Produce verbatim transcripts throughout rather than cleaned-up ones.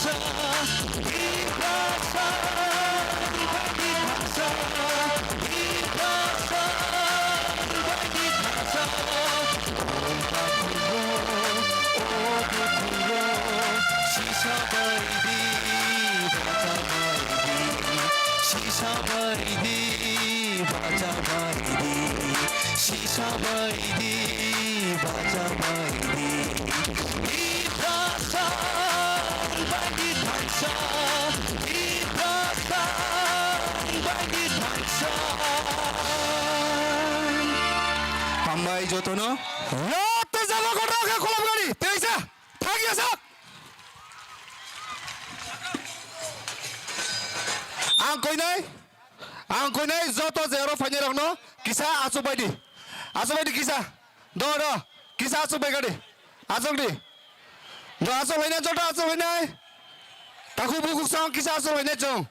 Sisa bai di, bacha bai di, sisa bai di, bacha bai di, sisa bai di, bacha bai di. Tiprasa bai di thansa, Tiprasa bai di thansa. Hambai jotono. Rata jaba kotor khe kholop gari, teisa. Thang ya sak. Ang koinai, ang koinai joto je oro phainai rokno kisa achuk bai di. Achuk bai di kisa. Do, do. Kisa achuk bai gadi. Achuk di. Do achuk lainai joto achuk lainai. Takhuk bukhuk song kisa achuk lainai chwng.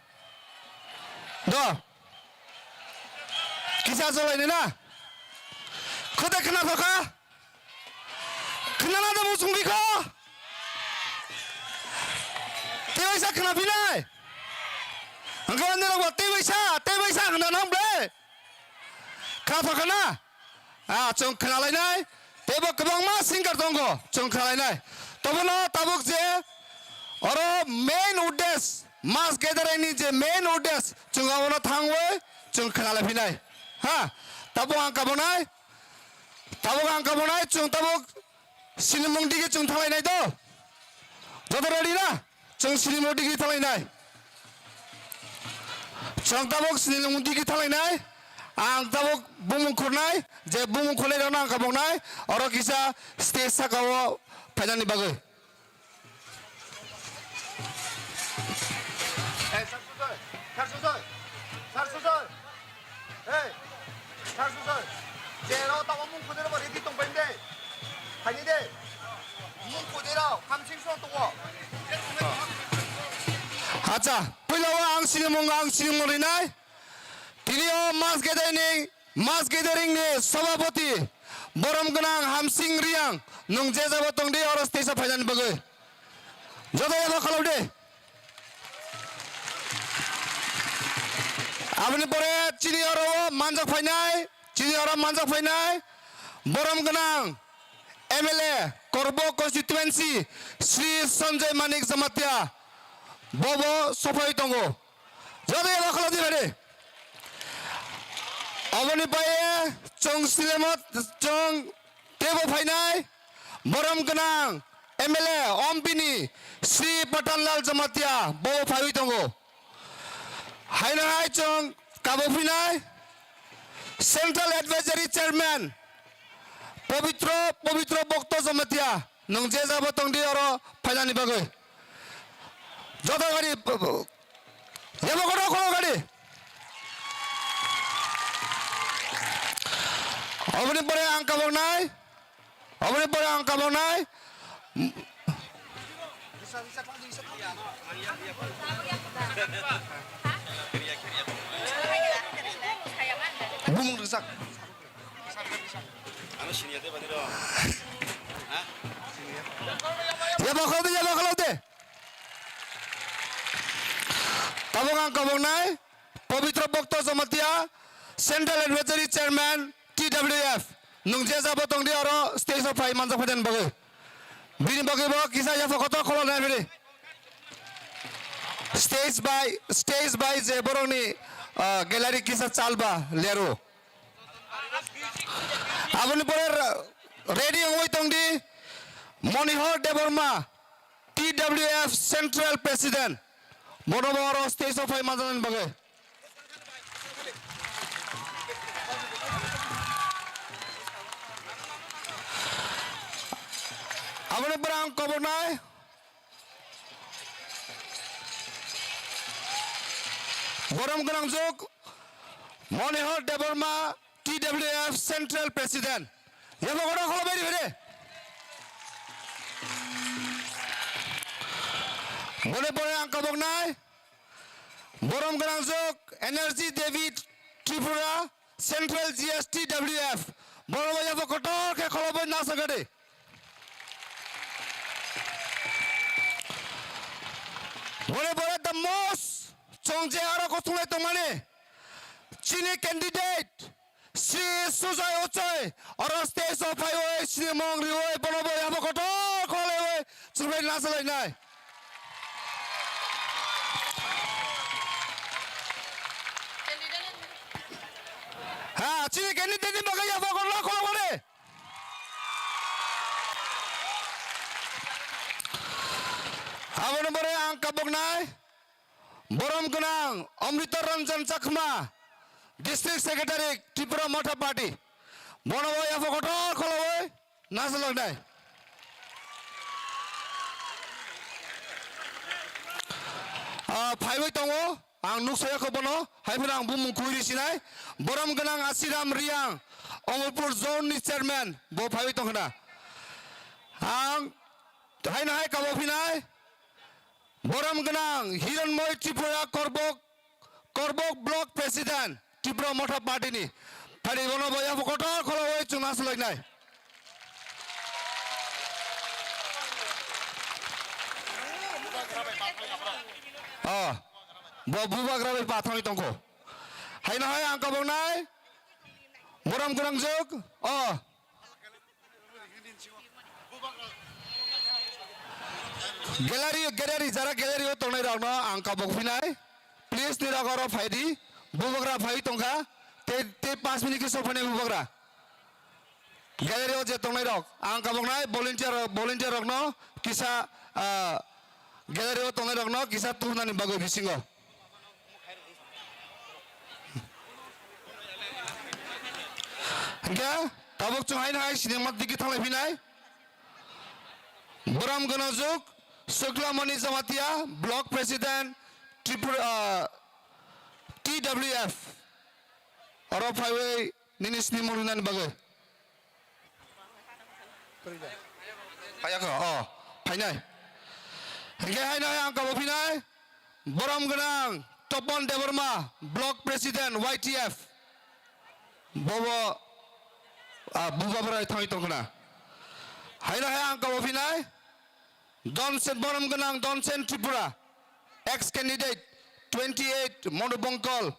Do. Kisa achuk lainai na. Khode khna thokha. Khna na da musung bikho. Tewaisa khna phinai. Angka ande rok tewaisa, tewaisa khna nang ble. Kha pha khna. Ah, chwng khna lainai. Teibo kwbangma singer tongo, chwng khna lainai. Tobono tabuk je oro main udes, mass gathering ni je main udes, chwng abono thangwi chwng khna lai phinai. Ha, tabuk ang kabonai. Tabuk ang kabonai, chwng tabuk sinimung digi chwng thanglainai do. Joto ready na? Chwng sinimung digi thanglainai. Chwng tabuk sinimung digi thanglainai. Ang tabuk bumung khurnai, je bumung khurnairokno ang kaboknai, oro kisa stage sakao phainani bagwi. Hey, Sar Sujoy! Sar Sujoy! Sar Sujoy! Hey! Sar Sujoy! Jero tamo mung khudero bo ready tong bai de. Haini de. Mung khudero khamsing so tongo. Acha, puila o ang sinimung, ang sinimung rinai. Tini o mass gathering ni, mass gathering ni sabhapati borom gwnang Hamsing Riang, nwng je jabo tong di oro stage o phainani bagwi. Joto yabo kholop di. Aboni pore chini oro o manjak phainai, chini oro manjak phainai borom gwnang M L A Korbo constituency Shri Sanjay Manik Jamatia bobo sophai tongo. Joto eba kholodi bade. Oboni paye chwng silemot chwng tebo phainai borom gwnang M L A ompini Sri Patanlal Jamatia bo phaiwi tongo. Haino hai chwng kabo phinai Central Advisory Chairman Pabitro, Pabitro Bhakta Jamatia. Nwng je jabo tong di oro phainani bagwi. Joto gari, yabo kotor khoro gari. Oboni pore ang kaboknai. Oboni pore ang kaboknai. Bumung rijak. Ano siniya de bani ro. Ha? Yabo kholodi, yabo kholodi. Tabuk ang kaboknai Pabitro Bhakta Jamatia, Central Advisory Chairman, T W F. Nwng je jabo tong di oro stage o phai manjak phainani bagwi. Bini bagwi bo kisa yapha kotor kholo nai bini. Stage by, stage by je borokni, ah, gallery kisa chalba leru. Aboni pore ra-, ready wngwi tong di Monihor Debbarma, T W F Central President. Bono bo oro stage o phai manjaknani bagwi. Aboni pore ang koboknai borom gwnangjuk Monihor Debbarma, T W F Central President. Yabo kotor kholo beri beri. Bole bole ang kaboknai. Borom gwnangjuk Energy David Tripura, Central G S T W F. Borok bai yabo kotor khe kholo bai nasa gade. Bore bore the most chwng je aro kuthunglai tongmani chini candidate Shri Sujoy Uchoi oro stage o phaiwi chini mung riwi bono bo yapha kotor kholaiwi chwngbai nasalainai. Ha, chini candidate ni bagwi yapha kotor kholaiwi. Aboni pore ang kaboknai borom gwnang Amrita Ranjan Chakma, District Secretary, Tripura Motha Party. Bono bo yapha kotor kholaiwi nasaloknai. Ah, phaiwi tongo, ang nuksa yakho bono, hai phano ang bumung kwrwi sinai. Borom gwnang Asiram Riang, Omorpur Zone ni Chairman, bo phaiwi tongkhna. Ang haino hai kabo phinai, borom gwnang Hiranmoy Tripura Korbok, Korbok Block President, Tripura Motha Party ni. Phari bono bo yapha kotor kholaiwi chwng nasaloknai. Oh, bo bubagra bai pathangwi tongkho. Haino hai ang kaboknai. Borom gwnang juk. Oh. Gallery, gallery, jara gallery o tongnai rokno ang kabok phinai. Please, nirok oro phai di. Bubagra phai tongkha. Tei, tei panch minute khe sophainai bubagra. Gallery o je tongnai rok, ang kaboknai volunteer, volunteer rokno kisa, ah, gallery o tongnai rokno kisa tubunani bagwi bisingo. Hingke tabuk chwng haino hai sinima digi thanglai phinai. Borom gwnang juk Suklamoni Jamatia, Block President, Tripura, ah, T W F. Oro phaiwi nini sinimung rinani bagwi. Phayakho, oh, phainai. Hingke haino hai ang kabo phinai. Borom gwnang Topon Debbarma, Block President, Y T F. Bobo, ah, bubagra thangwi tongkhna. Haino hai ang kabo phinai. Donsen, borom gwnang Donsen Tripura, ex candidate twenty eight Monu Bongkol.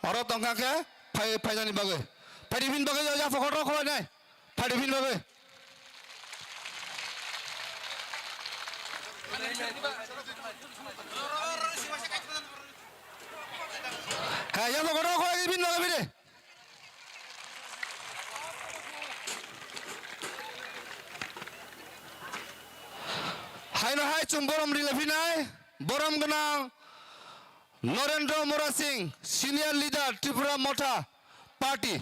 Oro tongkha khe phai, phainani bagwi. Phaidi bini bagwi yapha kotor kholai nai. Phaidi bini bagwi. Ha, yapha kotor kholai bini bagwi bini. Haino hai chwng borom rilai phinai, borom gwnang Narendra Mora Singh, senior leader Tripura Motha Party.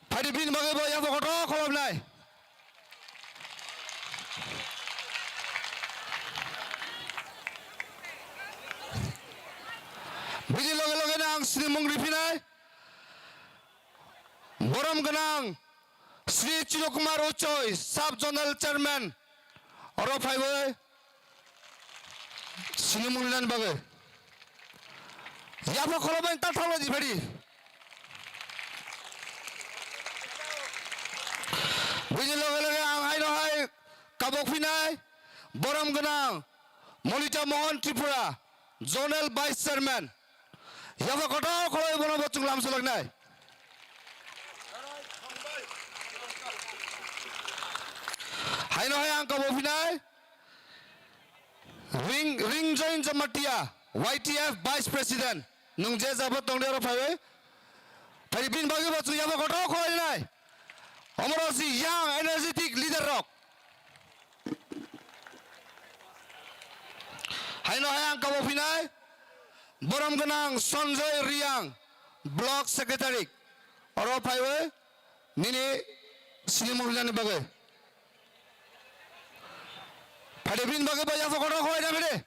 Phaidi bini bagwi bo yapha kotor kholobnai. Bini loge loge no ang sinimung riphinai. Borom gwnang Shri Chirokumar Uchoi, Sub Zonal Chairman, oro phaiwi sinimung rinani bagwi. Yapha khorokbai ta thanglaidi phaidi. Bini loge loge ang haino hai kabok phinai, borom gwnang Monita Mohan Tripura, Zonal Vice Chairman. Yapha kotor kholai bono bo chwng lamsoloknai. Haino hai ang kabo phinai. Ring, Ringjoin Jamatia, Y T F Vice President. Nwng je jabo tongdi oro phaiwi. Phai bini bagwi bo chwng yapha kotor kholai nai. Omoro si young energetic leader rok. Haino hai ang kabo phinai, borom gwnang Sanjoy Riang, Block Secretary, oro phaiwi nini sinimung rinani bagwi. Phaidi bini bagwi bo yapha kotor kholai na bini.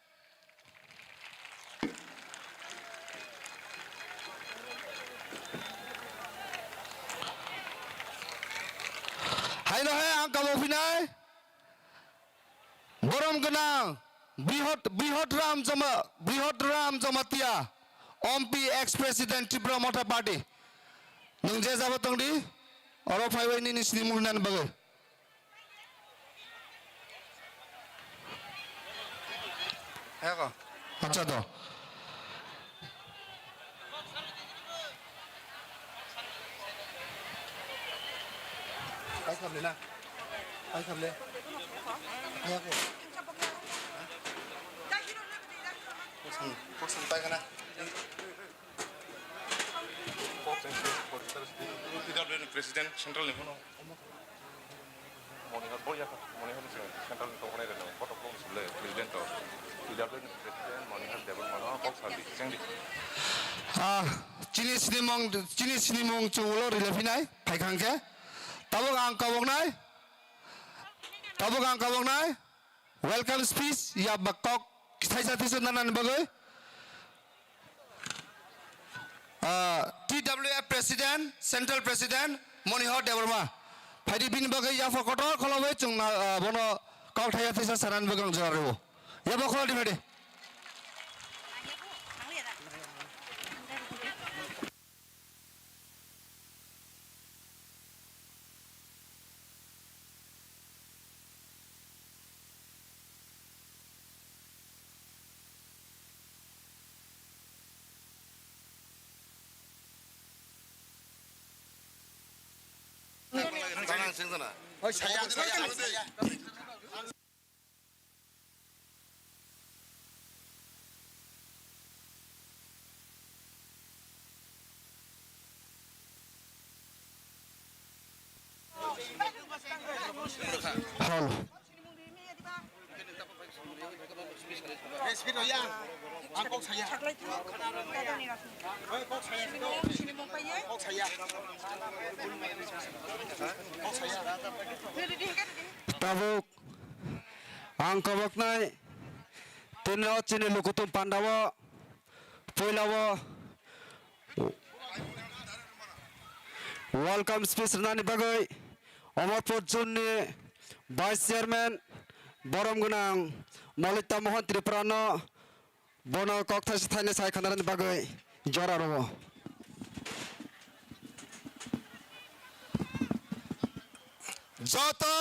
Haino hai ang kabo phinai. Borom gwnang Brihot, Brihot Ram Jama, Brihot Ram Jamatia, M P ex President Tripura Motha Party. Nwng je jabo tongdi, oro phaiwi nini sinimung rinani bagwi. Heko. Acha do. Ai khamle na. Ai khamle. Ai ako. Hmm. Kok sung tai kana. P W N president central ni phano. Monihar bo ya, Monihar ni central ni tongmani reno, kotok kong sule, president to, P W N president, Monihar Debbarma no kok sadi, chengdi. Ah, chini sinimung, chini sinimung chungulo rilaphinai, phaikhang khe. Tabuk ang kaboknai, tabuk ang kaboknai, welcome speech, ya bakok, thaisa thaisa nanani bagwi. Ah, T W F President, Central President, Monihar Debbarma. Phaidi bini bagwi yapha kotor kholobai chwng na, ah, bono kok thaya thisa sanani bagwi ang jora rwo. Yabo kholo di phaidi. Hol. Tabuk ang kabaknai tini o chini lukutum pandao puilao welcome speech rwnani bagwi Amarpur zone ni Vice Chairman borom gwnang Molita Mohan Tripura no bono kok thaisa thaini sai khanarani bagwi jora rwo. Joto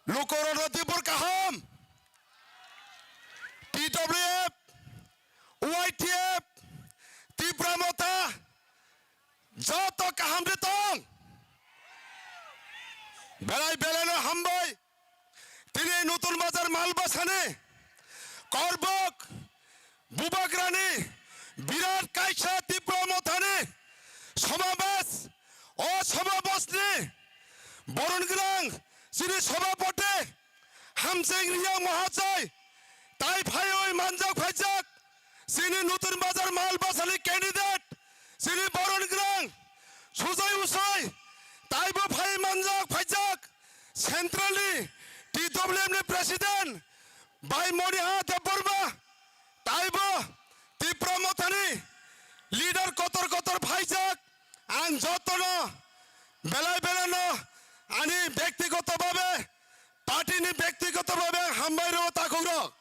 lukurokno tibur kaham, T W F, Y T F, Tipra Motha, joto kaham de tong. Belai belai no hambai. Tini Nutun Bazar Malbasani Korbok Bubagrani birat kaisa Tipra Mothani somabes, o somabesni boron gwnang chini sobapoti Hamsing Riang Mahasoi tai phaiwi manjak phaijak chini Nutun Bazar Malbasani candidate chini boron gwnang Sujai Usoi taibo phai manjak phaijak Central ni T W F ni President Bhai Monihar Debbarma taibo Tipra Mothani leader kotor kotor phaijak. Ang jotono belai belai no ani bektigoto babe, party ni bektigoto babe ang hambai rwo takhuk rok.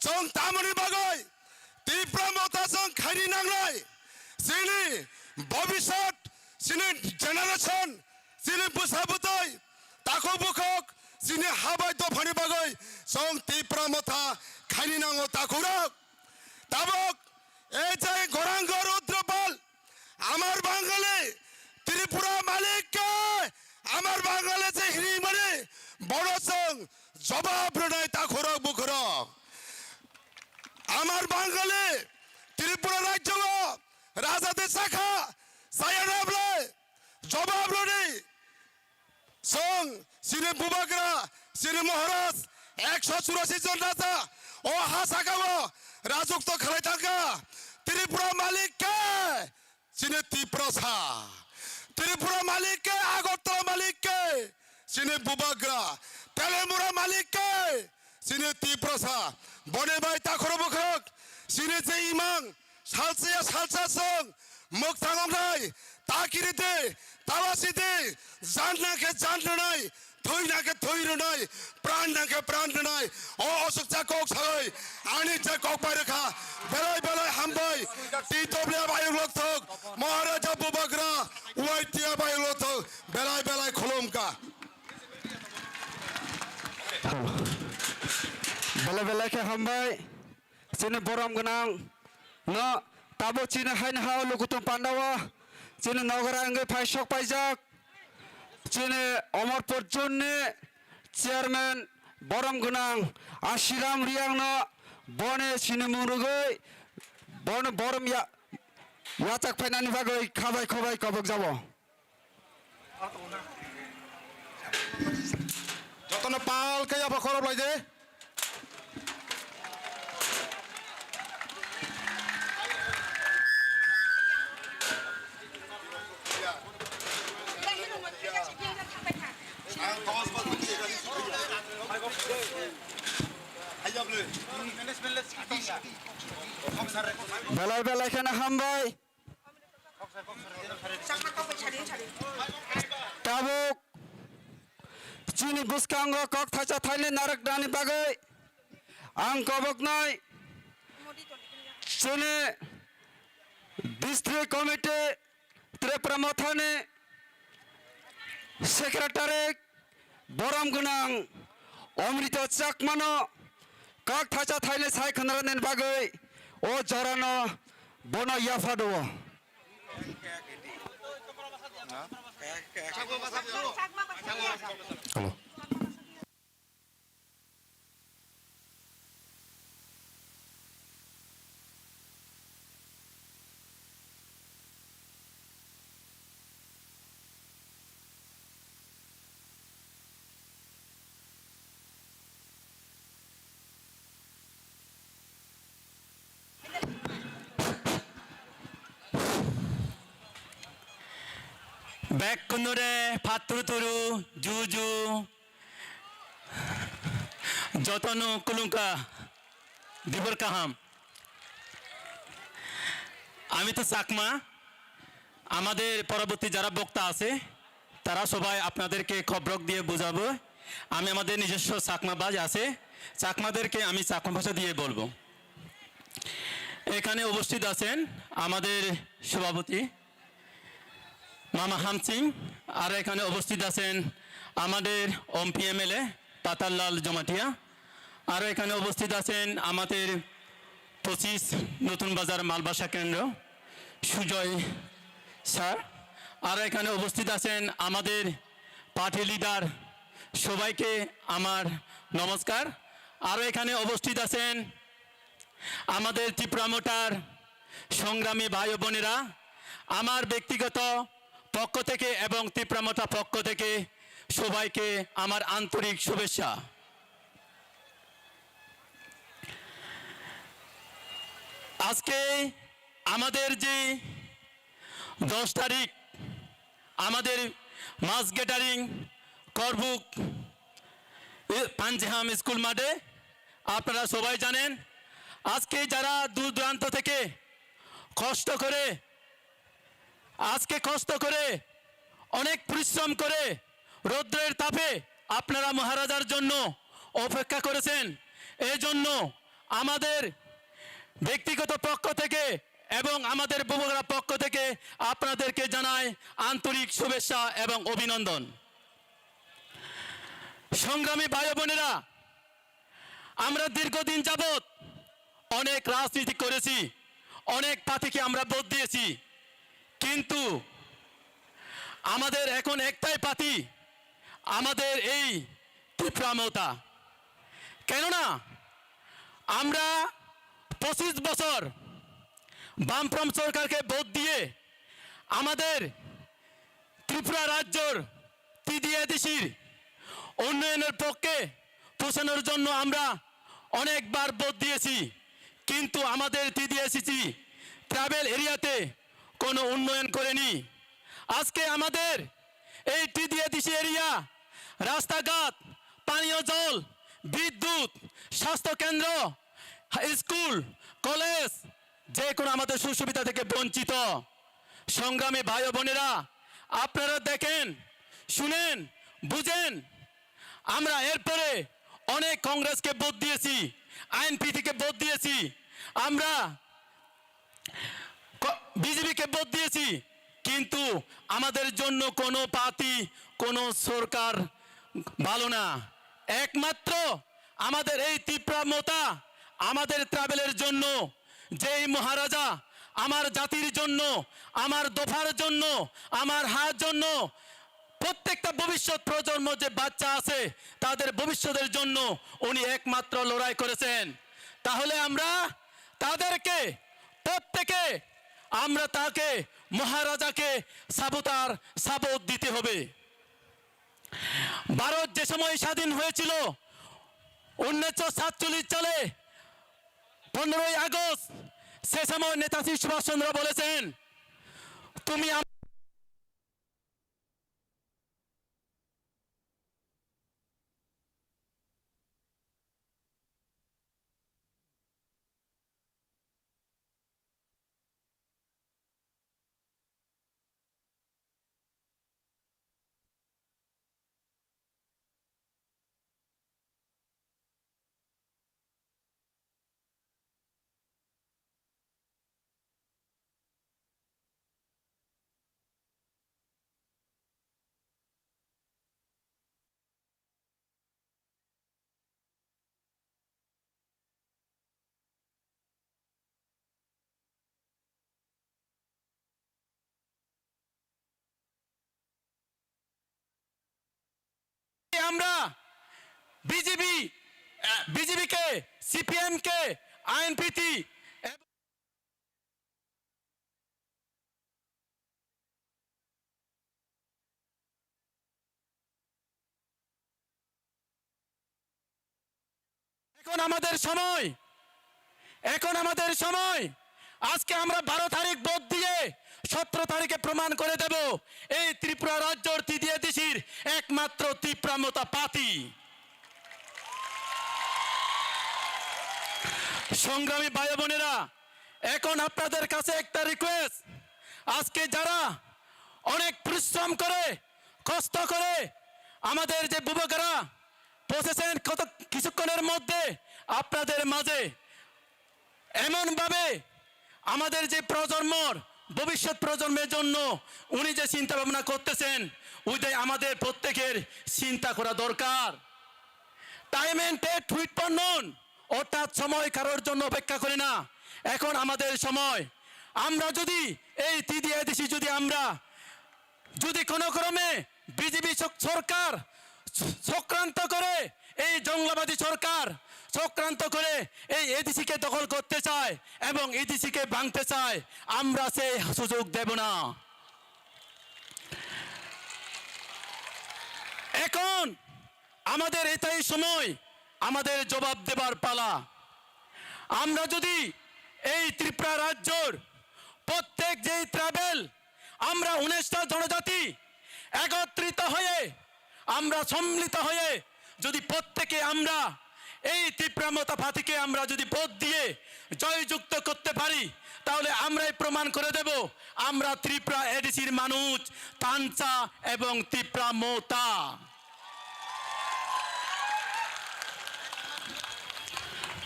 Chwng tamoni bagwi Tipra Motha chwng khaini nangnai, chini bobisot, chini generation, chini bwsa bwtwi, takhuk bukhuk, chini habai dophani bagwi chwng Tipra Motha khaini nango takhuk rok. Tabuk e je Gorang Rudra Pal, Amar Bangali, Tripura malik ke, amar Bangali se hini mani, bono chwng jobab rwnai takhurok bukhurok. Amar Bangali, Tripura rajyo o raja de sakha, saya na bwlai, jobab rwnai. Chwng chini bubagra, chini Maharaj, ekso churasi jon raja, o ha saka o rajukto khalai thangkha. Tripura malik ke, chini Tiprasa. Tripura malik ke, Agartala malik ke, chini bubagra. Telemura malik ke, chini Tiprasa. Boni bai takhoro bukhuk, chini je imang, salsa ya salsa song, mukthang ongnai, takiri de, talasi de, janna ke jan rwnai, thoina ke thoi rwnai, pran na ke pran rwnai. O osukcha kok sawi, ani je kok bai rwkha, belai belai hambai, T W F ayuk lokthok, Maharaja Bubagra, Y T F ayuk lokthok, belai belai khulumkha. Belai belai khe hambai. chini borom gwnang no tabuk chini haino ha o Lukuthum Pandao chini nogora wngwi phai sok paijak. Chini Omorpur zone ni chairman borom gwnang Ashiram Riang no boni sinimung rwgwi bono borom ya-, yachak phainani bagwi khabai khabai kobok jabo. Jotono pal khe yapha khorop lai de. Belai belai kheno hambai. Tabuk chini bwskango kok thaisa thainwi narwknani bagwi ang koboknai chini district committee Tripura Mothani secretary borom gwnang Omrito Chakmano kok thaisa thainwi sai khwnarwknani bagwi o jorano bono yapha rwo. Hello. Bekkunore patturu turu, juju, jotono kulungka, dibor kaham. আমি তো চাকমা, আমাদের পরবর্তী যারা বক্তা আছে, তারা সবাই আপনাদেরকে খবরক দিয়ে বুঝাবো। আমি আমাদের নিজস্ব চাকমা ভাষা আছে, চাকমাদেরকে আমি চাকমা ভাষা দিয়ে বলবো। এখানে উপস্থিত আছেন আমাদের সভাপতি মামা হামসিং, আর এখানে উপস্থিত আছেন আমাদের এমপি এমএলএ পাতাললাল জমাটিয়া, আরও এখানে উপস্থিত আছেন আমাদের পঁচিশ নতুন বাজার মালবাসা কেন্দ্র সুজয় স্যার, আরও এখানে উপস্থিত আছেন আমাদের পার্টি লিডার, সবাইকে আমার নমস্কার। আরও এখানে উপস্থিত আছেন আমাদের ত্রিপুরা মোটার সংগ্রামী ভাই ও বোনেরা, আমার ব্যক্তিগত পক্ষ থেকে এবং ত্রিপুরা মোটা পক্ষ থেকে সবাইকে আমার আন্তরিক শুভেচ্ছা। আজকে আমাদের যে দশ তারিখ আমাদের মাস গ্যাদারিং করবুক এ, পাঞ্জেহাম স্কুল মাঠে। আপনারা সবাই জানেন, আজকে যারা দূর দূরান্ত থেকে কষ্ট করে, আজকে কষ্ট করে, অনেক পরিশ্রম করে রৌদ্রের তাপে আপনারা মহারাজার জন্য অপেক্ষা করেছেন, এই জন্য আমাদের ব্যক্তিগত পক্ষ থেকে এবং আমাদের বুবুগড়া পক্ষ থেকে আপনাদেরকে জানাই আন্তরিক শুভেচ্ছা এবং অভিনন্দন। সংগ্রামী ভাই ও বোনেরা, আমরা দীর্ঘদিন যাবৎ অনেক রাজনীতি করেছি, অনেক প্রার্থীকে আমরা ভোট দিয়েছি, কিন্তু আমাদের এখন একটাই প্রার্থী, আমাদের এই ত্রিপুরা মমতা। কেননা আমরা পঁচিশ বছর বামফ্রন্ট সরকারকে ভোট দিয়ে আমাদের ত্রিপুরা রাজ্যর টিডিএডিসির উন্নয়নের পক্ষে পৌঁছানোর জন্য আমরা অনেকবার ভোট দিয়েছি, কিন্তু আমাদের টিডিএডিসি ট্রাইবাল এরিয়াতে কোনো উন্নয়ন করেনি। আজকে আমাদের এই টিডিএডিসি এরিয়া রাস্তাঘাট, পানীয় জল, বিদ্যুৎ, স্বাস্থ্যকেন্দ্র, স্কুল, কলেজ, যে কোনো আমাদের সুযোগ সুবিধা থেকে বঞ্চিত। সংগ্রামী ভাই ও বোনেরা, আপনারা দেখেন, শুনেন, বুঝেন, আমরা এরপরে অনেক কংগ্রেসকে ভোট দিয়েছি, আইএনপি থেকে ভোট দিয়েছি, আমরা ক-, বিজেপিকে ভোট দিয়েছি, কিন্তু আমাদের জন্য কোনো পার্টি, কোনো সরকার ভালো না। একমাত্র আমাদের এই ত্রিপুরা মমতা আমাদের ট্রাইবেলের জন্য, যেই মহারাজা আমার জাতির জন্য, আমার দফার জন্য, আমার হার জন্য, প্রত্যেকটা ভবিষ্যৎ প্রজন্ম যে বাচ্চা আছে, তাদের ভবিষ্যতের জন্য উনি একমাত্র লড়াই করেছেন। তাহলে আমরা তাদেরকে, প্রত্যেকে আমরা তাকে, মহারাজাকে সাবুতার সাবুত দিতে হবে। ভারত যে সময় স্বাধীন হয়েছিল উনিশশো সাতচল্লিশ সালে, পনেরোই আগস্ট, সে সময় নেতাজি সুভাষচন্দ্র বলেছেন, "তুমি আম-" আমরা বিজেপি, বিজেপিকে, সিপিএমকে, আইএনপিটি, এখন আমাদের সময়, এখন আমাদের সময়। আজকে আমরা বারো তারিখ ভোট দিয়ে সতেরো তারিখে প্রমাণ করে দেব, এই ত্রিপুরা রাজ্যর তৃতীয় এডিসির একমাত্র ত্রিপুরা মতা পাতি। সংগ্রামী ভাই বোনেরা, এখন আপনাদের কাছে একটা রিকোয়েস্ট, আজকে যারা অনেক পরিশ্রম করে, কষ্ট করে আমাদের যে বুবাকারা পৌঁছেছেন কত কিছুক্ষণের মধ্যে আপনাদের মাঝে, এমনভাবে আমাদের যে প্রজন্মর, ভবিষ্যৎ প্রজন্মের জন্য উনি যে চিন্তা ভাবনা করতেছেন, ওইটাই আমাদের প্রত্যেকের চিন্তা করা দরকার। Time and tide wait for none, অর্থাৎ সময় কারোর জন্য অপেক্ষা করে না। এখন আমাদের সময়। আমরা যদি এই তৃতীয় এডিসি যদি আমরা যদি কোনো ক্রমে বিজেপি সক-, সরকার চ-, চক্রান্ত করে, এই জঙ্গলাবাদী সরকার চক্রান্ত করে এই এডিসিকে দখল করতে চায় এবং এডিসিকে ভাঙতে চায়, আমরা সেই সুযোগ দেব না। এখন আমাদের এটাই সময়, আমাদের জবাব দেবার পালা। আমরা যদি এই ত্রিপুরা রাজ্যর প্রত্যেক যেই ট্রাইবেল, আমরা উনিশটা জনজাতি একত্রিত হয়ে, আমরা সম্মিলিত হয়ে যদি প্রত্যেকে আমরা এই ত্রিপুরা মতা পাতিকে আমরা যদি ভোট দিয়ে জয়যুক্ত করতে পারি, তাহলে আমরাই প্রমাণ করে দেব আমরা ত্রিপুরা এডিসির মানুষ, তানচা এবং ত্রিপুরা মতা।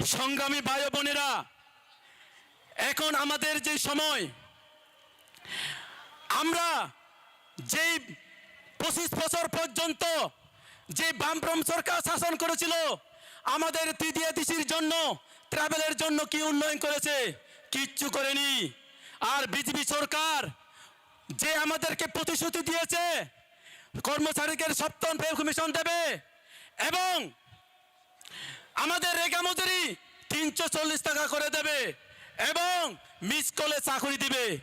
সংগ্রামী ভাই ও বোনেরা, এখন আমাদের যে সময়, আমরা যেই পঁচিশ বছর পর্যন্ত যে বামফ্রন্ট সরকার শাসন করেছিল, আমাদের তৃতীয় এডিসির জন্য, ট্রাইবেলের জন্য কি উন্নয়ন করেছে? কিচ্ছু করেনি। আর বিজেপি সরকার যে আমাদেরকে প্রতিশ্রুতি দিয়েছে, কর্মচারীদের সপ্তম পে কমিশন দেবে এবং আমাদের রেগা মজুরি তিনশো চল্লিশ টাকা করে দেবে এবং মিস কলে চাকরি দিবে।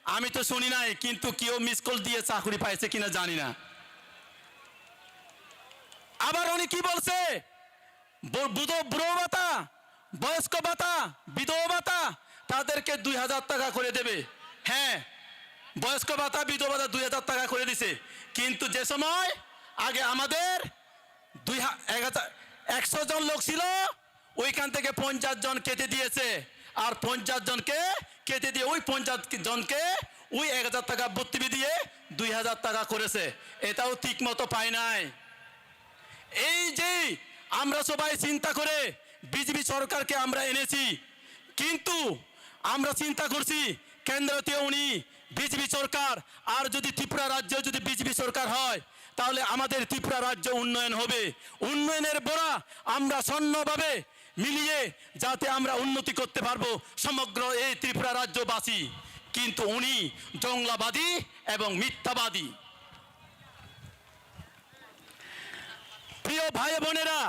আমি তো শুনি নাই, কিন্তু কেউ মিস কল দিয়ে চাকরি পাইছে কিনা জানি না। আবার উনি কি বলছে, বু-, বুধো-, বুড়ো ভাতা, বয়স্ক ভাতা, বিধবা ভাতা, তাদেরকে দুই হাজার টাকা করে দেবে। হ্যাঁ, বয়স্ক ভাতা, বিধবা ভাতা দুই হাজার টাকা করে দিছে। কিন্তু যে সময় আগে আমাদের দুই হা-, এক হাজার, একশো জন লোক ছিল, ওইখান থেকে পঞ্চাশ জন কেটে দিয়েছে, আর পঞ্চাশ জনকে কেটে দিয়ে ওই পঞ্চাশ জনকে ওই এক হাজার টাকা ভর্তি দিয়ে দুই হাজার টাকা করেছে। এটাও ঠিক মতো পায় নাই। এই যে আমরা সবাই চিন্তা করে বিজেপি সরকারকে আমরা এনেছি, কিন্তু আমরা চিন্তা করছি কেন্দ্রতে উনি বিজেপি সরকার, আর যদি ত্রিপুরা রাজ্যে যদি বিজেপি সরকার হয়, তাহলে আমাদের ত্রিপুরা রাজ্য উন্নয়ন হবে। উন্নয়নের বড়া আমরা স্বর্ণভাবে মিলিয়ে যাতে আমরা উন্নতি করতে পারবো সমগ্র এই ত্রিপুরা রাজ্যবাসী। কিন্তু উনি জংলাবাদী এবং মিথ্যাবাদী। প্রিয় ভাই বোনেরা,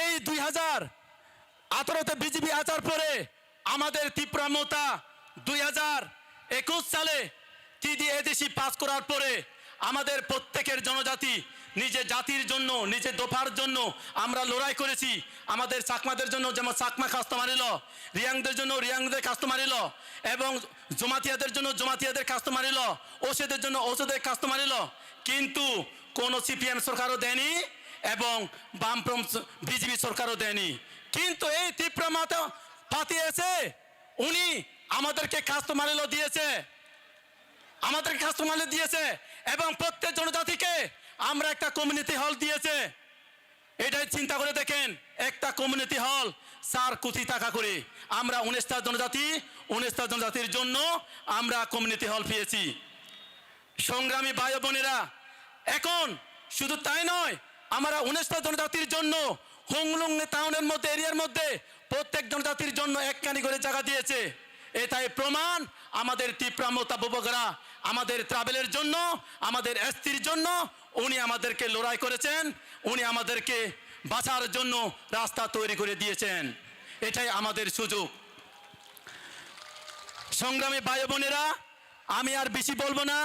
এই দুই হাজার আঠারোতে বিজেপি আসার পরে আমাদের ত্রিপুরা মতা দুই হাজার একুশ সালে টিডিএডিসি পাস করার পরে আমাদের প্রত্যেকের জনজাতি নিজের জাতির জন্য, নিজের দফার জন্য আমরা লড়াই করেছি। আমাদের চাকমাদের জন্য যেমন চাকমা কাস্টমারি ল, রিয়াংদের জন্য রিয়াংদের কাস্টমারি ল, এবং জমাতিয়াদের জন্য জমাতিয়াদের কাস্টমারি ল, ওসিদের জন্য ওসিদের কাস্টমারি ল। কিন্তু কোনো সিপিএম সরকারও দেয়নি এবং বামফ্রন্ট বিজেপি সরকারও দেয়নি। কিন্তু এই ত্রিপুরা মতা পার্টি এসে উনি আমাদেরকে কাস্টমারি ল দিয়েছে, আমাদেরকে কাস্টমারি ল দিয়েছে এবং প্রত্যেক জনজাতিকে আমরা একটা কমিউনিটি হল দিয়েছে। এটাই চিন্তা করে দেখেন, একটা কমিউনিটি হল চার কোটি টাকা করে। আমরা উনিশটা জনজাতি, উনিশটা জনজাতির জন্য আমরা কমিউনিটি হল পেয়েছি। সংগ্রামী ভাই বোনেরা, এখন শুধু তাই নয়, আমরা উনিশটা জনজাতির জন্য হুংলুং টাউনের মধ্যে, এরিয়ার মধ্যে প্রত্যেক জনজাতির জন্য একখানি করে জায়গা দিয়েছে। এটাই প্রমাণ আমাদের ত্রিপুরা মতা বুবকরা আমাদের ট্রাইবেলের জন্য, আমাদের এসটির জন্য উনি আমাদেরকে লড়াই করেছেন, উনি আমাদেরকে বাঁচার জন্য রাস্তা তৈরি করে দিয়েছেন। এটাই আমাদের সুযোগ। সংগ্রামী ভাই বোনেরা, আমি আর বেশি বলবো না,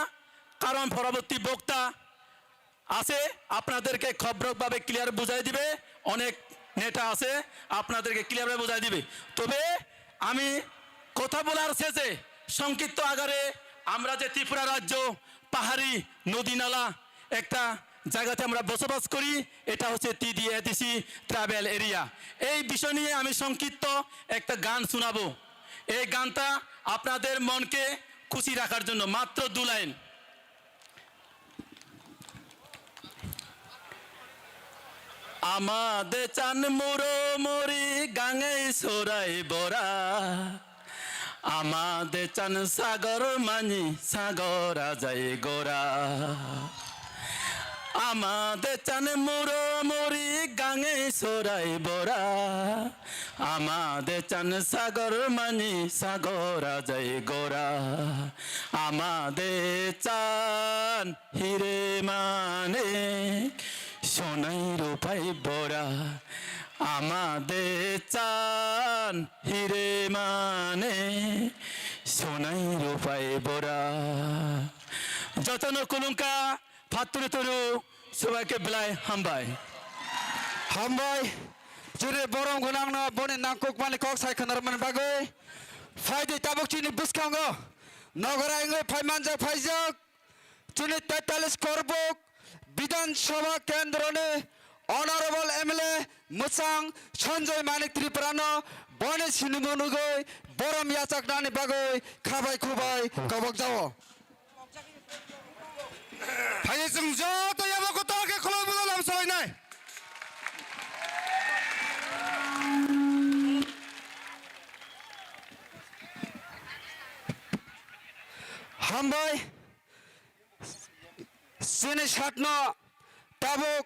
কারণ পরবর্তী বক্তা আছে, আপনাদেরকে খবরকভাবে ক্লিয়ার বুঝাই দিবে, অনেক নেতা আছে, আপনাদেরকে ক্লিয়ারভাবে বুঝাই দিবে। তবে আমি কথা বলার শেষে সংক্ষিপ্ত আকারে আমরা যে ত্রিপুরা রাজ্য পাহাড়ি নদী নালা একটা জায়গাতে আমরা বসবাস করি, এটা হচ্ছে টিডিএডিসি ট্রাইবেল এরিয়া। এই বিষয় নিয়ে আমি সংক্ষিপ্ত একটা গান শোনাবো। এই গানটা আপনাদের মনকে খুশি রাখার জন্য মাত্র দু line. Ama dechan muro muri gangai sorai bora. Ama dechan sagor mani sagor ajai gora. Ama dechan muro muri gangai sorai bora. Ama dechan sagor mani sagor ajai gora. Ama dechan hire mane sonai rupai bora. Ama dechan hire mane sonai rupai bora. Jotono kulungka, phatturu turu, subaike belai hambai. Hambai, chini borom gwnangno boni nangkukmani kok sai khwnarmani bagwi. Phaidi tabuk chini bwskango nogora wngwi phaimanjak phaijak chini tetalis korbuk Bidhan Sabha kendroni Honorable M L A mwchang Sanjoy Manik Tripurano boni sinimung nugwi borom yachaknani bagwi khabai khubai kobok jao. Phai chwng joto yabo kotor khe khulumwi lam salainai. Hambai, chini satno tabuk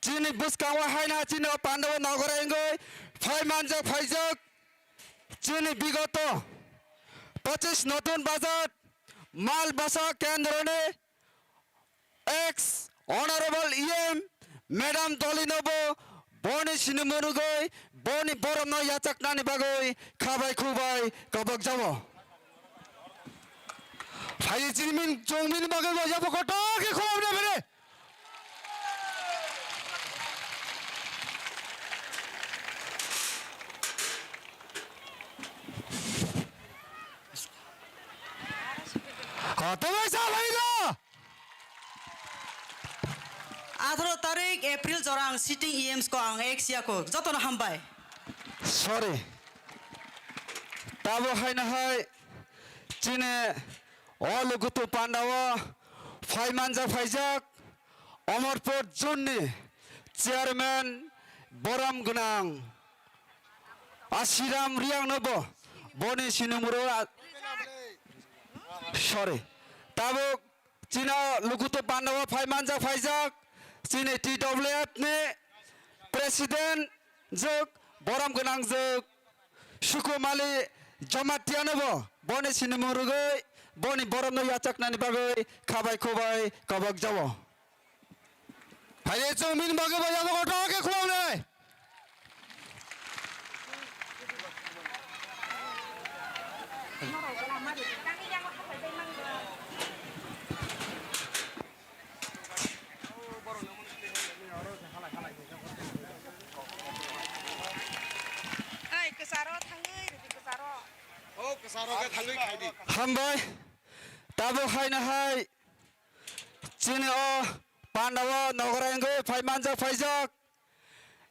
chini bwskango haina chini o pandao nogora wngwi phai manjak phaijak chini bigoto pochis notun bazar mal basa kendroni ex honorable E M madam Dolinobo boni sinimung nugwi boni boromno yachaknani bagwi khabai khubai kobok jao. Phai chini min chong min bagwi bo yabo kotor khe khulumna bere. Ha, tamo sa bhai da. Atharo tarik April jora ang sitting E Ms ko ang ex yako. Jotono hambai. Sorry. Tabo haina hai chini o lugutu pandao phai manjak phaijak Amarpur zone ni chairman borom gwnang Asiram Riang no bo boni sinimung nugwi a-, sorry. Tabuk Chini lukutu pandao phai manjak phaijak chini T W F ni president jwk borom gwnang jwk Sukumali Jamatia no bo boni sinimung rwgwi boni boromno yachaknani bagwi khabai khubai kobok jao. Phaidi chwng bini bagwi bo yago kotor khe khulumnai. Ai, kwcharo thangwi rwdi, kwcharo. O, kwcharo khe thangwi khaidi. Hambai, tabuk haino hai chini o pandao nogorai wngwi phai manjak phaijak.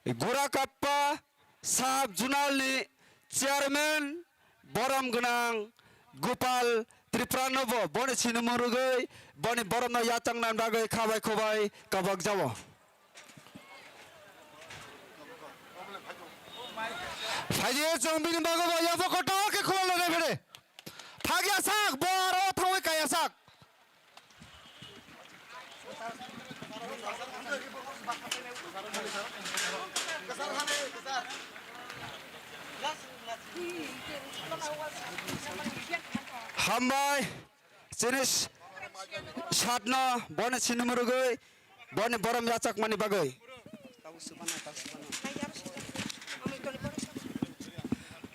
Gura Kappa sub zonal ni chairman borom gwnang Gopal Tripura no bo boni sinimung rwgwi boni boromno yachakna bagwi khabai khubai kobok jao. Phaidi chwng bini bagwi bo yaphang kotor khe khulumnai phaidi. Phagya sak, bo aro thangwi kaya sak. Hambai, chini s-, satno boni sinimung rwgwi, boni borom yachakmani bagwi.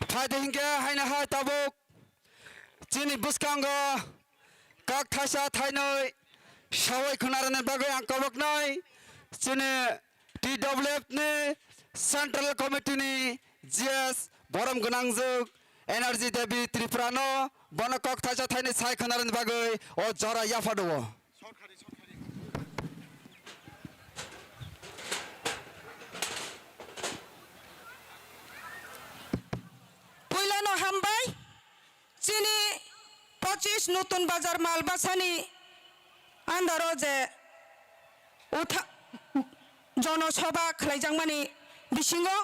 Phaidi hinkhe haino hai tabuk. Chini bwskango kok thaisa thainwi sawai khwnarwni bagwi ang koboknai chini T W F ni Central Committee ni G S borom gwnangjwk Energy Devi Tripura no bono kok thaisa thainwi sai khwnarwni bagwi o jora yapha do o. Puilano hambai, chini pochis Nutun Bazar Malbasani andaro je utha-, jonosobha khlaijakmani bisingo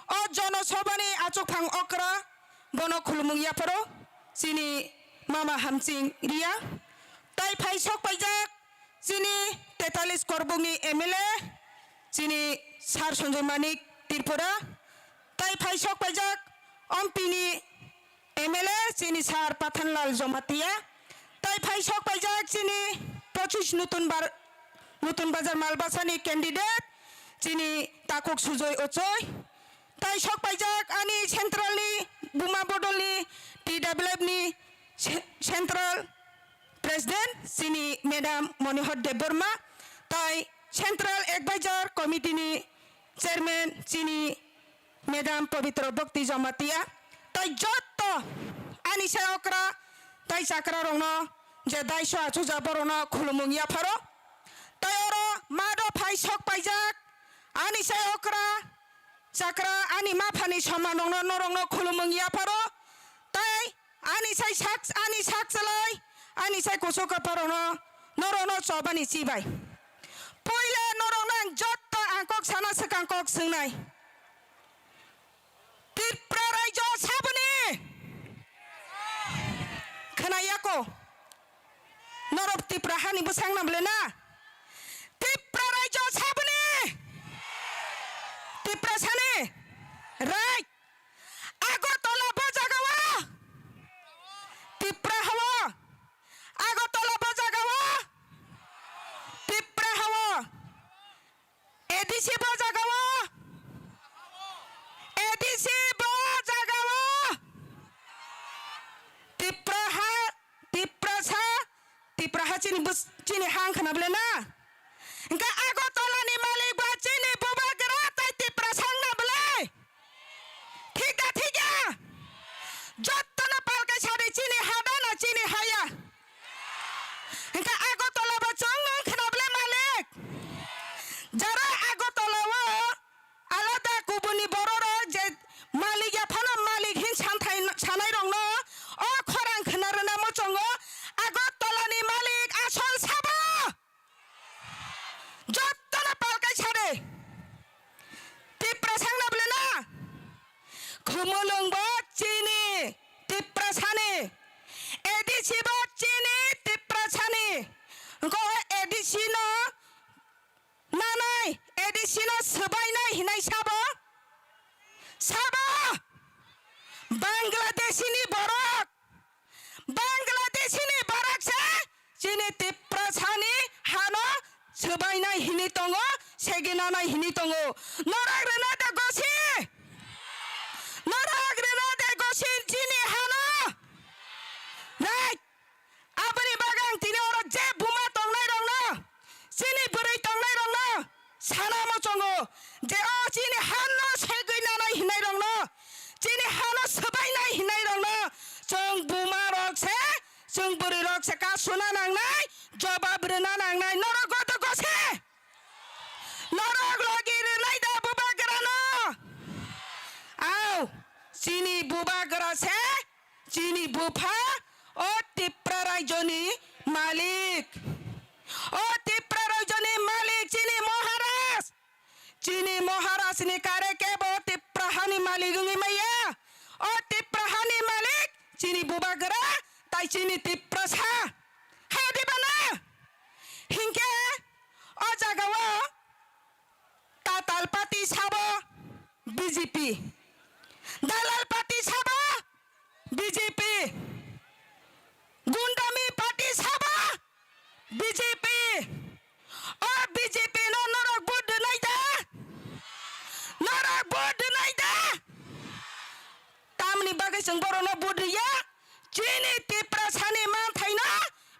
o jonosobhani achukphang okra bono khulumung yapharo chini mama Hamsing Riya. Tai phai sok paijak chini tetalis korbokni M L A, chini Sir Sanjoy Manik Tripura, tai phai sok paijak Ompini M L A, chini Sir Pathanlal Jamatia, tai phai sok paijak chini pochis Nutun Bar-, Nutun Bazar Malbasani candidate, chini Takhuk Sujoy Ochoi, tai sok paijak ani central ni Buma Bodol ni T W F ni ce-, central President chini Madam Monihar Debbarma, tai Central Advisor Committee ni Chairman chini Madam Pabitra Bhakti Jamatia, tai jotto ani sai okra tai chakra rokno je daiso achuja borokno khulumung yapharo, tai oro mado phai sok paijak ani sai okra chakra ani maphani soman rokno norokno khulumung yapharo, tai ani sai sak, ani sak chalai, ani sai kuchuk kaparokno, norokno chobani chibai. Puila norokno ang jotto ang kok sana swkang kok swngnai. Tripura raijo saboni khwnaya ko? Norok Tripura hani bwsang na bwle na? Tripura raijo saboni? Tripura sani? Right. Agartala bo jaga o Tipra hao. Agartala bo jaga o Tipra hao. A D C bo jaga o. A D C bo jaga o. Tipra ha, Tipra sa, Tipra ha chini bus, chini hang khana bole na. Hingke Agartala ni malik ba chini bubagra tai Tiprasa wngna belai. Thik da, thik ya? Jotto no palkai sadi chini ha da na chini ha ya. Hingke Agartala bo chwng wng khna belai malik. Jara Agartala o alada kubuni borok rok je malik ya phano malik hin santhai sanai rok no o khorang khna rwna muchungo Agartala ni malik asol sabo. Jottono palkai sade. Tiprasa wngna bole na? Khumulwng bo chini Tiprasani. A D C bo chini Tiprasani. Wngkha no swbainai hinai sabo? Sabo? Bangladeshi ni borok, Bangladeshi ni borok se chini Tiprasa ni hano swbainai hini tongo, seginanai hini tongo. Norok rwna de gosi? Norok rwna de gosi chini hano? Right. Aboni bagwi ang tini oro je buma tongnairokno, chini bwrwi tongnairokno sana muchungo je o chini hano segwi nanai hinnairokno, chini hano swbainai hinnairokno chwng bumarok se, chwng bwrwirok se kasuna nangnai, jobab rwna nangnai. Norok goto gose? Norok logi rwnai da bubagrano? Au, chini bubagra se chini bupha, o Tipra raijoni malik. O Tipra raijoni malik chini Maharaj. Chini Maharaj ni kare kebo Tipra hani malik wngwi maya. O Tipra hani malik chini bubagra, tai chini Tiprasa. Hai diba na? Hinkhe o jagao tatal party sabo B J P. Dalal party sabo B J P. Gundami party sabo B J P. O B J P no norok vote rwnai da? Norok vote rwnai da? Tamni bagwi chwng borokno vote rwya? Chini Tiprasani manthaino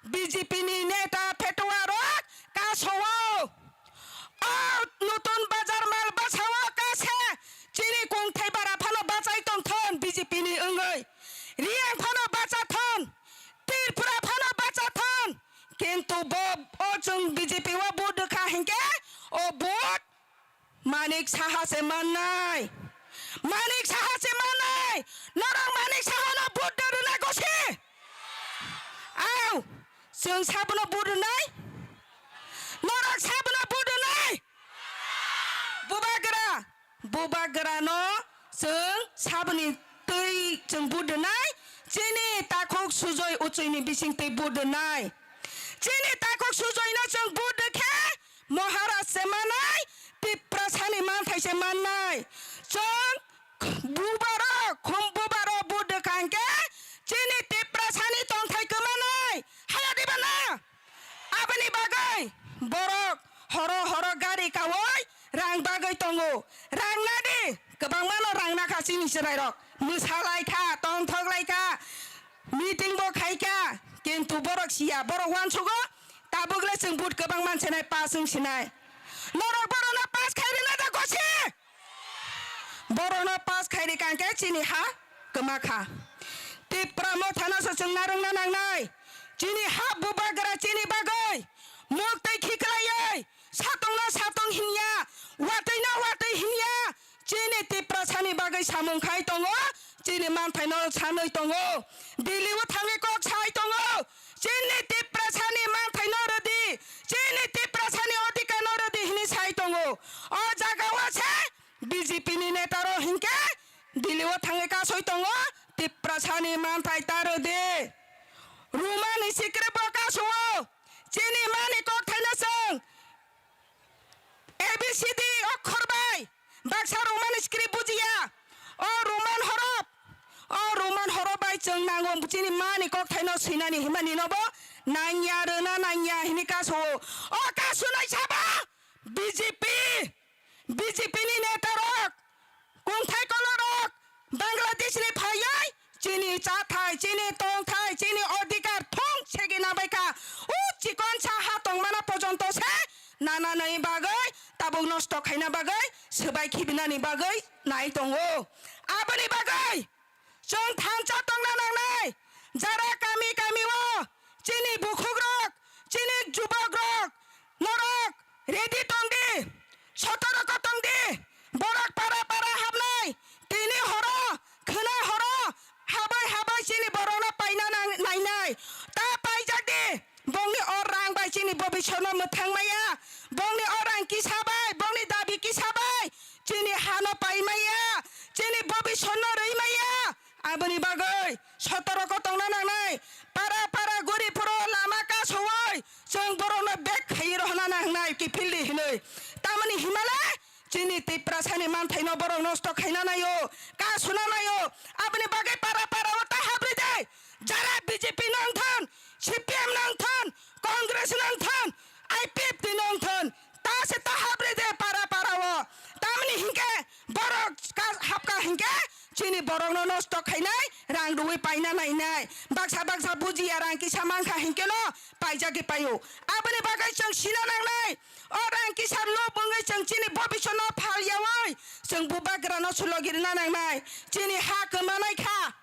B J P ni neta phetuarok kasao. O Nutun Bazar mal bwsao kase chini kungthai bara phano bachai tongthon B J P ni wngwi. Riyang phano bachathon, Tripura phano bachathon. Kintu bo, o chwng B J P o vote rwkha hinkhe o vote Manik Saha se mannai. Manik Saha se mannai. Norok Manik Saha no vote da rwna gosi? Au, chwng sabono vote rwnai? Norok sabono vote rwnai? Bubagra, bubagra no chwng saboni twi chwng vote rwnai. Chini takhuk Sujoi Uchui ni bising twi vote rwnai. Chini takhuk Sujoi no chwng vote rwkhe Maharaj se manai, Tiprasani manthai se mannai. Chwng bubarok, khum bubarok vote rwkha hinkhe chini Tiprasani tongthai kwmanai. Haya diba na? Aboni bagwi borok horo horo gari kaui rang bagwi tongo. Rang nadi, kwbangmano rang nakha chini chwrairok. Mwsa laikha, tongthok laikha, meeting bo khaikha, kintu borok siya, borok uansugo. Tabukle chwng vote kwbang mansinai, pass wngsinai. Norok borokno pass khai rwna da gosi? Borokno pass khai rwkha hinkhe chini ha kwma kha. Tipra mothano se chwng narwkna nangnai. Chini ha bubagra chini bagwi muktwi khiklaiwi satongno satong hinya, watwino watwi hinya. Chini Tiprasani bagwi samung khai tongo, chini manthaino sanwi tongo, Delhi o thangwi kok sai tongo, chini Tiprasani manthaino rwdi, chini Tiprasani odhikar no rwdi hwnwi sai tongo. O jagao se B J P ni neta rok hinkhe Delhi o thangwi kasoi tongo, Tiprasani manthai ta rwdi. Rumani sikrep bo kasao, chini mani kokthaino chwng A B C D okhor bai baksa Roman script bujiya. O Roman horof, o Roman horof bai chwng nango chini mani kokthaino swinani himani nobo nangya rwna nangya hini kasao. O kasunai sabo B J P, B J P ni neta rok, kungthai kolorok, Bangladesh ni phaiwi chini chathai, chini tongthai, chini odhikar thung segina baikha. O chikonsa ha tongmana pojonto se nananani bagwi, tabuk nosto khaina bagwi, swbai khibinani bagwi nai tongo. Aboni bagwi chwng thansa tongna nangnai. Jara kami kami o chini bukhukrok, chini jubokrok, norok ready tongdi, sotoroko tongdi, borok para para habnai, tini horo, khwnai horo, habai habai chini borokno paina nang-, nainai, ta paijak di, bongni o rang bai chini bobiswrno mwthang maya, bongni o rang kisa bai, bongni dabi kisa bai, chini hano pai maya, chini bobiswrno rwi maya, aboni bagwi sotoroko tongna nangnai, para para guri phuru lama kasoi chwng borokno bek khaiwi rohna nangnai kiphildi hinwi. Tamoni himale Tini Tiprasani manthaino borok nosto khaina naio, ka suna naio. Aboni bagwi para para o ta habri de. Jara B J P nang thon, C P M nang thon, Congress nang thon, I P F T nang thon, ta se ta habri de para para o. Tamni hinkhe borok ka-, hapka hinkhe chini borokno nosto khainai, rang rwi paina nainai. Baksa baksa bujiya rang kisa mankha hinkhe no paijagwi paio. Aboni bagwi chwng sina nangnai. O rang kisa lub wngwi chwng chini bobiswt no phal yaui chwng bubagra no sulogirina nangnai. Chini ha kwmanai kha.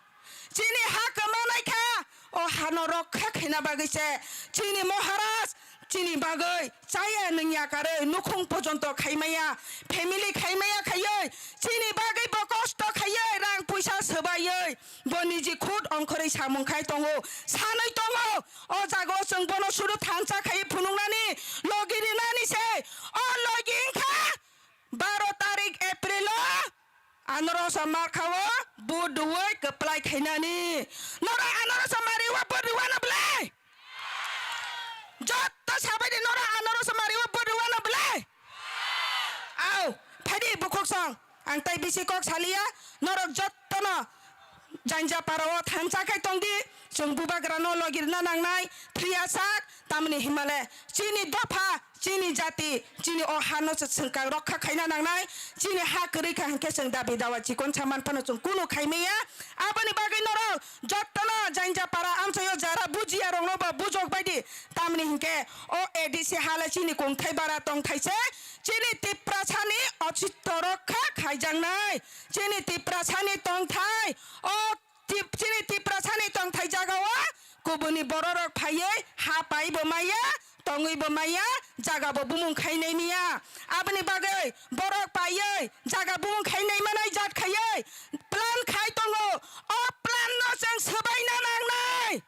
Chini ha kwmanai kha, o hano rokha khaina bagwi se chini Maharaj chini bagwi chaya nwngya karwi nukhung pojonto khaimaya, family khaimaya khaiwi chini bagwi bo kosto khaiwi rang puisa swbaiwi bo niji khud ongkhorwi samung khai tongo, sanwi tongo. O jaga o chwng bono suru thansa khai phunuknani logi rinani se, o logi wngkha baro tarik April o. Anorosa markha o vote rwui kwplai khainani. Norok anorosa mari o vote rwano belai? Jotto sabai di norok anorosa mari o vote rwano belai? Au, phaidi bukhuk song. Ang tai bisi kok saliya. Norok jottono Jainjapara o thansa khai tongdi. Chwng bubagra no logirna nangnai. Thwiya sak tamni himale. Chini dopha. Chini jati, chini o hano se swngkang rokha khaina nangnai, chini ha kwrwi kha hinkhe chwng dabi dawa chikon saman phano chwng kunu khaimaya. Aboni bagwi norok jottono Jainjapara amchaio jara bujiya rokno bo bujok baidi. Tamni hinkhe o A D C hale chini kungthai bara tongthai se, chini Tiprasani ositto rokha khaijaknai, chini Tiprasani tongthai o Tip-, chini Tiprasani tongthai jagao kubuni bororok phaiwi ha paibo maya, tongwibo maya, jagabo bumung khainai miya. Aboni bagwi borok paiwi jaga bumung khainai manai jat khaiwi plan khai tongo. O plan no chwng swbaina nangnai,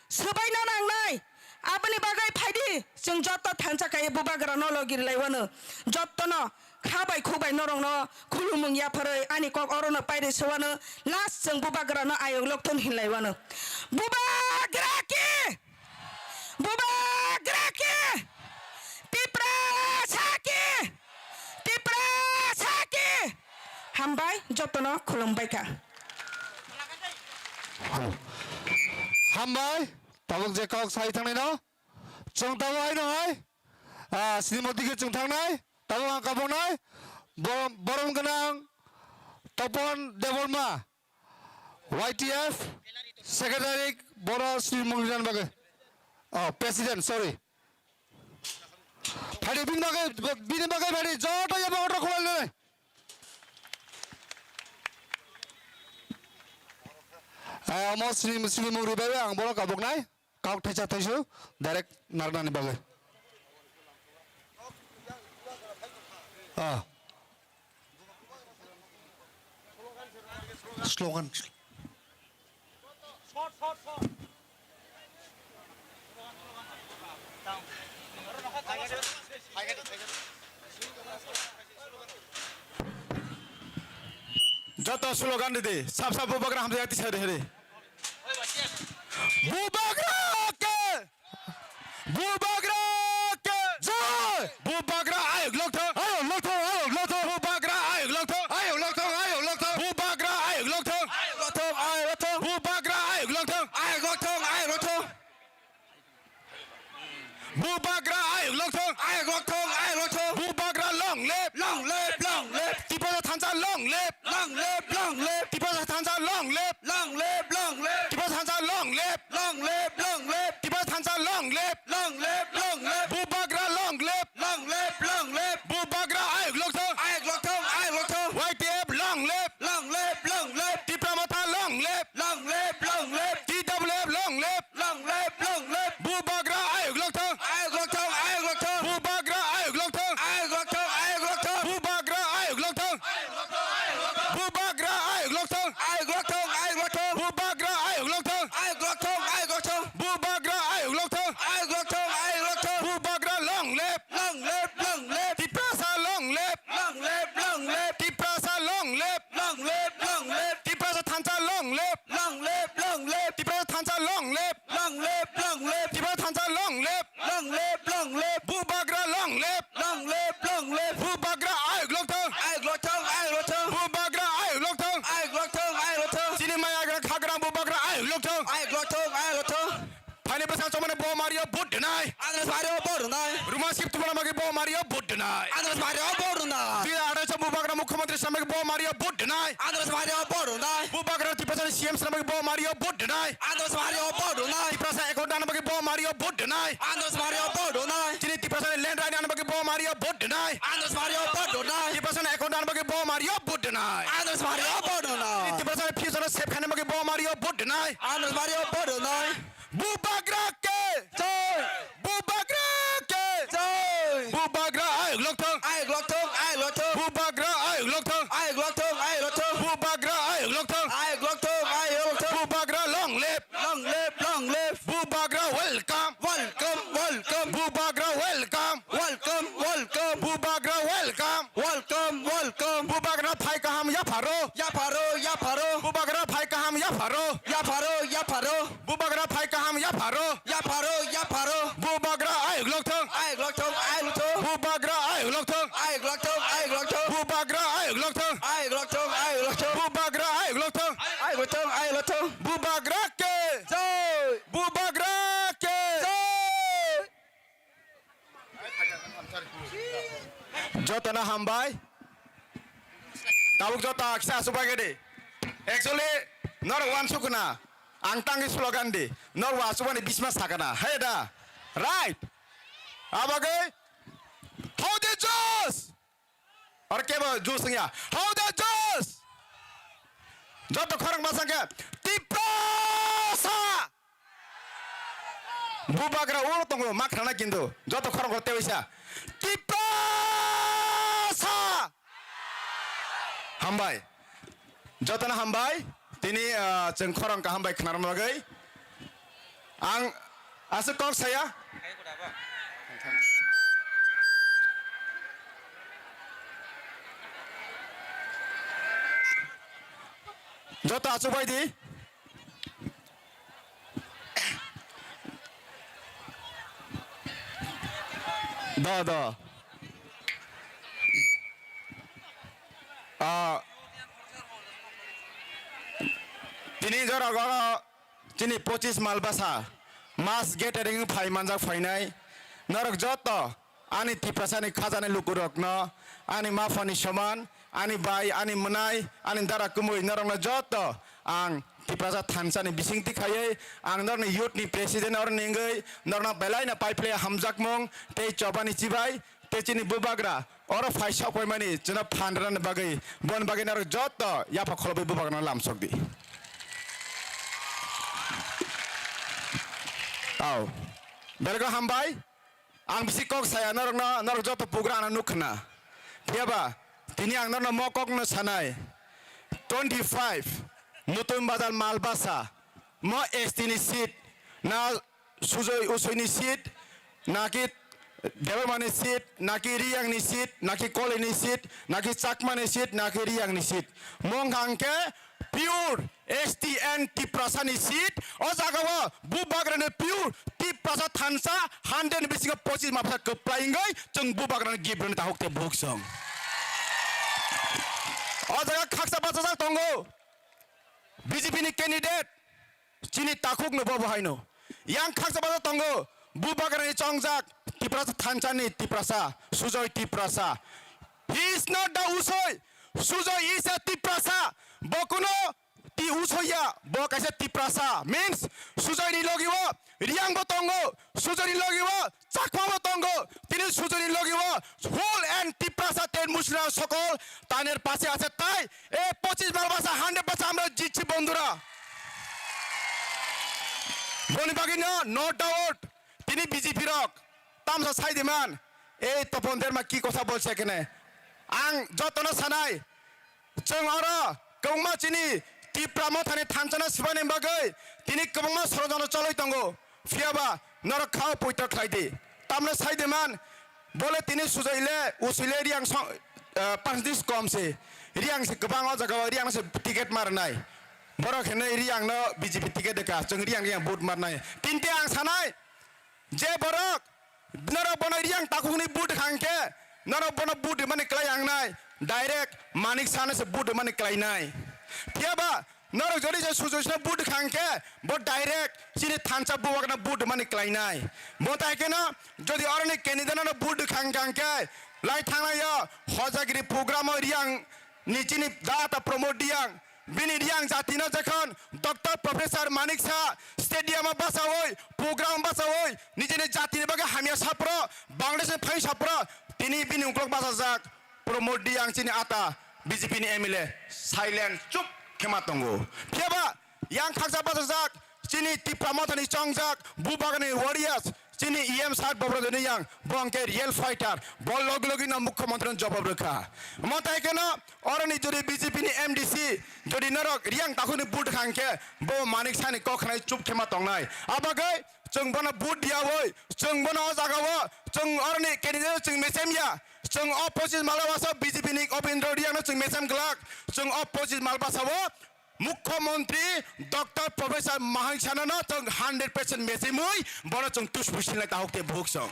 swbaina nangnai. Aboni bagwi phaidi chwng jotto thansa kaiwi bubagra no logi rwlaiwano, jottono kha bai khuk bai norokno khulumung yapharwi ani kok orono pairi sowano, last chwng bubagra no ayok lokthon hinlaiwano. Bubagra ki! Bubagra ki! Tiprasa ki! Tiprasa ki! Hambai, jotono khulumbaikha. Hambai, tabuk je kok sai thangnai no, chwng tabuk hai no hai. Ah, Srimoti khe chwng thangnai, tabuk ang kaboknai, bo-, borom gwnang Topon Debbarma, Y T F secretary, boro Sri Mungrinan bagwi. Oh, president, sorry. Phaidi bini bagwi, bini bagwi phaidi, joto yabo order khulai nai. Ah, omo Sri, Sri Mungri bagwi ang boro kaboknai. Kok thaisa thaisu direct narnani bagwi. Ah. Slogan. Joto slogan ridi, sab sab bubagra hamjak tisa rihri. Bubagra ke! Bubagra ke! Jai! Bubagra ayok lokthong! Ayok lokthong, ayok lokthong! Bubagra ayok lokthong! Ayok lokthong, ayok lokthong! Bubagra ayok lokthong! Ayok lokthong, ayok lokthong! Bubagra ayok lokthong! Ayok lokthong, ayok lokthong! Bubagra ayok lokthong! Ayok lokthong, ayok lokthong! Bubagra long live! Long live, long live! Tiprasa thansa long live! Long live, long live! Tiprasa thansa long live! Long live, long live! Tiprasa thansa long live! Long live, long live! Tiprasa thansa long live! Long live, long live! Bubagra long live! Long live, long live! Bubagra ayok lokthong! Ayok lokthong, ayok lokthong! Y T F long live! Long live, long live! Tipra Motha long live! Long live, long live! T W F long live! Long live, long live! Bubagra ayok lokthong! Ayok lokthong, ayok lokthong! Bubagra ayok lokthong! Ayok lokthong, ayok lokthong! Bubagra ayok lokthong! Bubagra ayok lokthong! Ayok lokthong, ayok lokthong! Bubagra ayok lokthong! Ayok lokthong, ayok lokthong! Bubagra ayok lokthong! Ayok lokthong, ayok lokthong! Bubagra long live! Long live, long live! Tiprasa long live! Long live, long live! Tiprasa long live! Long live, long live! Tiprasa thansa long live! Long live, long live! Tiprasa thansa long live! Long live, long live! Tiprasa thansa long live! Long live, long live! Bubagra long live! Long live, long live! Bubagra ayok lokthong! Chomani bo mario vote dwnai. Andros mario vote dwnai. Ruma sip tubana magi bo mario vote dwnai. Andros mario vote dwnai. Dui hajar atharo Bubagra mukhyamantri samagi bo mario vote dwnai. Andros mario vote dwnai. Bubagra Tiprasani C M samagi bo mario vote dwnai. Andros mario vote dwnai. Tiprasa account dana magi bo mario vote dwnai. Andros mario vote dwnai. Chini Tiprasani land right dana magi bo mario vote dwnai. Andros mario vote dwnai. Tiprasani account dana magi bo mario vote dwnai. Andros mario vote dwnai. Tiprasani future save khaina magi bo mario vote dwnai. Andros mario vote dwnai. Bubagra ke! Jai! Bubagra ke! Jai! Bubagra ayuk lokthong! Ayuk lokthong, ayuk lokthong! Bubagra ayuk lokthong! Ayuk lokthong, ayuk lokthong! Bubagra ayuk lokthong! Ayuk lokthong, ayuk lokthong! Bubagra long live! Long live, long live! Bubagra welcome! Welcome, welcome! Bubagra welcome! Welcome, welcome! Bubagra welcome! Welcome, welcome! Bubagra phai kaham yapharo! Yapharo, yapharo! Bubagra phai kaham yapharo! Yapharo, yapharo! Bubagra phai kaham yapharo! Yapharo, yapharo! Bubagra ayuk lokthong! Ayuk lokthong, ayuk lokthong! Bubagra ayuk lokthong! Ayuk lokthong, ayuk lokthong! Bubagra ayuk lokthong! Ayuk lokthong, ayuk lokthong! Bubagra ayuk lokthong! Ayuk lokthong, ayuk lokthong! Bubagra ke! Jai! Bubagra ke! Jai! Jotona hambai. Tabuk joto aksa asubagede. Actually, nor wan sukuna. Ang tangi slogan di. Nor wa asubani bisma sakana. Hey da. Right. Abagoi. How the Josh? Or kebo Josh ya. How the Josh? Joto khorang masangke. Tiprasa. Bubagra ulo tongo, ma khrana kintu. Joto khorang ko tewaisa. Tiprasa! Hambai. Jotono hambai. Tini, ah, chwng khorang kaham bai khnarma bagwi. Ang aswk kok saya. Joto achuk bai di. Do, do. Ah, tini jorok oro chini pochis mal basa mass gathering phai manjak phainai norok joto. Ani Tiprasani khajani lukurokno, ani maphani soman, ani bai, ani mwnai, ani dara kumui norokno joto ang Tiprasa thansani bisingtwi khaiwi ang norokni youth ni president oroni wngwi norokno belaino paiphlai hamjakmung tei chobani chibai tei chini bubagra oro phai sokpaimani chwngno phan rwnani bagwi boni bagwi norok joto yapha kholobwi bubagrano lamsokdi. Au. Belgo hambai. Ang bisi kok saya norokno, norok joto pugra ano nuk khna. Phiyaba tini ang norokno mo kokno sanai. Twenty five Mutun Bazar Malbasa mo S T ni seat na Sujoi Usoi ni seat na ki Debbarma ni seat na ki Riyang ni seat na ki Koli ni seat na ki Chakma ni seat na ki Riyang ni seat. Mong hangke pure S T N Tiprasa ni seat, o jaga o bubagra ni pure Tiprasa thansa hundred ni bisingo pochis mapsa kwplai wngwi chwng bubagra ni gift rwni tahuk tei buhuk chwng. O jaga khaksa bachajak tongo B J P ni candidate chini takhuk no bobo haino. Yang khaksa bachajak tongo bubagra ni chongjak Tiprasa thansa ni Tiprasa, Sujoy Tiprasa. He is not the Usoi. Sujoy is a Tiprasa. Bo kuno Ti Usoya, bo kaisa Tiprasa, means Sujoy ni logi o Riyang bo tongo, Sujoy ni logi o Chakma bo tongo, tini Sujoy ni logi o whole and Tiprasa ten Muslim sokol taner pase ase tai, e pochis Malbasa hundred percent amra jitchi bondhura. Boni bagwi no, no doubt, tini B J P rok tamsa sai de man, ei Topon Derma ki kotha bolse kene, ang jotono sanai, Chwng oro kwbangma chini Tipra Mothani thansa no swbaini bagwi tini kwbangma sorojono choloi tongo, phiyaba norok khao poito khlai di. Tamno sai de man, bole tini Sujoy le, Usoi le Riyang song, eh, percentage kom se. Riyang se kwbang o jaga o Riyang se ticket ma rwnai. Borok hinwi Riyang no B J P ticket de ka, chwng Riyang Riyang vote ma rwnai. Tinte ang sanai, Je borok norok bono Riyang takhukni vote hangkhe, norok bono vote rimani kwlai ang nai, direct Manik Sahano se vote rimani kwlai nai. Phiyaba Norok jodi se Sujoy Singh no vote kha hwnkhe, bo direct chini thansa bubagno vote mani klainai. Bo tai kheno jodi oroni candidate no vote kha hwnkhe, lai thanglaio Hojagiri program o Reang ni chini data Pramod Reang, bini Reang jati no jekhon Doctor Professor Manik Saha stadium o bachaui, program bachaui, nijini jati ni bagwi hamya sapro, Bangladesh ni phai sapro, tini bini uklok bachajak. Pramod Reang chini ata B J P ni M L A silent chup khema tongo. Phiyaba yang khaksa bachajak chini Tipra Mothani chongjak Bubagrani warriors chini E M sir Bobrojoni yang bo hwnkhe real fighter, bo logi logi no Mukhyamantri no jobab rwkha. Omo tai kheno oroni jodi B J P ni M D C jodi norok Reang takhukni vote kha hwnkhe bo Manik Sahani kok khnai chup khema tongnai. Abagwi chwng bono vote diyawi, chwng bono o jagao, chwng oroni candidate chwng mechem ya, chwng o pochis mal basa B J P ni Obindro Reang no chwng mechem glak, chwng o pochis mal basa o Mukhyamantri Doctor Professor Manik Saha no chwng hundred percent mechemwi bono chwng tus buisinlai tahuk te buhuk song.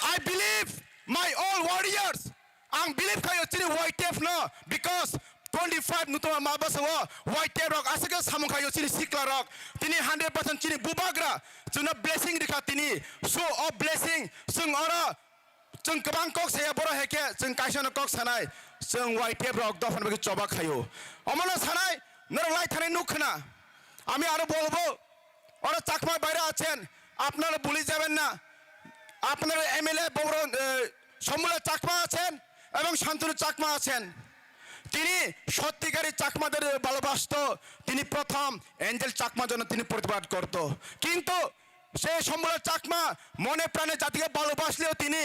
I believe my all warriors. Ang believe khaio chini Y T F no, because twenty five nutuma mal basa o Y T F rok aswk khe samung khaio chini sikla rok. Tini hundred percent chini bubagra chwngno blessing rikha tini. So o blessing chwng oro chwng kwbang kok saya, boro hai khe chwng kaisa no kok sanai, chwng Y T F rok dophani bagwi choba khaio. Omono sanai norok lai thani nuk khna. Ami aro bolbo. ওরা চাকমা বাইরে আছেন, আপনারা ভুলে যাবেন না। আপনার এমএলএ বড়, এ, শম্ভুলা চাকমা আছেন এবং শান্তনু চাকমা আছেন। তিনি সত্যিকারী চাকমাদের ভালোবাসতো। তিনি প্রথম এঞ্জেল চাকমার জন্য তিনি প্রতিবাদ করত। কিন্তু সে শম্ভুলা চাকমা মনে প্রাণে জাতিকে ভালোবাসলেও তিনি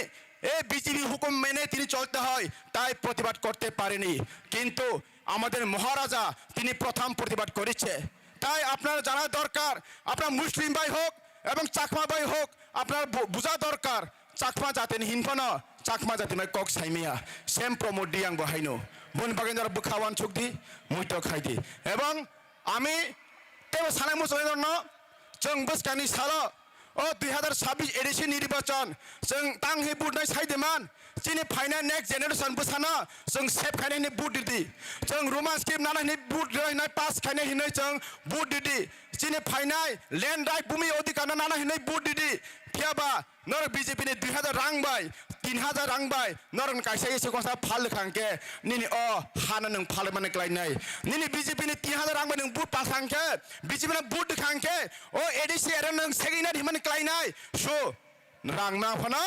এই বিজেপি হুকুম মেনে তিনি চলতে হয়, তাই প্রতিবাদ করতে পারেনি। কিন্তু আমাদের মহারাজা তিনি প্রথম প্রতিবাদ করেছে। তাই আপনারা জানা দরকার, আপনার মুসলিম ভাই হোক এবং চাকমা ভাই হোক, আপনার বু-, বুঝা দরকার, চাকমা জাতির হিনফানো, চাকমা জাতি mai kok saimaya, sem Pramod Reang bo haino, boni bagwi norok bwkha uansuk di, muito khai di. Ebong ami tebo sanai muchungnai norokno, chwng bwskangni salo, o dui hazar sabbish A D C nirbachon, chwng tang hi vote nai sai de man, chini phainai next generation bwsano chwng save khainai hwnwi vote ridi. Chwng Roman script nana hwnwi vote rwinai pass khainai hwnwi chwng vote ridi. Chini phainai land right bumi odhikar no nana hwnwi vote ridi. Phiyaba norok B J P ni dui hazar rang bai, tin hazar rang bai, norok ni kaisa isi kosa phal kha hwnkhe, nini o hano nwng phalmani klainai. Nini B J P ni tin hazar rang bai nwng vote pal kha hwnkhe, B J P no vote kha hwnkhe, o A D C area nwng segwi nai hwnmani klainai. So, rang ma phano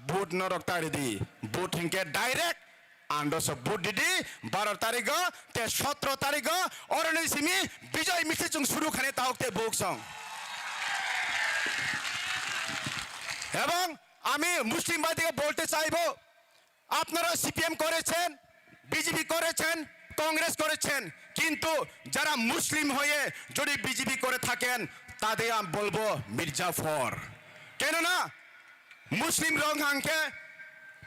vote norok ta ridi. Vote hwnkhe direct androso vote didi, baro tarigo, te sotro tarigo, oroni simi bijoy misil chwng suru khane tahok te buk song. এবং আমি মুসলিম ভাইদেরকে বলতে চাইবো, আপনারা সিপিএম করেছেন, বিজেপি করেছেন, কংগ্রেস করেছেন, কিন্তু যারা মুসলিম হয়ে যদি বিজেপি করে থাকেন, তাদের আমি বলবো মির্জাফর। কেননা মুসলিম রং হাঙ্কে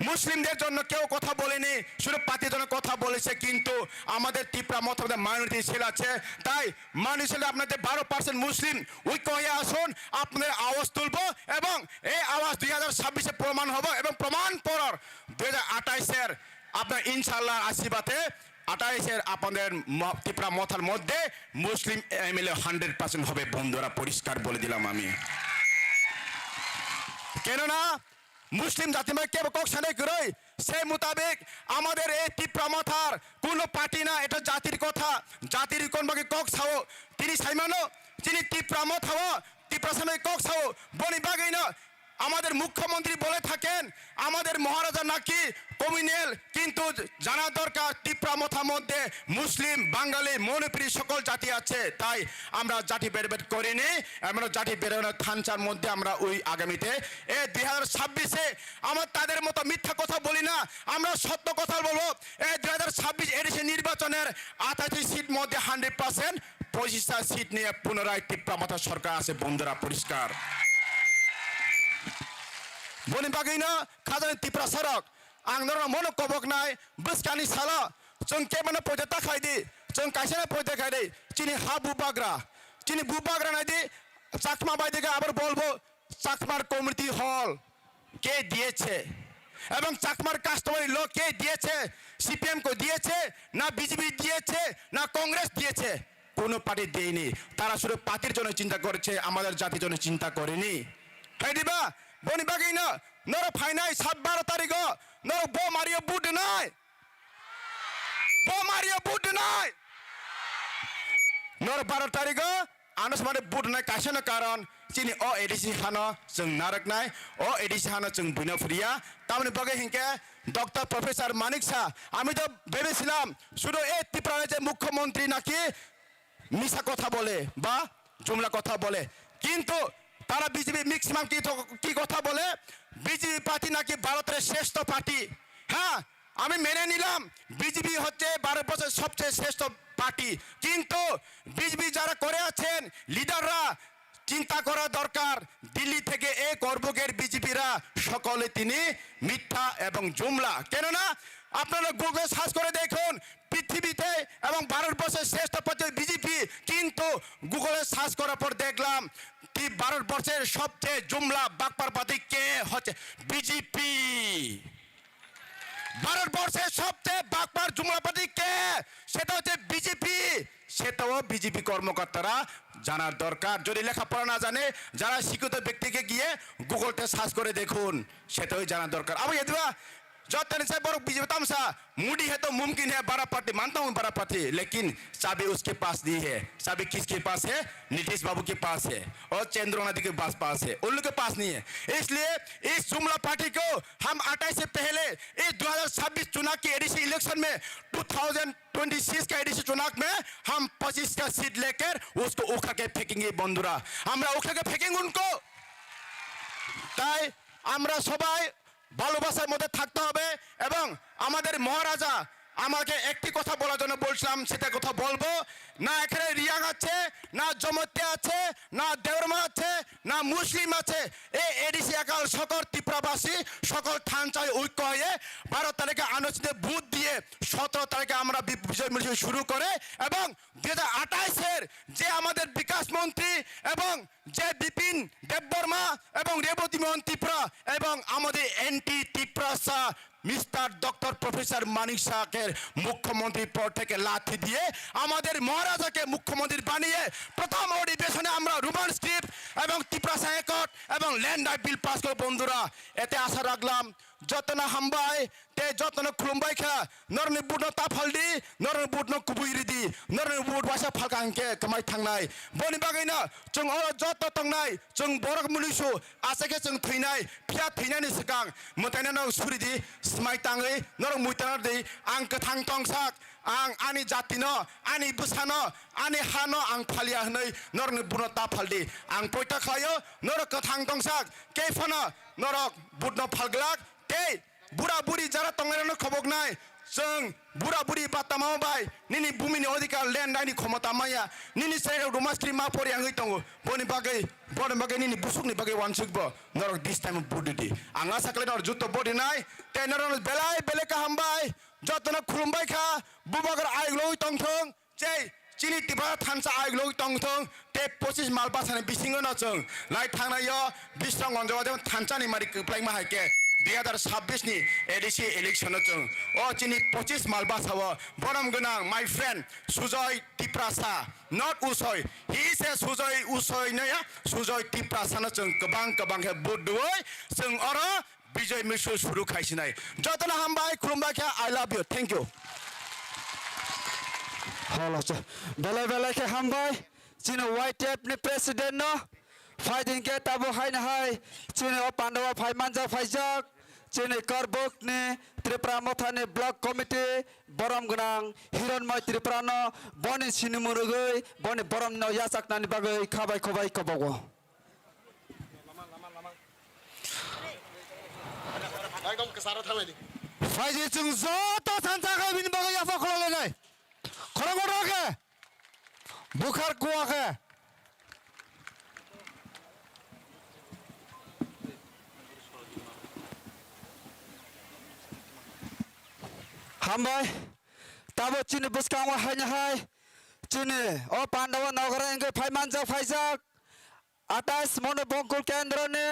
মুসলিমদের জন্য কেউ কথা বলেনি, শুধু পার্টির জন্য কথা বলেছে। কিন্তু আমাদের তিপ্রা মথা মাইনরিটি সেল আছে, তাই মাইনরিটি সেলে আপনাদের বারো পার্সেন্ট মুসলিম ঐক্য হয়ে আসুন, আপনাদের আওয়াজ তুলবো এবং এই আওয়াজ দুই হাজার ছাব্বিশে প্রমাণ হবো এবং প্রমাণ পরর দুই হাজার আঠাইশের আপনার ইনশাআল্লাহ আশীর্বাদে আঠাইশের আপনাদের ম-, তিপ্রা মথার মধ্যে মুসলিম এমএলএ হান্ড্রেড পার্সেন্ট হবে। বন্ধুরা, পরিষ্কার বলে দিলাম আমি। কেননা মুসলিম জাতি মানে কেবল কক্সানে গরই, সেই মোতাবেক আমাদের এই তিপ্রা মথার কোনো পার্টি না, এটা জাতির কথা। জাতির কোন বাকি কক সাও, তিনি সাইমানো, তিনি তিপ্রা মথাও, তিপ্রা সামনে কক সাও, বনি বাগাইনো। আমাদের মুখ্যমন্ত্রী বলে থাকেন, আমাদের মহারাজা নাকি কমিউনাল, কিন্তু জানা দরকার তিপ্রা মথার মধ্যে মুসলিম, বাঙালি, মণিপুরি সকল জাতি আছে। তাই আমরা জাতি ভেদাভেদ করিনি, আমরা জাতি ভেদাভেদ থানচার মধ্যে আমরা ওই আগামীতে এ দুই হাজার ছাব্বিশে আমরা তাদের মতো মিথ্যা কথা বলি না, আমরা সত্য কথা বলবো। এ দুই হাজার ছাব্বিশ এডিসি নির্বাচনের আঠাশি সিট মধ্যে হান্ড্রেড পার্সেন্ট পঁচিশটা সিট নিয়ে পুনরায় তিপ্রা মথা সরকার আছে। বন্ধুরা, পরিষ্কার। বনি বাগাইনো খাজানি তিপ্রা সড়ক, ang norokno mono koboknai, bwskangni salo chwng kebono poito ta khaidi, chwng kaisano poito khaidi, chini ha bubagra, chini bubagra naidi, Chakma bai dege abar bolbo, Chakmar community hall ke diyeche, এবং চাকমার কাস্টমারি ল কে দিয়েছে? সিপিএম কো দিয়েছে, না বিজেপি দিয়েছে, না কংগ্রেস দিয়েছে? কোনো পার্টি দেয়নি। তারা শুধু পার্টির জন্য চিন্তা করেছে, আমাদের জাতির জন্য চিন্তা করেনি। Hai diba? Boni bagwi no, norok phainai sat baro tarikh o norok bo mario vote rwnai. Bo mario vote rwnai. Norok baro tarikh o ano samani vote rwnai kaisa no karon chini o A D C hano chwng narwknai, o A D C hano chwng buino phuriya. Tamoni bagwi hinkhe Doctor Professor Manik Saha, ami to ভেবেছিলাম শুধু এই ত্রিপুরার যে মুখ্যমন্ত্রী নাকি মিছা কথা বলে বা জুমলা কথা বলে, কিন্তু তারা বিজেপি ম্যাক্সিমাম কি থ-, কি কথা বলে, বিজেপি পার্টি নাকি ভারতের শ্রেষ্ঠ পার্টি। হ্যাঁ, আমি মেনে নিলাম বিজেপি হচ্ছে ভারতবর্ষের সবচেয়ে শ্রেষ্ঠ পার্টি, কিন্তু বিজেপি যারা করে আছেন লিডাররা, চিন্তা করা দরকার। দিল্লি থেকে এ করবুকের বিজেপিরা সকলে তিনি মিথ্যা এবং জুমলা। কেননা আপনারা গুগলে সার্চ করে দেখুন, পৃথিবীতে এবং ভারতবর্ষের শ্রেষ্ঠ পার্টি বিজেপি, কিন্তু গুগলে সার্চ করার পর দেখলাম কি ভারতবর্ষের সবচেয়ে জুমলা বাটপার পার্টি কে হচ্ছে বিজেপি। ভারতবর্ষের সবচেয়ে বাটপার জুমলা পার্টি কে? সেটা হচ্ছে বিজেপি। সেটাও বিজেপি কর্মকর্তারা জানার দরকার। যদি লেখাপড়া না জানে, যারা শিক্ষিত ব্যক্তিকে গিয়ে গুগলতে সার্চ করে দেখুন, সেটাই জানার দরকার। Abo yadwa jottoni sai borok B J P tamsa, Modi hai to mumkin hai, bada party, manta hum bada party, lekin चाबी उसके पास नहीं है। चाबी किसके पास है? नीतीश बाबू के पास है और चंद्रमा दीदी के पास, पास है, उन लोग के पास नहीं है। इसलिए इस जुमला पार्टी को हम अट्ठाईस से पहले इस दो हज़ार छब्बीस चुनाव की एडीसी इलेक्शन में, दो हज़ार छब्बीस का एडीसी चुनाव में हम पच्चीस का सीट लेकर उसको उखा के फेंकेंगे बंधुरा, আমরা উখাকে ফেকেং উনকো। তাই আমরা সবাই ভালোবাসার মধ্যে থাকতে হবে এবং আমাদের মহারাজা আমাকে একটি কথা বলার জন্য বলছিলাম, সেটা কথা বলবো। না এখানে রিয়াং আছে, না জমাতিয়া আছে, না দেওরমা আছে, না মুসলিম আছে। এই এডিসি একাল সকল ত্রিপুরাবাসী, সকল থানচাই ঐক্য হয়ে বারো তারিখে আনুষ্ঠানিক ভোট দিয়ে সতেরো তারিখে আমরা বি-, বিজয় মিছিল শুরু করে এবং দুই হাজার আঠাইশের যে আমাদের বিকাশ মন্ত্রী এবং যে বিপিন দেববর্মা এবং রেবতী মোহন ত্রিপুরা এবং আমাদের অ্যান্টি ত্রিপ্রাসা মিস্টার ডক্টর প্রফেসর মানিক সাহাকে মুখ্যমন্ত্রী পদ থেকে লাথি দিয়ে আমাদের মহারাজাকে মুখ্যমন্ত্রী বানিয়ে প্রথম অধিবেশনে আমরা রোমান স্ক্রিপ্ট এবং ত্রিপ্রাসা অ্যাকর্ড এবং ল্যান্ড রাইট বিল পাস করে বন্ধুরা। এতে আশা রাখলাম যত না হামবাই, te jotono khulumbai kha, norokni butno ta phaldi, norokni butno kubui ridi, norokni but waisa phalka hinkhe kwmai thangnai. Boni bagwino chwng oro joto tongnai, chwng borok munuisu, aswk khe chwng thwinai, phiya thwinani swkang mwtainano suridi, swmai tangwi norok muitana rwdi. Ang kwthang tongsak, ang ani jatino, ani bwsano, ani hano ang phalia hwnwi norokni butno ta phaldi. Ang poito khlaio, norok kwthang tongsak, kei phano norok butno phalglak, tei bura buri jara tongnairokno khoboknai, chwng bura buri ba tama bai nini bumini odhikar land raini khomota maya, nini chwrairok ruma skri ma pori wngwi tongo, boni bagwi, boni bagwi nini busukni bagwi wansukbo norok this time vote ridi. Ang asa khlai norok juto vote rinai, tei norokno belai belai kaham bai jotono khulumbai kha, bubagra ayuk logwi tongthong. Chei, chini Tipra thansa ayuk logwi tongthong, tei pochis mal bwsani bisingo no chwng lai thangnaio Biswanath Gonjo o thansani mari kwplaima hai khe dui hazar sabbish ni A D C election o chwng o chini pochis mal bwsao borom gwnang my friend Sujoy Tiprasa, not Usoi, he is a Sujoy Usoi no ya, Sujoy Tiprasa no chwng kwbang kwbang khe vote rwui chwng oro Bijoy Mishu suru khaisinai. Jotono hambai, khulumbai khe, I love you. Thank you. Holo, belai belai khe hambai. Chini Y T F ni president no phaidin khe tabo haino hai. Chini o pandao phai manjak phaijak. Chini Karbuk ni Tripura Motha ni block committee borom gwnang Hironmoi Tripura no boni sinimung rwgwi boni borom no yachaknani bagwi khabai khobai kobogo. Ekdom kwcharo thanglaidi. Phaidi chwng joto thansa khe bini bagwi yapha khuloknai. Khorang kotor khe. Bukhar kuwa khe. Hambai. Tabo chini bwskango haino hai. Chini o pandao nogra wngwi phai manjak phaijak. Atais Monu Bongkul Kendroni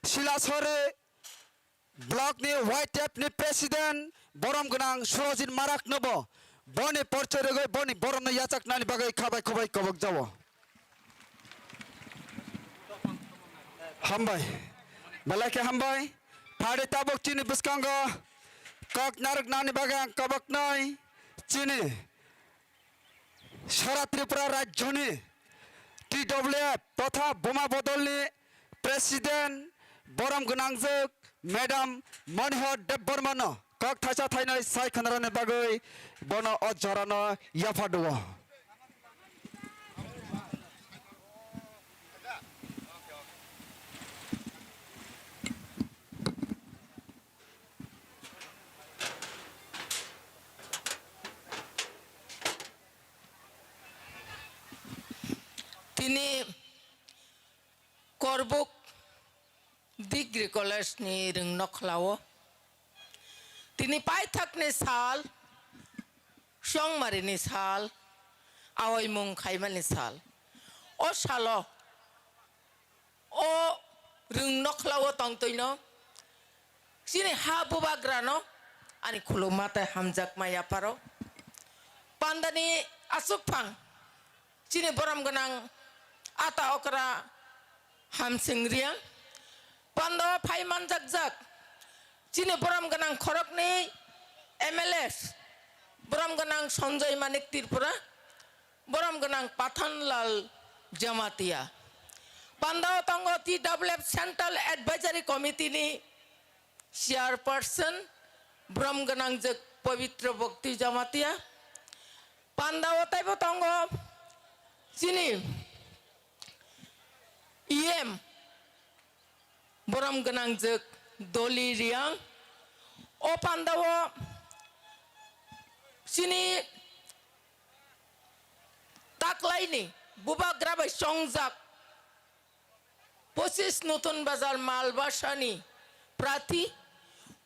Silasori Block ni Y T F ni president borom gwnang Surojit Marak nobo boni porchoi rwgwi boni borom no yachaknani bagwi khabai khubai kobok jawo. Hambai. Belai khe hambai. Phari tabuk chini bwskango kok narwknani bagwi ang koboknai chini Sara Tripura Rajyoni T W F totha Buma Bodolni President borom gwnangjwk Madam Monihar Debbarmano kok thaisa thainwi sai khwnarani bagwi bono o jorano yapharduo. Tini Korbuk Degree College ni rwng nokhlao tini paithakni sal, chongmarini sal, aoimung khaimani sal. O salo o rwng nokhlao tongtwino chini ha bubagrano ani khuluma tei hamjakma yapharo. Pandani aswkphang chini borom gwnang ata okra Hamsing Riang, pandao phai manjakjak chini borom gwnang khoroknwi M L A, borom gwnang Sanjoy Manik Tripura, borom gwnang Pathanlal Jamatia. Pandao tongo T W F Central Advisory Committee ni Chairperson, borom gwnangjwk Pabitra Bhakti Jamatia. Pandao taibo tongo chini E M, borom gwnangjwk Doli Riang. O pandao chini taklaini bubagra bai chongjak pochis Nutun Bazar Malbasani prathi,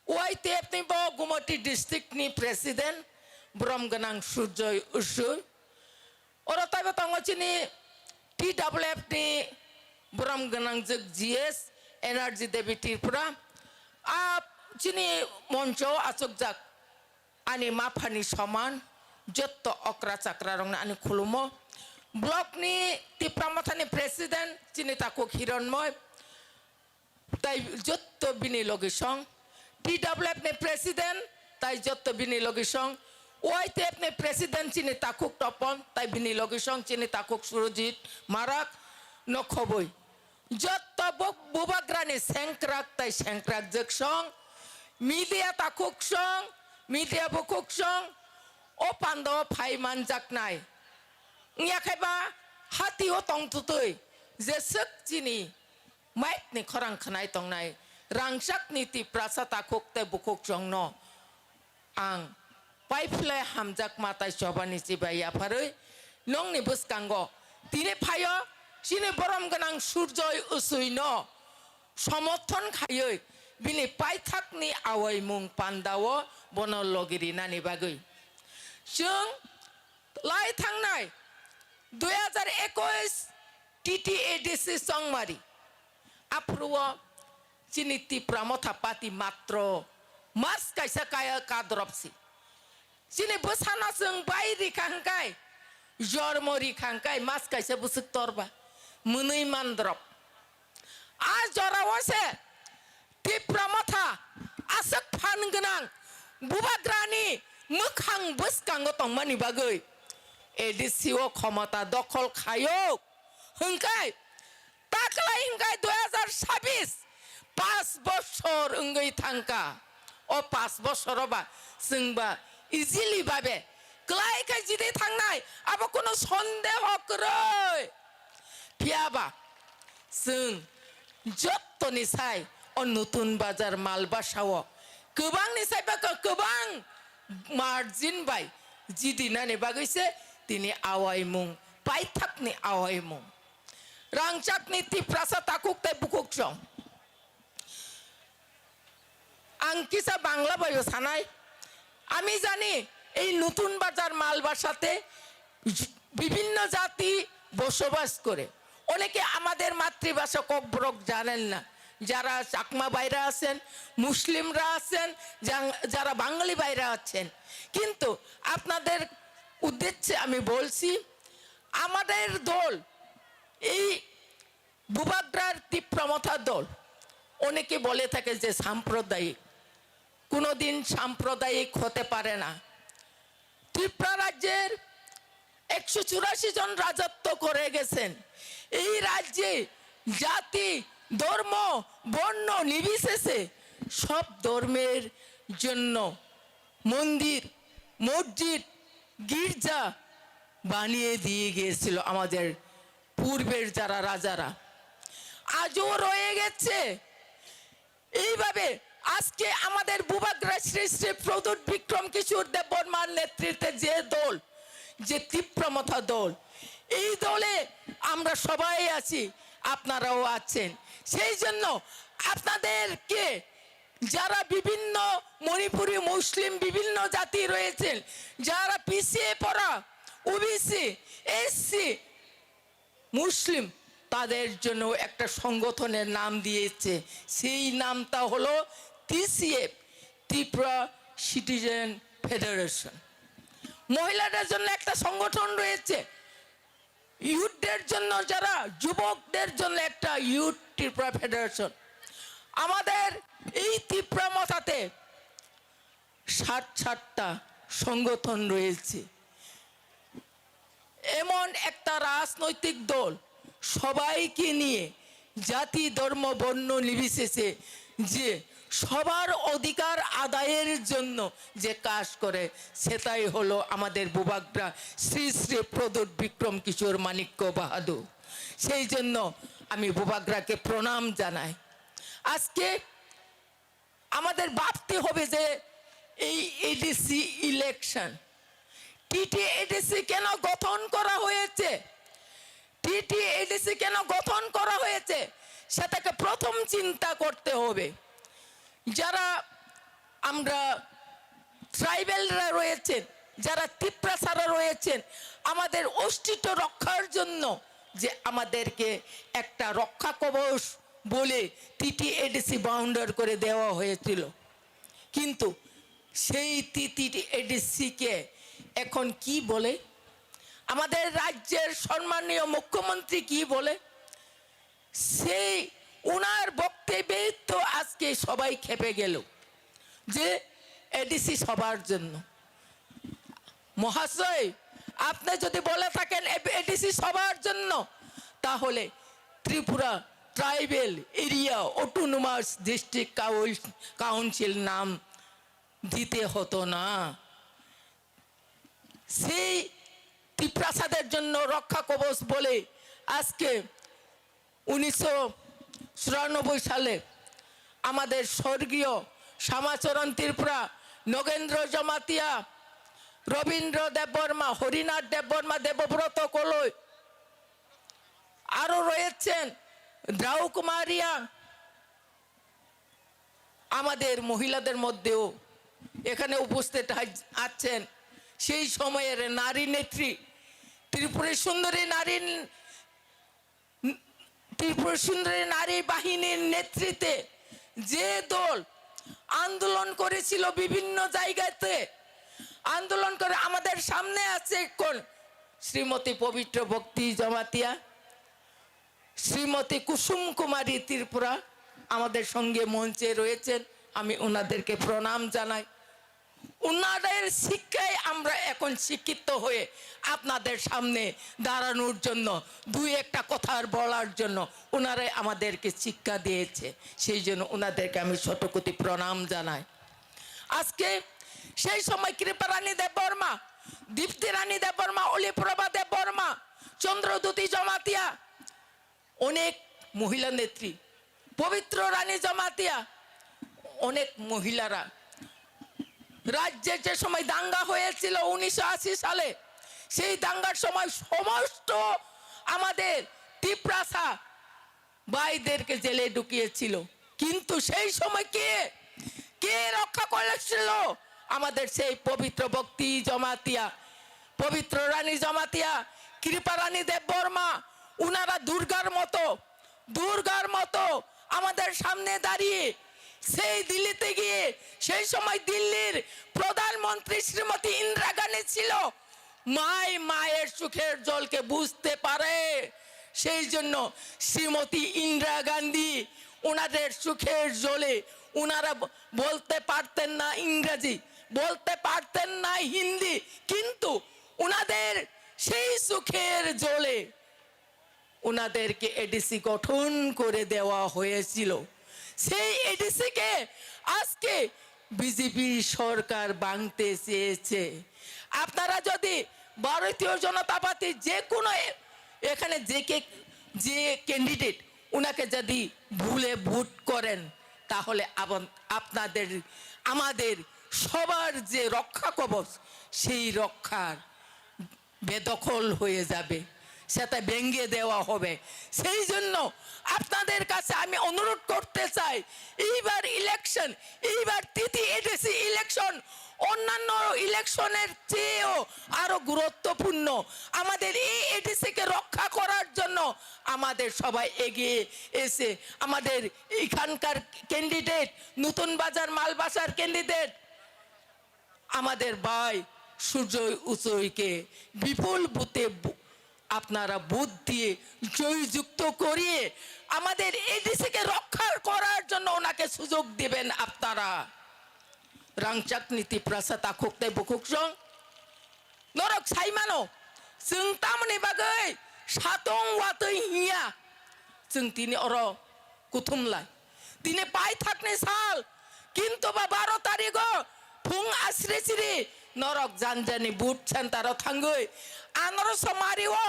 Y T F ni bo Gumoti district ni president, borom gwnang Surjoy Usui. Oro taibo tongo chini T W F ni borom gwnangjwk G S Energy Devi Tripura. A chini moncho achukjak ani maphani soman jotto okra chakra rokno ani khulumo. Block ni Tipra Mothani president chini takhuk Hironmoi, tai jotto bini logi song, T W F ni president, tai jotto bini logi song, Y T F ni president chini takhuk Topon, tai bini logi song chini takhuk Surojit Marak no khoboi. Jotto bu-, bubagrani sengkrak tai sengkrak jwksong, media takhuk song, media bukhuk song, o pandao phai manjaknai. Wngya khe ba hati o tongtwtwi jeswk chini Mic ni khorang khwnai tongnai rangchak ni Tiprasa takhuk tei bukhuk chwngno ang paiphlai hamjakma tai chobani chibai yapharwi nongni bwskango tini phaio chini borom gwnang Surjoy Usui no somorthon khaiwi bini paithakni awaimung pandao bono logi rinani bagwi. Chwng lai thangnai dui hajar ekush T T A D C Chongmari. Aphuru o chini Tipra Motha Party matro mas kaisa kaya kadrop si. Chini bwsano chwng bai rikha hwnkhe, jormo rikha hwnkhe mas kaisa bwswk torba mwnwi mandrop. A jorao se Tipra Motha aswk phan gwnang bubagrani mwkhang bwskango tongmani bagwi A D C o khomota dokhol khaio hwnkhe, taklai hwnkhe dui hajar sabis, pas bosor wngwi thangkha. O pas bosoro ba chwngba easily babe klai khe jidi thangnai, abo kunu sondeho kwrwi. Phiyaba chwng jottoni sai o Nutun Bazar Malbasao kwbangni sai ba kwbang margin bai jidinani bagwi se tini awaimung, paithakni awaimung. Rangchakni Tiprasa takhuk tei bukhuk chwng. Ang kisa Bangla bai o sanai. আমি জানি এই নতুন বাজার মালবাসাতে বিভিন্ন জাতি বসবাস করে। অনেকে আমাদের মাতৃভাষা ককবরক জানেন না, যারা চাকমা ভাইরা আছেন, মুসলিমরা আছেন, যাং-, যারা বাঙালি ভাইরা আছেন, কিন্তু আপনাদের উদ্দেশ্যে আমি বলছি, আমাদের দল, এই বুবাগ্রার তিপ্রামথা দল, অনেকে বলে থাকে যে সাম্প্রদায়িক, কোনোদিন সাম্প্রদায়িক হতে পারে না। ত্রিপুরা রাজ্যের একশো চুরাশি জন রাজত্ব করে গেছেন। এই রাজ্যে জাতি, ধর্ম, বর্ণ নির্বিশেষে সব ধর্মের জন্য মন্দির, মসজিদ, গির্জা বানিয়ে দিয়ে গিয়েছিল আমাদের পূর্বের যারা রাজারা। আজও রয়ে গেছে। এইভাবে আজকে আমাদের বুবাগ্রা শ্রী শ্রী প্রদ্যুৎ বিক্রম কিশোর দেববর্মার নেতৃত্বে যে দল, যে তিপ্রামথা দল, এই দলে আমরা সবাই আছি, আপনারাও আছেন। সেই জন্য আপনাদেরকে, যারা বিভিন্ন মণিপুরি, মুসলিম, বিভিন্ন জাতি রয়েছেন, যারা পিছিয়ে পড়া, ওবিসি, এসসি, মুসলিম, তাদের জন্য একটা সংগঠনের নাম দিয়েছে। সেই নামটা হলো টিসিএফ, ত্রিপুরা সিটিজেন ফেডারেশন। মহিলাদের জন্য একটা সংগঠন রয়েছে, ইউথদের জন্য, যারা যুবকদের জন্য একটা ইউথ ত্রিপুরা ফেডারেশন। আমাদের এই তিপ্রামথাতে সাত সাতটা সংগঠন রয়েছে। এমন একটা রাজনৈতিক দল, সবাইকে নিয়ে, জাতি, ধর্ম, বর্ণ নির্বিশেষে, যে সবার অধিকার আদায়ের জন্য যে কাজ করে, সেটাই হলো আমাদের বুবাগ্রা শ্রী শ্রী প্রদ্যুৎ বিক্রম কিশোর মাণিক্য বাহাদুর। সেই জন্য আমি বুবাগ্রাকে প্রণাম জানাই। আজকে আমাদের ভাবতে হবে যে এই এডিসি ইলেকশন, টিটিএডিসি কেন গঠন করা হয়েছে, টিটিএডিসি কেন গঠন করা হয়েছে, সেটাকে প্রথম চিন্তা করতে হবে। যারা আমরা ট্রাইবেলরা রয়েছেন, যারা তিপ্রাসারা রয়েছেন, আমাদের অস্তিত্ব রক্ষার জন্য যে আমাদেরকে একটা রক্ষা কবচ বলে টিটিএডিসি বাউন্ডার করে দেওয়া হয়েছিল। কিন্তু সেই টিটিএডিসিকে এখন কি বলে? আমাদের রাজ্যের সম্মানীয় মুখ্যমন্ত্রী কি বলে? সেই ওনার বক্তব্যে তো আজকে সবাই খেপে গেল যে এডিসি সবার জন্য। মহাশয়, আপনি যদি বলে থাকেন এ-, এডিসি সবার জন্য, তাহলে Tripura tribal area autonomous district কাউন-, কাউন্সিল নাম দিতে হতো না। সেই তিপ্রাসাদের জন্য রক্ষা কবচ বলে আজকে উনিশশো চুরানব্বই সালে আমাদের স্বর্গীয় শ্যামাচরণ ত্রিপুরা, নগেন্দ্র জমাতিয়া, রবীন্দ্র দেববর্মা, হরিনাথ দেববর্মা, দেবব্রত কলই, আরও রয়েছেন দ্রাউকুমারিয়া, আমাদের মহিলাদের মধ্যেও এখানে উপস্থিত আছেন সেই সময়ের নারী নেত্রী, ত্রিপুরের সুন্দরী নারী, ত্রিপুরের সুন্দরী নারী বাহিনীর নেতৃত্বে যে দল আন্দোলন করেছিল বিভিন্ন জায়গাতে, আন্দোলন করে আমাদের সামনে আছে কোন শ্রীমতী পবিত্র ভক্তি জমাতিয়া, শ্রীমতী কুসুম কুমারী ত্রিপুরা আমাদের সঙ্গে মঞ্চে রয়েছেন, আমি ওনাদেরকে প্রণাম জানাই। ওনাদের শিক্ষায় আমরা এখন শিক্ষিত হয়ে আপনাদের সামনে দাঁড়ানোর জন্য, দুই একটা কথার বলার জন্য ওনারাই আমাদেরকে শিক্ষা দিয়েছে, সেই জন্য ওনাদেরকে আমি শতকোটি প্রণাম জানাই। আজকে সেই সময় কৃপারানী দেববর্মা, দীপ্তি রানী দেববর্মা, অলিপ্রভা দেববর্মা, চন্দ্রদ্যুতি জমাতিয়া, অনেক মহিলা নেত্রী, পবিত্র রানী জমাতিয়া, অনেক মহিলারা রাজ্যে যে সময় দাঙ্গা হয়েছিল উনিশশো আশি সালে, সেই দাঙ্গার সময় সমস্ত আমাদের তিপ্রাসা ভাইদেরকে জেলে ঢুকিয়েছিল। কিন্তু সেই সময় কে, কে রক্ষা করেছিল? আমাদের সেই পবিত্র ভক্তি জমাতিয়া, পবিত্র রানী জমাতিয়া, কৃপা রানী দেববর্মা, উনারা দুর্গার মতো, দুর্গার মতো আমাদের সামনে দাঁড়িয়ে সেই দিল্লিতে গিয়ে সেই সময় দিল্লির প্রধানমন্ত্রী শ্রীমতী ইন্দিরা গান্ধী ছিল, মাই মায়ের সুখের জলকে বুঝতে পারে। সেই জন্য শ্রীমতী ইন্দিরা গান্ধী ওনাদের সুখের জলে, ওনারা ব-, বলতে পারতেন না ইংরেজি, বলতে পারতেন না হিন্দি, কিন্তু ওনাদের সেই সুখের জলে ওনাদেরকে এডিসি গঠন করে দেওয়া হয়েছিল। সেই এডিসিকে আজকে বিজেপি সরকার ভাঙতে চেয়েছে। আপনারা যদি ভারতীয় জনতা পার্টি যে কোনো এ-, এখানে যে কে, যে ক্যান্ডিডেট ওনাকে যদি ভুলে ভোট করেন, তাহলে আবন-, আপনাদের, আমাদের সবার যে রক্ষা কবচ, সেই রক্ষার বেদখল হয়ে যাবে, সেটা ভেঙে দেওয়া হবে। সেই জন্য আপনাদের কাছে আমি অনুরোধ করতে চাই, এইবার ইলেকশন, এইবার তিতি এডিসি ইলেকশন অন্যান্য ইলেকশনের চেয়েও আরো গুরুত্বপূর্ণ। আমাদের এই এডিসিকে রক্ষা করার জন্য আমাদের সবাই এগিয়ে এসে আমাদের এখানকার ক্যান্ডিডেট, নতুন বাজার মালবাসার ক্যান্ডিডেট, আমাদের ভাই সুজয় উচয়কে বিপুল ভোটে ভো-, আপনারা ভোট দিয়ে জয়যুক্ত করিয়ে আমাদের এডিসিকে রক্ষা করার জন্য ওনাকে সুযোগ দিবেন আপনারা। Rangchak ni Tiprasa takhuk tei bukhuk song norok sai mano, chwng tamoni bagwi satong watwi hinya, chwng tini oro kuthum lai. Tini paithakni sal, kintu ba baro tarigo phung asri siri norok janjani boot center o thangwi anoro somari o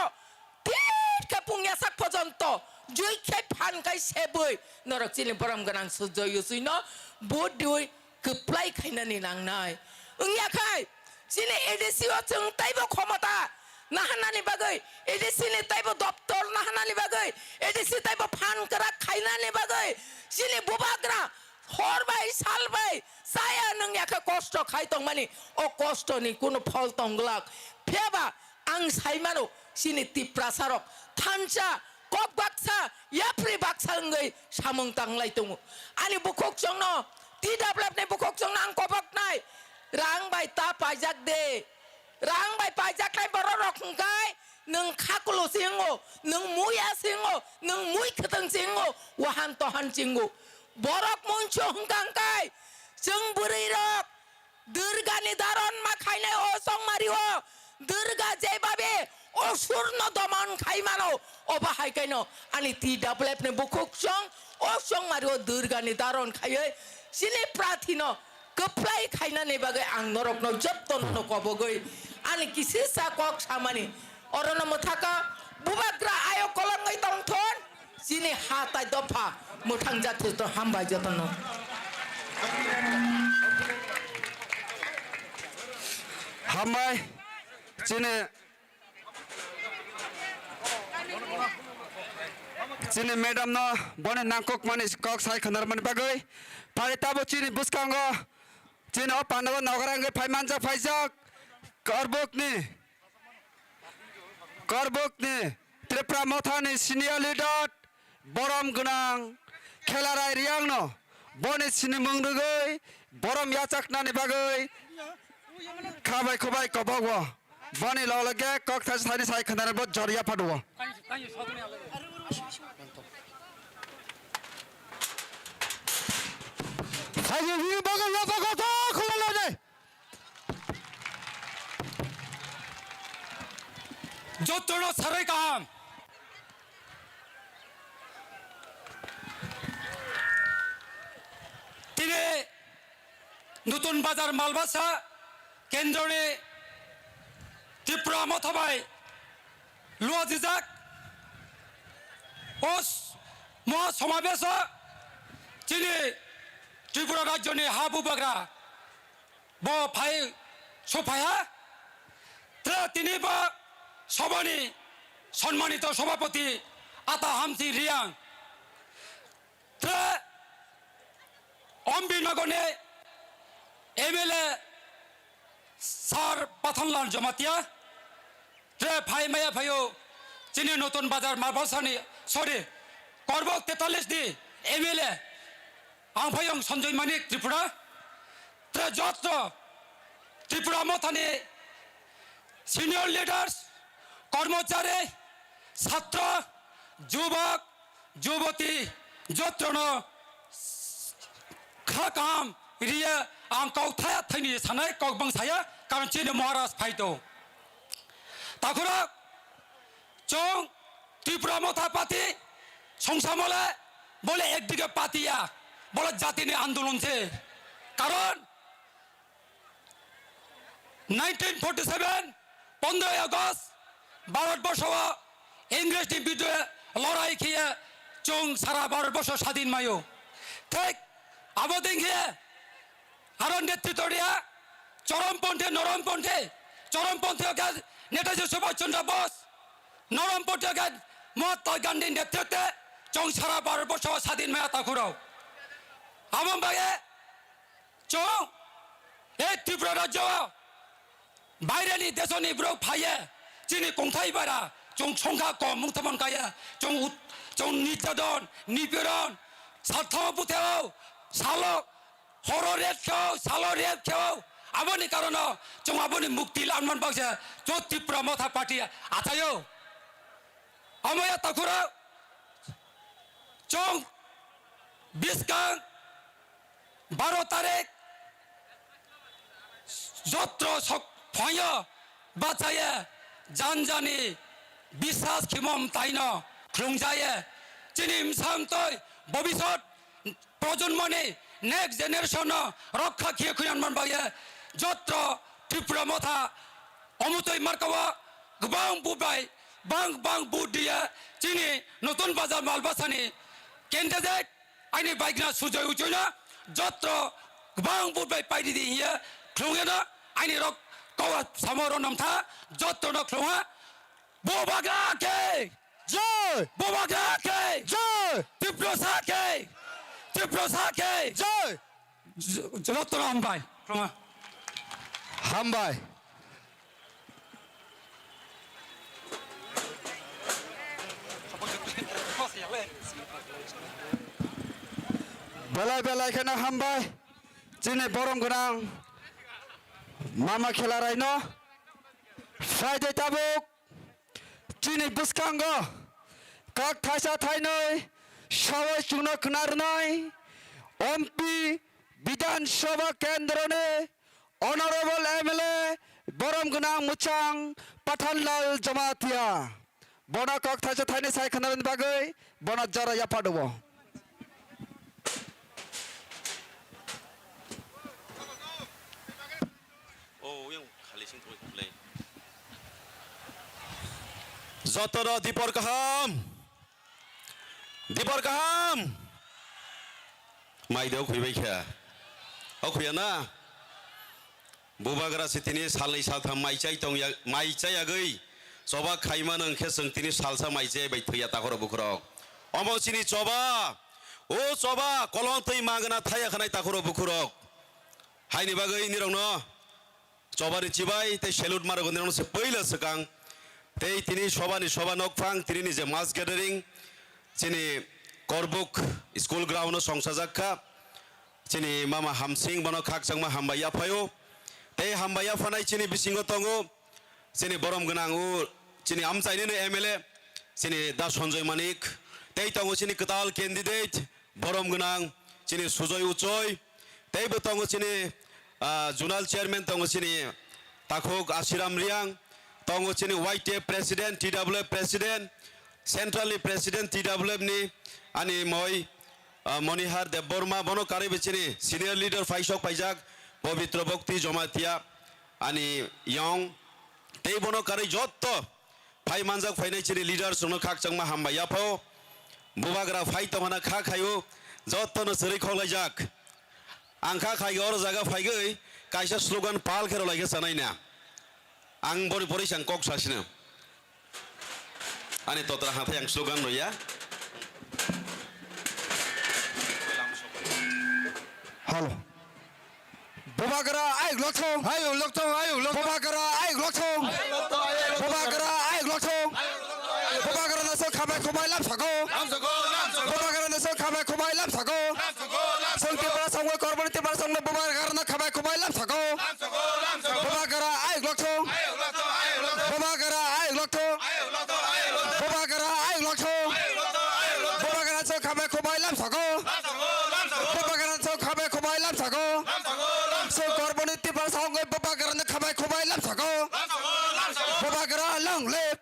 tit khe pung yasak pojonto jui khe phan kai sebwi norok chini borom gwnang Sujoy Usuino boot diwi kwplai khainani nangnai. Wngya khai, chini A D C o chwng taibo khomota naharnani bagwi, A D C ni taibo doptor naharnani bagwi, A D C taibo phan kwrak khainani bagwi, chini bubagra hor bai sal bai chaya nwngya khe kosto khai tongmani, o kostoni kunu phol tong glak. Phiyaba ang sai mano, chini Tiprasarok thansa kok baksa, yapri baksa wngwi samung tanglai tongo. Ani bukhuk chwngno, T W F ni bukhuk chwngno ang koboknai, rang bai ta paijak de. Rang bai paijaknai borok rok hwnkhe nwng khakulo se wngo, nwng muya se wngo, nwng mui kwtwng se wngo, wahan tohan se wngo. Borok munso hwnkha hwnkhe chwng bwrwi rok Durgani daron ma khainai o chongmari o, Durga jebabe osurno domon khai mano, obo hai kaino ani T W F ni bukhuk chwng, o chongmari o Durgani daron khaiwi chini prathino kwplai khainani bagwi ang norokno jottono kobogwi ani kisisa kok samani. Orono mwthaka bubagra ayok kolongwi tongthon. Chini ha tai dopha mwthang jathuto hambai jotono. Hambai chini, chini madam no boni nangkok mani kok sai khwnarmani bagwi. Phai tabo chini bwskango chini o pandao nogra wngwi phai manjak phaijak Korbokni Korbokni Tripura Mothani senior leader, borom gwnang Khelarai Riangno boni sinimung rwgwi borom yachaknani bagwi khabai khubai kobogo. Boni logloge kok thaisa thani sai khwnarwi bo jor yaphadugo. Sai bini bagwi yapha kotor khulai lai de. Jotono sarai kaham. Tini Nutun Bazar Malbasa kendroni Tripura Motha bai luajijak o s-, moha somabeso chini Tripura rajyoni ha bubagra bo phai sophaiha. Tra tini bo soboni sonmanito sobhapoti Ata Hamsi Riang, tra Ombinogorni M L A Sir Pathanlal Jamatia, tre phai maya phaio chini Nutun Bazar Malbasani, sorry, Korbok tetalis ni M L A, ang phaiyong Sanjoy Manik Tripura, tre jotto Tripura Mothani senior leaders, kormochari, chhatro, jubok, juboti, jotrono kha kaham riya ang kok thaya thaini sanai kok bang saya, karon chini Maharaj phaito. Takhurok, chwng Tripura Motha Party songsamole bole ekdige party ya, bole jatini andolon se. Karon nineteen forty seven, pondroi August, Bharat borsho o Ingres ni biruddhe lorai khiye chwng sara Bharat borsho sadin mayo. Thik abo dengkhe aro netritw riya chorom ponthi, norom ponthi, chorom ponthi o khe Netaji Subhash Chandra Bose, norom ponthi o khe Mahatma Gandhi netritwe chwng sara Bharat borsho sadin maya takhurok. Abo bagwi chwng ei Tripura rajyo o baireni desoni borok phaiye chini kongthai bara chwng songkha kom mungthamon kaya chwng ut-, chwng nirjadon, nipiron, sarthamo butheo, salo, horo rep kheo, salo rep kheo, aboni karono chwng aboni mukti lanman bagse chwng Tripura Motha Party achaio. Amaya takhura chwng biskang baro tarik jotro sok phaio bachaye janjani biswas khimom taino khlungjaye chini msamtoi bobisot projonmoni next generation no rokha khiye khuyan man bagye jotro Tripura Motha omutoi markawa gbang bubai bang bang bu diya chini notun bazar malbasani candidate aini baigna Sujoy Uchoino jotro gbang but bai paidi di hiya khlungeno aini rok kowa samo ro nomtha jotro no khlungha Bubagra khe Jai! Bubagra khe Jai! Tiprasa khe Tiprasa khe Jai! J-, jotro hambai khlungha. Hambai. Belai belai kheno hambai chini borom gwnang mama khela raino. Friday tabuk chini bwskango kok thaisa thainwi sawai chwngno khna rwnai M P Bidhan Sabha Kendroni Honorable M L A borom gwnang mwchang Pathanlal Jamatia. Bono kok thaisa thaini sai khwnarwni bagwi bono jora yapha rwo. O, yang khali sing thoi khlai. Jotoro dipor kaham. Dipor kaham. Mai de o khuibai kha. O khuya na. Bubagra se tini salnwi saltham mai chai tong ya, mai chai agwi choba khaima nang khe chwng tini salsa mai chai bai thwiya takhoro bukhurok. Omo chini choba, o choba kolong twi magna thaya khanai takhoro bukhurok. Haini bagwi nirokno choba ri chibai tei salute ma rwgo nirokno se puila swkang. Tei tini soba ni soba nokphang tini ni je mass gathering chini Korbuk school ground o songsajak kha. Chini mama Hamsing bono khakchangma hambai yaphaio. Tei hambai yaphanai chini bisingo tongo chini borom gwnang o chini amchaini no M L A chini Da Sanjoy Manik. Tei tongo chini kwtal candidate borom gwnang chini Sujoy Uchoi. Tei bo tongo chini, ah, zonal chairman tongo chini Takhuk Asiram Riang. Tongo chini Y T F president, T W F president, central ni president T W F ni ani moi, ah, Monihar Debbarma, bono karwi bo chini senior leader phaisok paijak Pabitra Bhakti Jamatia ani yong. Tei bono karwi jotto phai manjak phainai chini leaders rokno khakchangma hambai yaphao. Bubagra phai tongna kha khaio, jottono chwrwi khoklaijak. Ang kha khai oro jaga phaigwi kaisa slogan pal khe rwlai khe chanai na. Ang boni pore ang kok sasino. Ani totra hathai ang slogan rwya. Hello. Bubagra ayuk lokthong. Ayuk lokthong, ayuk lokthong. Bubagra ayuk lokthong. Ayuk lokthong, ayuk lokthong. Bubagra ayuk lokthong. Ayuk lokthong, ayuk lokthong. Bubagra naso khamai khumai lam sako. Lam sako, lam sako. Bubagra naso khamai khumai Bubagrano khabai khubai lamsako. Bubagra long live.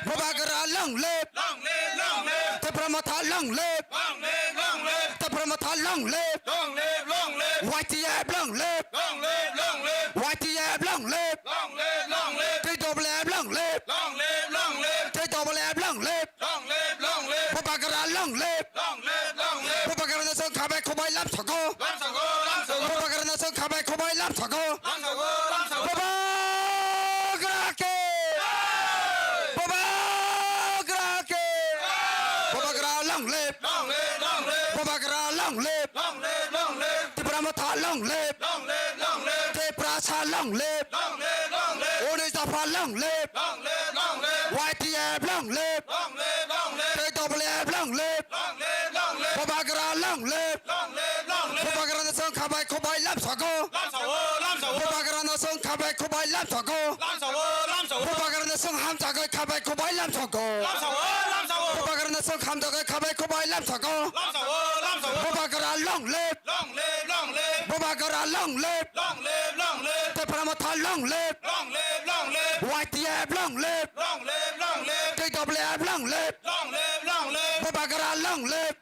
Bubagra long live. Tipra Motha long live. Tipra Motha long live. Y T F long live. Y T F long live. T W F long live. T W F long live. Bubagra long live. Bubagrano chwng khabai khubai lamsako. Bubagrano chwng khabai khubai lamsako. Bubagra ke. Bubagra ke. Bubagra long live. Bubagra long live. Tipra Motha long live. Tiprasa long live. Unis Dopha long live. Y T F long live. T W F long live. Bubagra long live. Bubagrano chwng khabai khubai lamsako. Bubagrano chwng khabai khubai lamsako. Bubagrano chwng hamjagwi khabai khubai lamsako. Bubagrano chwng hamjagwi khabai khubai lamsako. Bubagra long live. Bubagra long live. Tipra Motha long live. Y T F long live. T W F long live. Bubagra long live.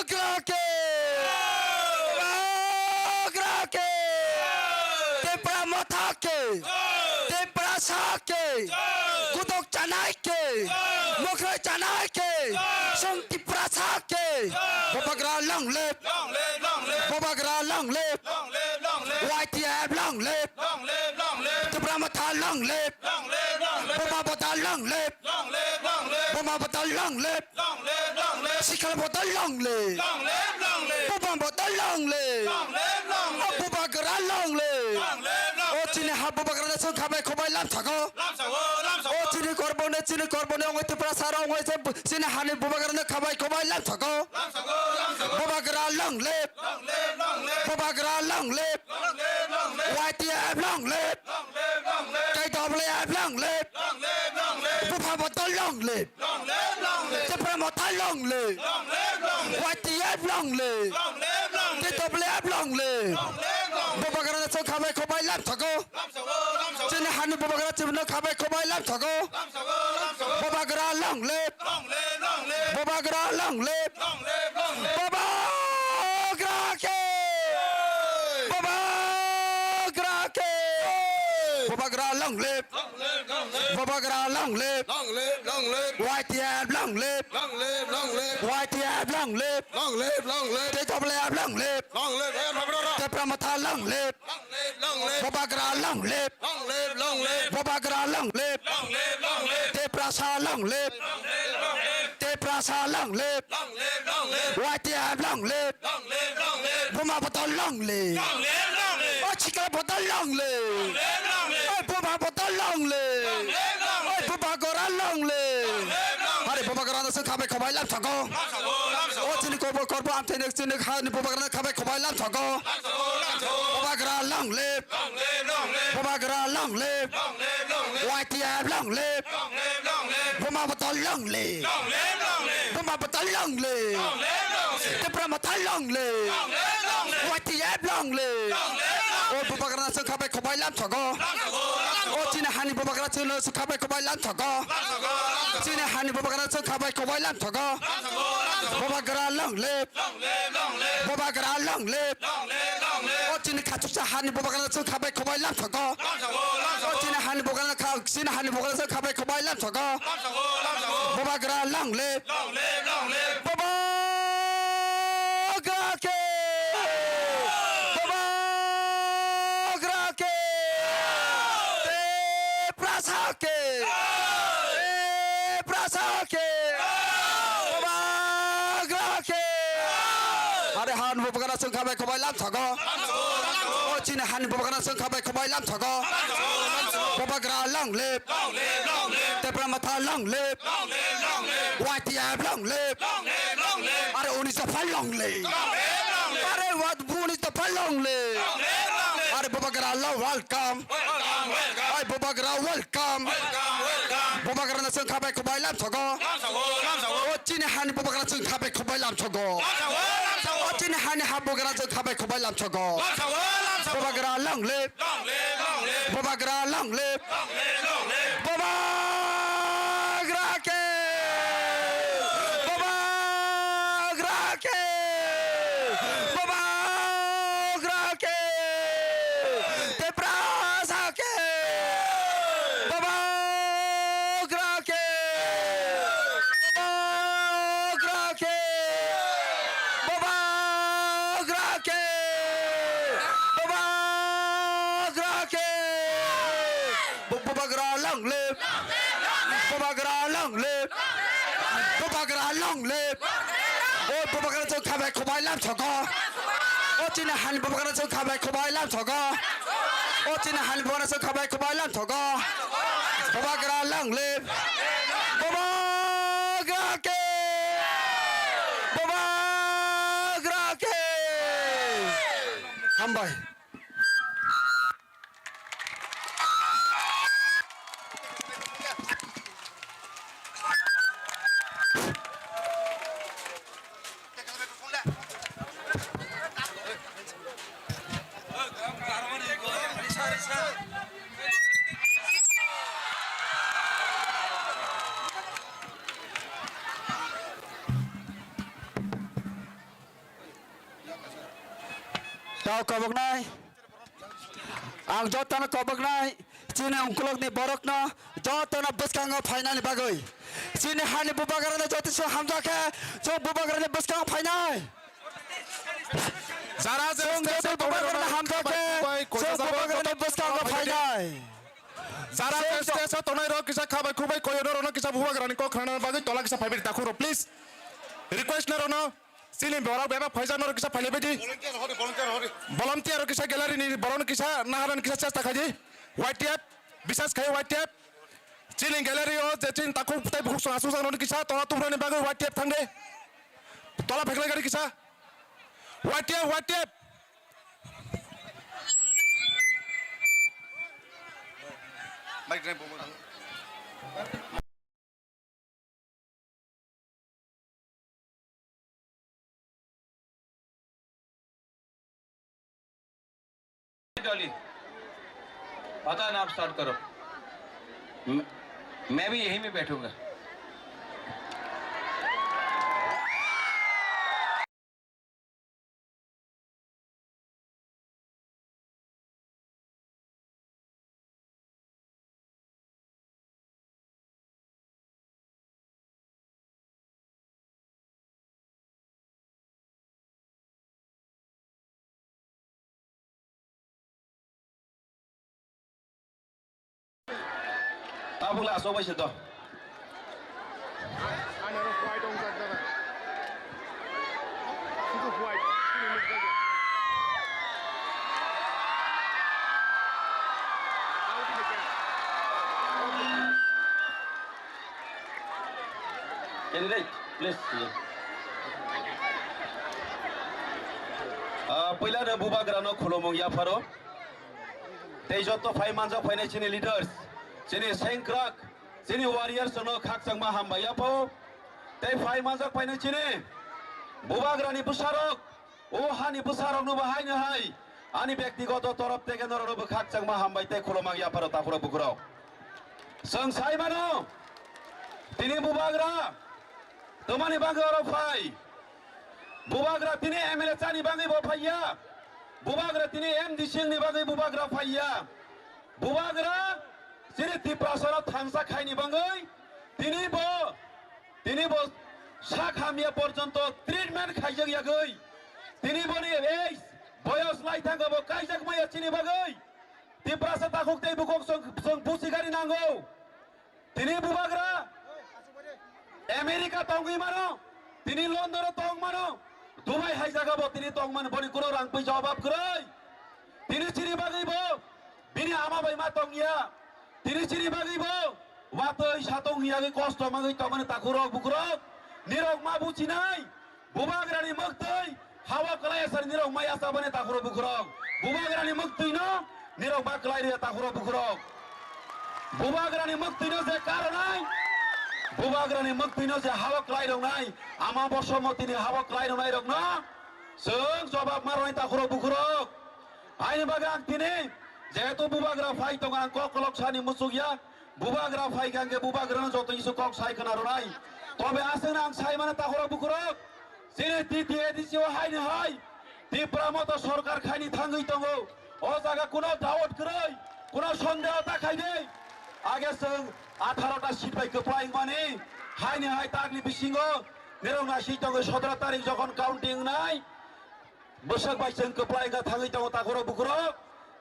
Bubagra ke. Bubagra ke. Tipra Motha ke. Tiprasa ke. Kutok chanai ke. Mokrai chanai ke. Song Tiprasa ke. Bubagra long live. Bubagra long live. Y T F long live. Tipra Motha long live. Buma Bodol long live. Buma Bodol long live. Sikla Bodol long live. Buma Bodol long live. O Bubagra long live. O chini ha Bubagrano chwng khabai khubai lamsako. O chini korboni, chini korboni ongwi Tiprasa rok ongwi chini hani Bubagrano khabai khubai lamsako. Bubagra long live. Bubagra long live. Y T F long live. T W F long live. Buma Bodol long live. Tipra Motha long live. Y T F long live. T W F long live. Bubagrano chwng khabai khubai lamsako. Chini hani Bubagra chwngno khabai khubai lamsako. Bubagra long live. Bubagra long live. Bubagra ke. Bubagra ke. Bubagra long live. Bubagra long live. Y T F long live. Y T F long live. T W F long live. Tipra Motha long live. Bubagra long live. Bubagra long live. Tiprasa long live. Tiprasa long live. Y T F long live. Buma Bodol long live. O Sikla Bodol long live. O Buma Bodol long live. O Bubagra long live. Are Bubagrano chwng khabai khubai lamsako. O chini korbo korbo amtwi chini hani Bubagrano khabai khubai lamsako. Bubagra long live. Bubagra long live. Y T F long live. Buma Bodol long live. Buma Bodol long live. Tipra Motha long live. Y T F long live. O Bubagrano chwng khabai khubai lamsako. O chini hani Bubagrano chwng khabai khubai lamsako. Chini hani Bubagrano chwng khabai khubai lamsako. Bubagra long live. Bubagra long live. O chini khachuksa hani Bubagrano chwng khabai khubai lamsako. O chini hani Bubagrano kha-, chini hani Bubagrano chwng khabai khubai lamsako. Bubagra long live. Bubagra ke. Bubagra ke. Tiprasa ke. Tiprasa ke. Bubagra ke. Are han Bubagrano chwng khabai khubai lamsako. O chini hani Bubagrano chwng khabai khubai lamsako. Bubagra long live. Tipra Motha long live. Y T F long live. Are Unis Dopha long live. Are wat Unis Dopha long live. Are Bubagra long welcome. Welcome, welcome. Ai, Bubagra, welcome. Welcome, welcome. Bubagrano chwng khabai khubai lamsako. Lamsako, lamsako. O chini hani Bubagrano chwng khabai khubai lamsako. Lamsako, lamsako. O Chini hani ha bubagra chwng khabai khubai lamsogo. Lamsogo, lamsogo. Bubagra long live. Long live, long live. Bubagra long live. Long live, long live. Bubagra ke. Bubagra ke. Bubagra ke. Tiprasa ke. Bubagra ke. Bubagra ke. Bubagra ke. Bubagra ke. Bu-, Bubagra long live. Bubagra long live. Bubagra long live. O Bubagra chwng khabai khubai lamsogo. O chini hani Bubagra chwng khabai khubai lamsogo. O chini hani Bubagra chwng khabai khubai lamsogo. Bubagra long live. Bubagra ke. Bubagra ke. Hambai. Tao koboknai. Ang jotono koboknai. Chini ungkulukni borokno jotono bwskango phainani bagwi. Chini hani bubagrano joto se hamjakhe chwng bubagrani bwskango phainai. Jara je chwng stage-o joto bubagrano tongnai rok hamjakhe bai chwng bubagrani bwskango phainai. Jara je stage-o tongnai rok kisa khabai khubai koyo norokno kisa bubagrani kok khnana bagwi tola kisa phaibai di takhuk rok, please. Request norokno. Chini borok bebak phaijak norok kisa phailaibai di. Volunteer hori, volunteer hori. Volunteer rok kisa gallery ni borok no kisa naharani kisa chesta khaidi. Y T F, bisas khai Y T F. Chini gallery o je chini takhuk tei bukhuk song asuk jak norok kisa tola tubrani bagwi Y T F thangde. Tola pheklai gari kisa. Y T F, Y T F. Mic drive. Dolly, पता है ना, आप स्टार्ट करो। मैं, मैं भी यहीं में बैठूंगा। Tabuk le aswk bai se to. Ani oro white wngjak dada. Sudu white, chini nukjagwi. Out hai khe. Candidate, please. Ah, puila no bubagra no khulumung yapharo. Tei joto phai manjak phainai chini leaders, chini sengkrak, chini warriors no khakchangma hambai yaphao. Tei phai manjak phainai chini bubagrani bwsarok, o hani bwsarok no bo haino hai ani bektigoto torop theke norok no bo khakchangma hambai tei khulumang yapharo takhurok bukhurok. Chwng sai mano, tini bubagra tomani bagwi oro phai. Bubagra tini M L A chani bagwi bo phaiya. Bubagra tini M D C ni bagwi bubagra phaiya. Bubagra chini Tiprasano thansa khaini bagwi tini bo, tini bo sak hamya porjonto treatment khaijak yagwi. Tini boni age boyos lai thangkha bo kaijak maya chini bagwi. Tiprasa takhuk tei bukhuk chwng, chwng busi gari nango. Tini bubagra America tongwi mano, tini London o tong mano, Dubai hai jaga bo tini tong mano, boni kuno rang puisa obab kwrwi. Tini chini bagwi bo bini ama bai ma tongya. Tini chini bagwi bo watwi satong yagwi kosto magwi tongmani takhurok bukhurok. Nirok ma buchinai. Bubagrani mwktwi hawa kwlai asar nirok mai asa bani takhurok bukhurok. Bubagrani mwktwi no nirok ba kwlai rwya takhurok bukhurok. Bubagrani mwktwi no je karonai, bubagrani mwktwi no je hawa kwlai roknai, ama bosomotini hawa kwlai roknai rokno Chwng jobab ma rwnai takhurok bukhurok. Haini bagwi ang tini jehetu bubagra phai tongo, ang kok kolok sani muchukya. Bubagra phai kha hwnkhe bubagrano joto kisa kok sai khna rwnai. Tobe aswkno ang sai mano takhurok bukhurok. Chini T T A D C o haini hai Tipra Motha sorkar khaini thangwi tongo. O jaga kuno doubt kwrwi, kuno sondeho ta khaidi. Age chwng atharo ta seat bai kwplai wngmani, haini hai takni bisingo nirok naising tongo, sotoro tarik jokhon counting wngnai, bwswk bai chwng kwplai wngkha thangwi tongo takhurok bukhurok.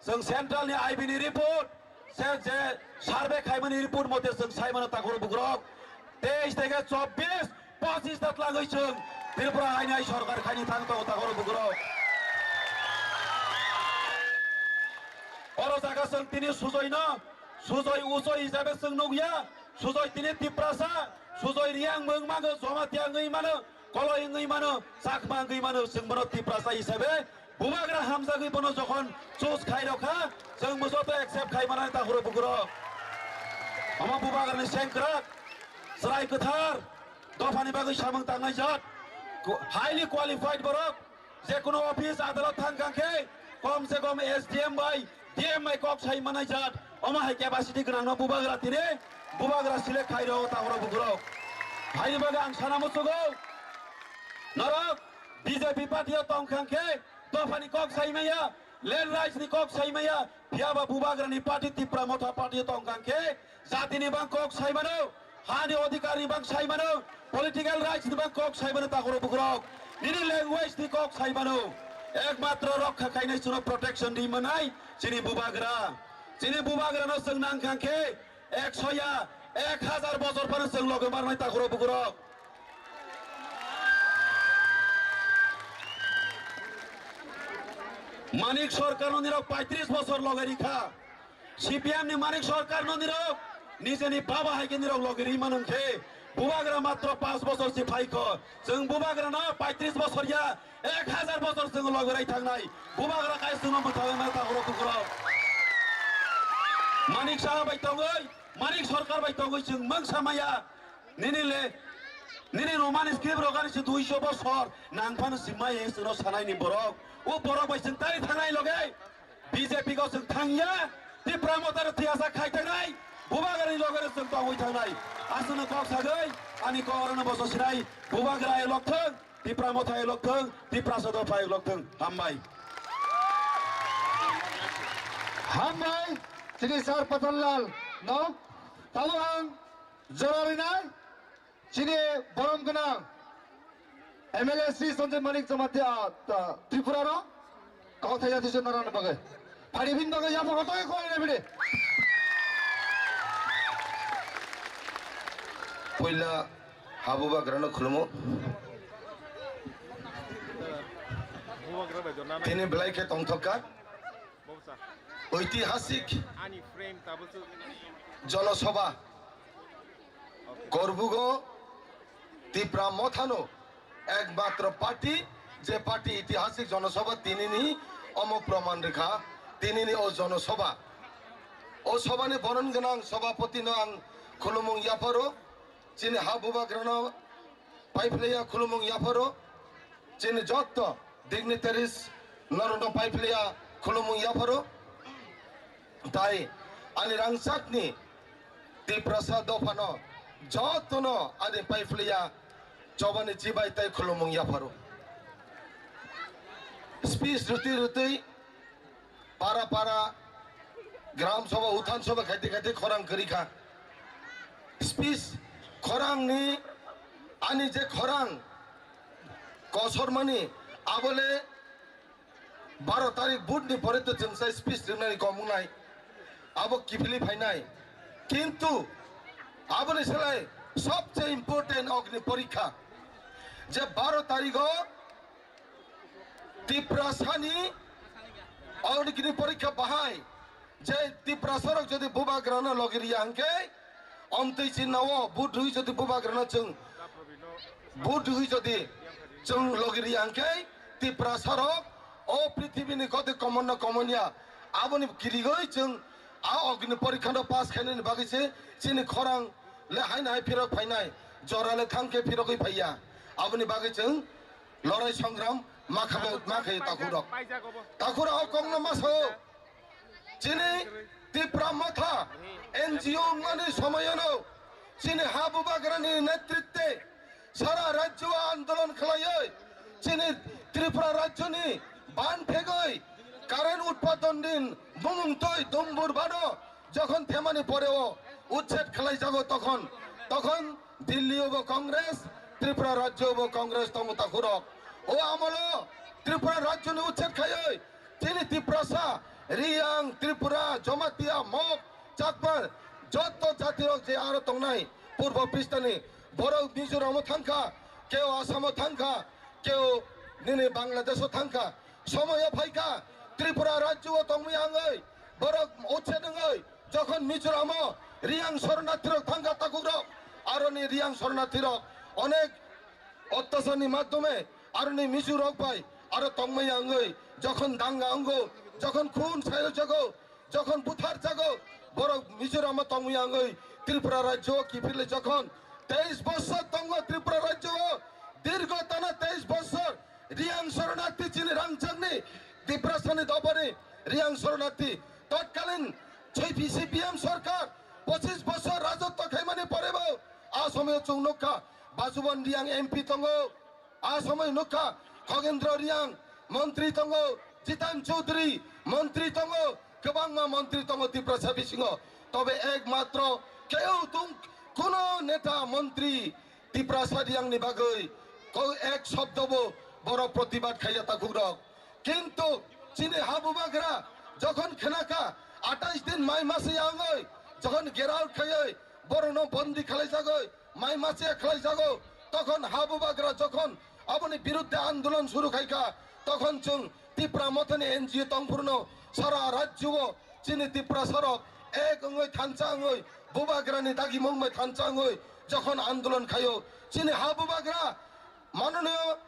Chwng central ni I B ni report, se je survey khaimani report mote chwng sai mano takhurok bukhurok. Teis theke chobbish, pochis ta twlangwi chwng Tripura haini hai sorkar khaini thang tongo takhurok bukhurok. Oro jaga chwng tini sujoino, sujoi uchoi hisabe chwng nukya, sujoi tini Tiprasa, sujoi Riang wng mano, Jamatia wngwi mano, Koloi wngwi mano, Chakma wngwi mano, chwng bono Tiprasa hisabe bubagra hamjagwi bono jokhon choose khai rokha, chwng bo joto accept khai mano takhurok bukhurok. Omo bubagrani sengkrak, chwrai kwthar, dophani bagwi samung tangnai jat, highly qualified borok, je kono office adalat thang kha khe kom se kom S D M bai D M bai kok sai manai jat, omo hai capacity gwnangno bubagra tini bubagra select khai rw takhurok bukhurok. Haini bagwi ang sana muchugo, norok B J P party o tong kha khe dophani kok sai maya, land rights ni kok sai maya, phiya ba bubagrani party Tipra Motha party o tong kha khe jatini bang kok sai mano, hani odhikar ni bang sai mano, political rights ni bang kok sai mano takhurok bukhurok, nini language ni kok sai mano. Ekmatro rokha khainai chwngno protection ri manai chini bubagra. Chini bubagrano chwng nang kha khe ekso ya, ek hazar bojor phano chwng loge marnai takhurok bukhurok. Manik Sarkarno nirok paitris bosor loge rikha. C P M ni Manik Sarkarno nirok nijeni baba hai khe nirok loge ri mano khe bubagra matro panch bosor si phaikho. Chwng bubagrano paitris bosor ya, ek hazar bosor chwng loge rai thangnai. Bubagra kai chwngno mwthangwi mano takhurok bukhurok. Manik Saha bai tongwi, Manik Sarkar bai tongwi chwng mungsa maya. Nini le, nini romani script rok ani se duiso bosor nang phano si maya chwngno sanai ni borok. O borok bai chwng tari thangnai loge B J P go chwng thangya, Tipra Motha no thiyasa khai thangnai, bubagrani loge no chwng tongwi thangnai. Aswkno kok sagwi ani kok orono boso sinai, bubagra elok thwng, Tipra Motha elok thwng, Tiprasa dopha elok thwng. Hambai. Hambai, chini Sir Patan Lal no, tamo ang jora rinai, chini borom gwnang M L A Sri Sanjay Manik Jamatia, ah, ta, Tripura no, kok thai jati se narang bagwi. Phari bin bagwi yapha koto koi na bide. Puila ha bubagrano khulumo. Tini belai khe tongthokka. Oitihasik Jonosabha. Korbugo Tipra Mothano ekmatro party, je party itihasik Jonosabha tinini omo proman rikha, tinini o Jonosabha. O sobhani boron gwnang sobhapotino ang khulumung yapharo, chini ha bubagrano paiphlaiya khulumung yapharo, chini jotto dignitaries norokno paiphlaiya khulumung yapharo. Tai ani rangchakni Tiprasa dophano jotono ani paiphlaiya chobani chibai tai khulumung yapharo. Speech rwtwi rwtwi para para gram sabha, uthan sabha khaite khaite khorang kwrwi kha. Speech khorangni, ani je khorang kosormani, abole baro tarik vote ni pore to chwng sai speech rwnani kom wngnai, abo kiphilwi phainai. Kintu aboni salai sobse important Agni Porikha, je baro tarigo Tiprasani Agni Porikha bahai je Tiprasarok jodi bubagrano logi riya hwnkhe, omtwi chinao vote rwi jodi bubagrano chwng vote rwi jodi chwng logi riya hwnkhe, Tiprasarok o prithibini koti komonno komonya aboni kirigwi chwng a Agni Porikhano pass khainani bagwi se chini khorang le haino hai phirok phainai, jora le thangkhe phirogwi phaiya. Aboni bagwi chwng lorai songram makha makha takhurok. Takhurok o kokno masao. Chini Tipra Motha N G O wngmani somoyono chini ha bubagrani netritwe sara rajyo andolon khlaiwi chini Tripura rajyoni ban phegwi current utpadon din bumung twi dumbur bano jokhon themani poreo uchched khlaijago tokhon, tokhon Delhi obo Congress, Tripura rajyo obo Congress tongo takhurok. O amolo Tripura rajyoni uchched khaiwi chini Tiprasa, Riyang, Tripura, Jamatia, Mok, Chakma, jotto jatirok je aro tongnai Purbo Pistani, borok Mizoramo thangkha, keo Asamo thangkha, keo nini Bangladesho thangkha. Somoyo phaikha, Tripura rajyo o tongwi angwi, borok uchched wngwi, jokhon Mizoramo Riyang sornathirok thangkha takhurok, aroni Riyang sornathirok onek ottacharni madhyome aroni Mizorok bai aro tongmaya wngwi jokhon danga wngo, jokhon khun sayojago, jokhon butharjago, borok Mizoramo tongmaya wngwi Tripura rajyo kiphilwi jokhon teis bochor tongo Tripura rajyo o, dirgo tana teis bochor Riyang sornathi chini rangchakni Tiprasani dobani Riyang sornathi totkalin C P M sorkar pochis bochor rajotwo khaimani porebo a somoyo chwng nukha Basuban Riyang M P tongo, a somoy nukha Khogendro Riyang montri tongo, Jitan Chaudhary montri tongo, kwbangma montri tongo Tiprasa bisingo. Tobe ekmatro keu tung kuno neta montri Tiprasa Riyangni bagwi ko ek shobdobo borok protibad khaiya takhurok. Kintu chini ha bubagra jokhon khnakha atais din mai mase yangwi jokhon gerao khaiwi borokno bondi khlaijagwi mai mase khlaijago, tokhon ha bubagra jokhon aboni biruddhe andolon suru khaikha, tokhon chwng Tipra Mothani N G O tongphurno sara rajyo o chini Tiprasarok ek wngwi thansa wngwi bubagrani dagimung bai thansa wngwi jokhon andolon khaio chini ha bubagra manoniyo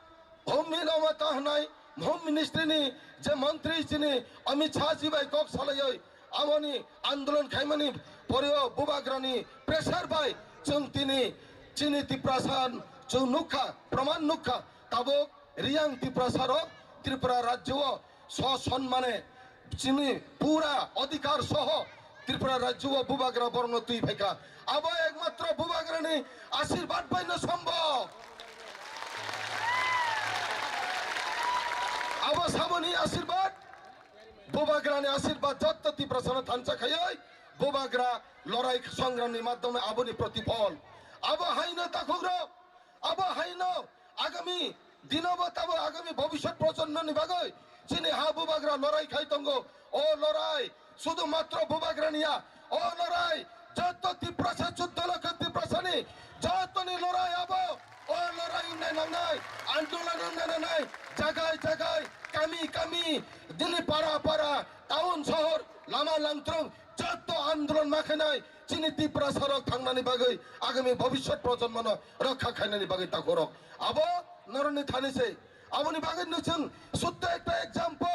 Home Minister hwnai, Home Ministry ni je montri chini Amit Shah ji bai kok salaioi, amoni andolon khaimani poreo bubagrani pressure bai chwng tini chini Tiprasa chwng nukha, proman nukha, tabuk Riyang Tiprasa rok Tripura rajyo o so sonmane chini pura odhikar soho Tripura rajyo o bubagra borokno twi phaikha. Abo ekmatro bubagrani ashirbad baino sombhob. Abo saboni ashirbad, bubagrani ashirbad jotto Tiprasano thansa khaioi bubagra lorai songramni madhyome aboni protipol. Abo haino takhukrok, abo haino agami dinobo tabo agami bobiswt projonmoni bagwi chini ha bubagra lorai khai tongo. O lorai sudu matro bubagra niya, o lorai jotto Tiprasa, chuddo lokho Tiprasani jottoni lorai abo. O lorai wngnai nangnai, andolon wngnai nangnai, jagai jagai, kami kami, dini para para, town sohor, lama langthrong, jotto andolon ma khainai, chini Tiprasarok thangnani bagwi, agami bobiswt projonmono rokha khainani bagwi takhurok. Abo norokni thani se. Aboni bagwi no chwng sutto ekta example,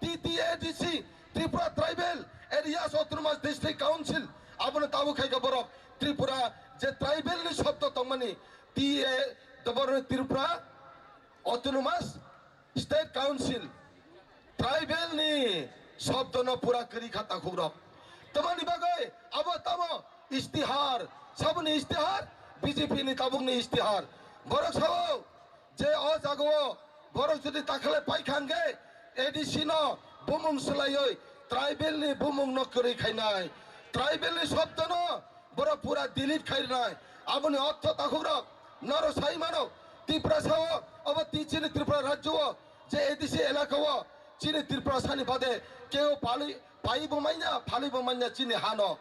T T A D C, Tripura Tribal Areas Autonomous District Council, abono tabuk khaikha borok Tripura je tribal ni shobdo tongmani, T A, borok Tripura Autonomous State Council, tribal ni shobdo no pura kwrwi kha takhukrok. Tamani bagwi abo tamo istihar, saboni istihar, B J P ni tabukni istihar. Borok sao je o jagao borok jodi takhle paikha hwnkhe A D C no bumung swlaiwi tribal ni bumung no kwrwi khainai, tribal ni shobdo no borok pura delete khairwnai. Aboni ortho takhukrok norok sai mano, Tiprasa o, obo ti chini Tripura rajyo o je A D C elaka o chini Tiprasa ni bade keo pali, pai bo manya, phali bo manya chini hano.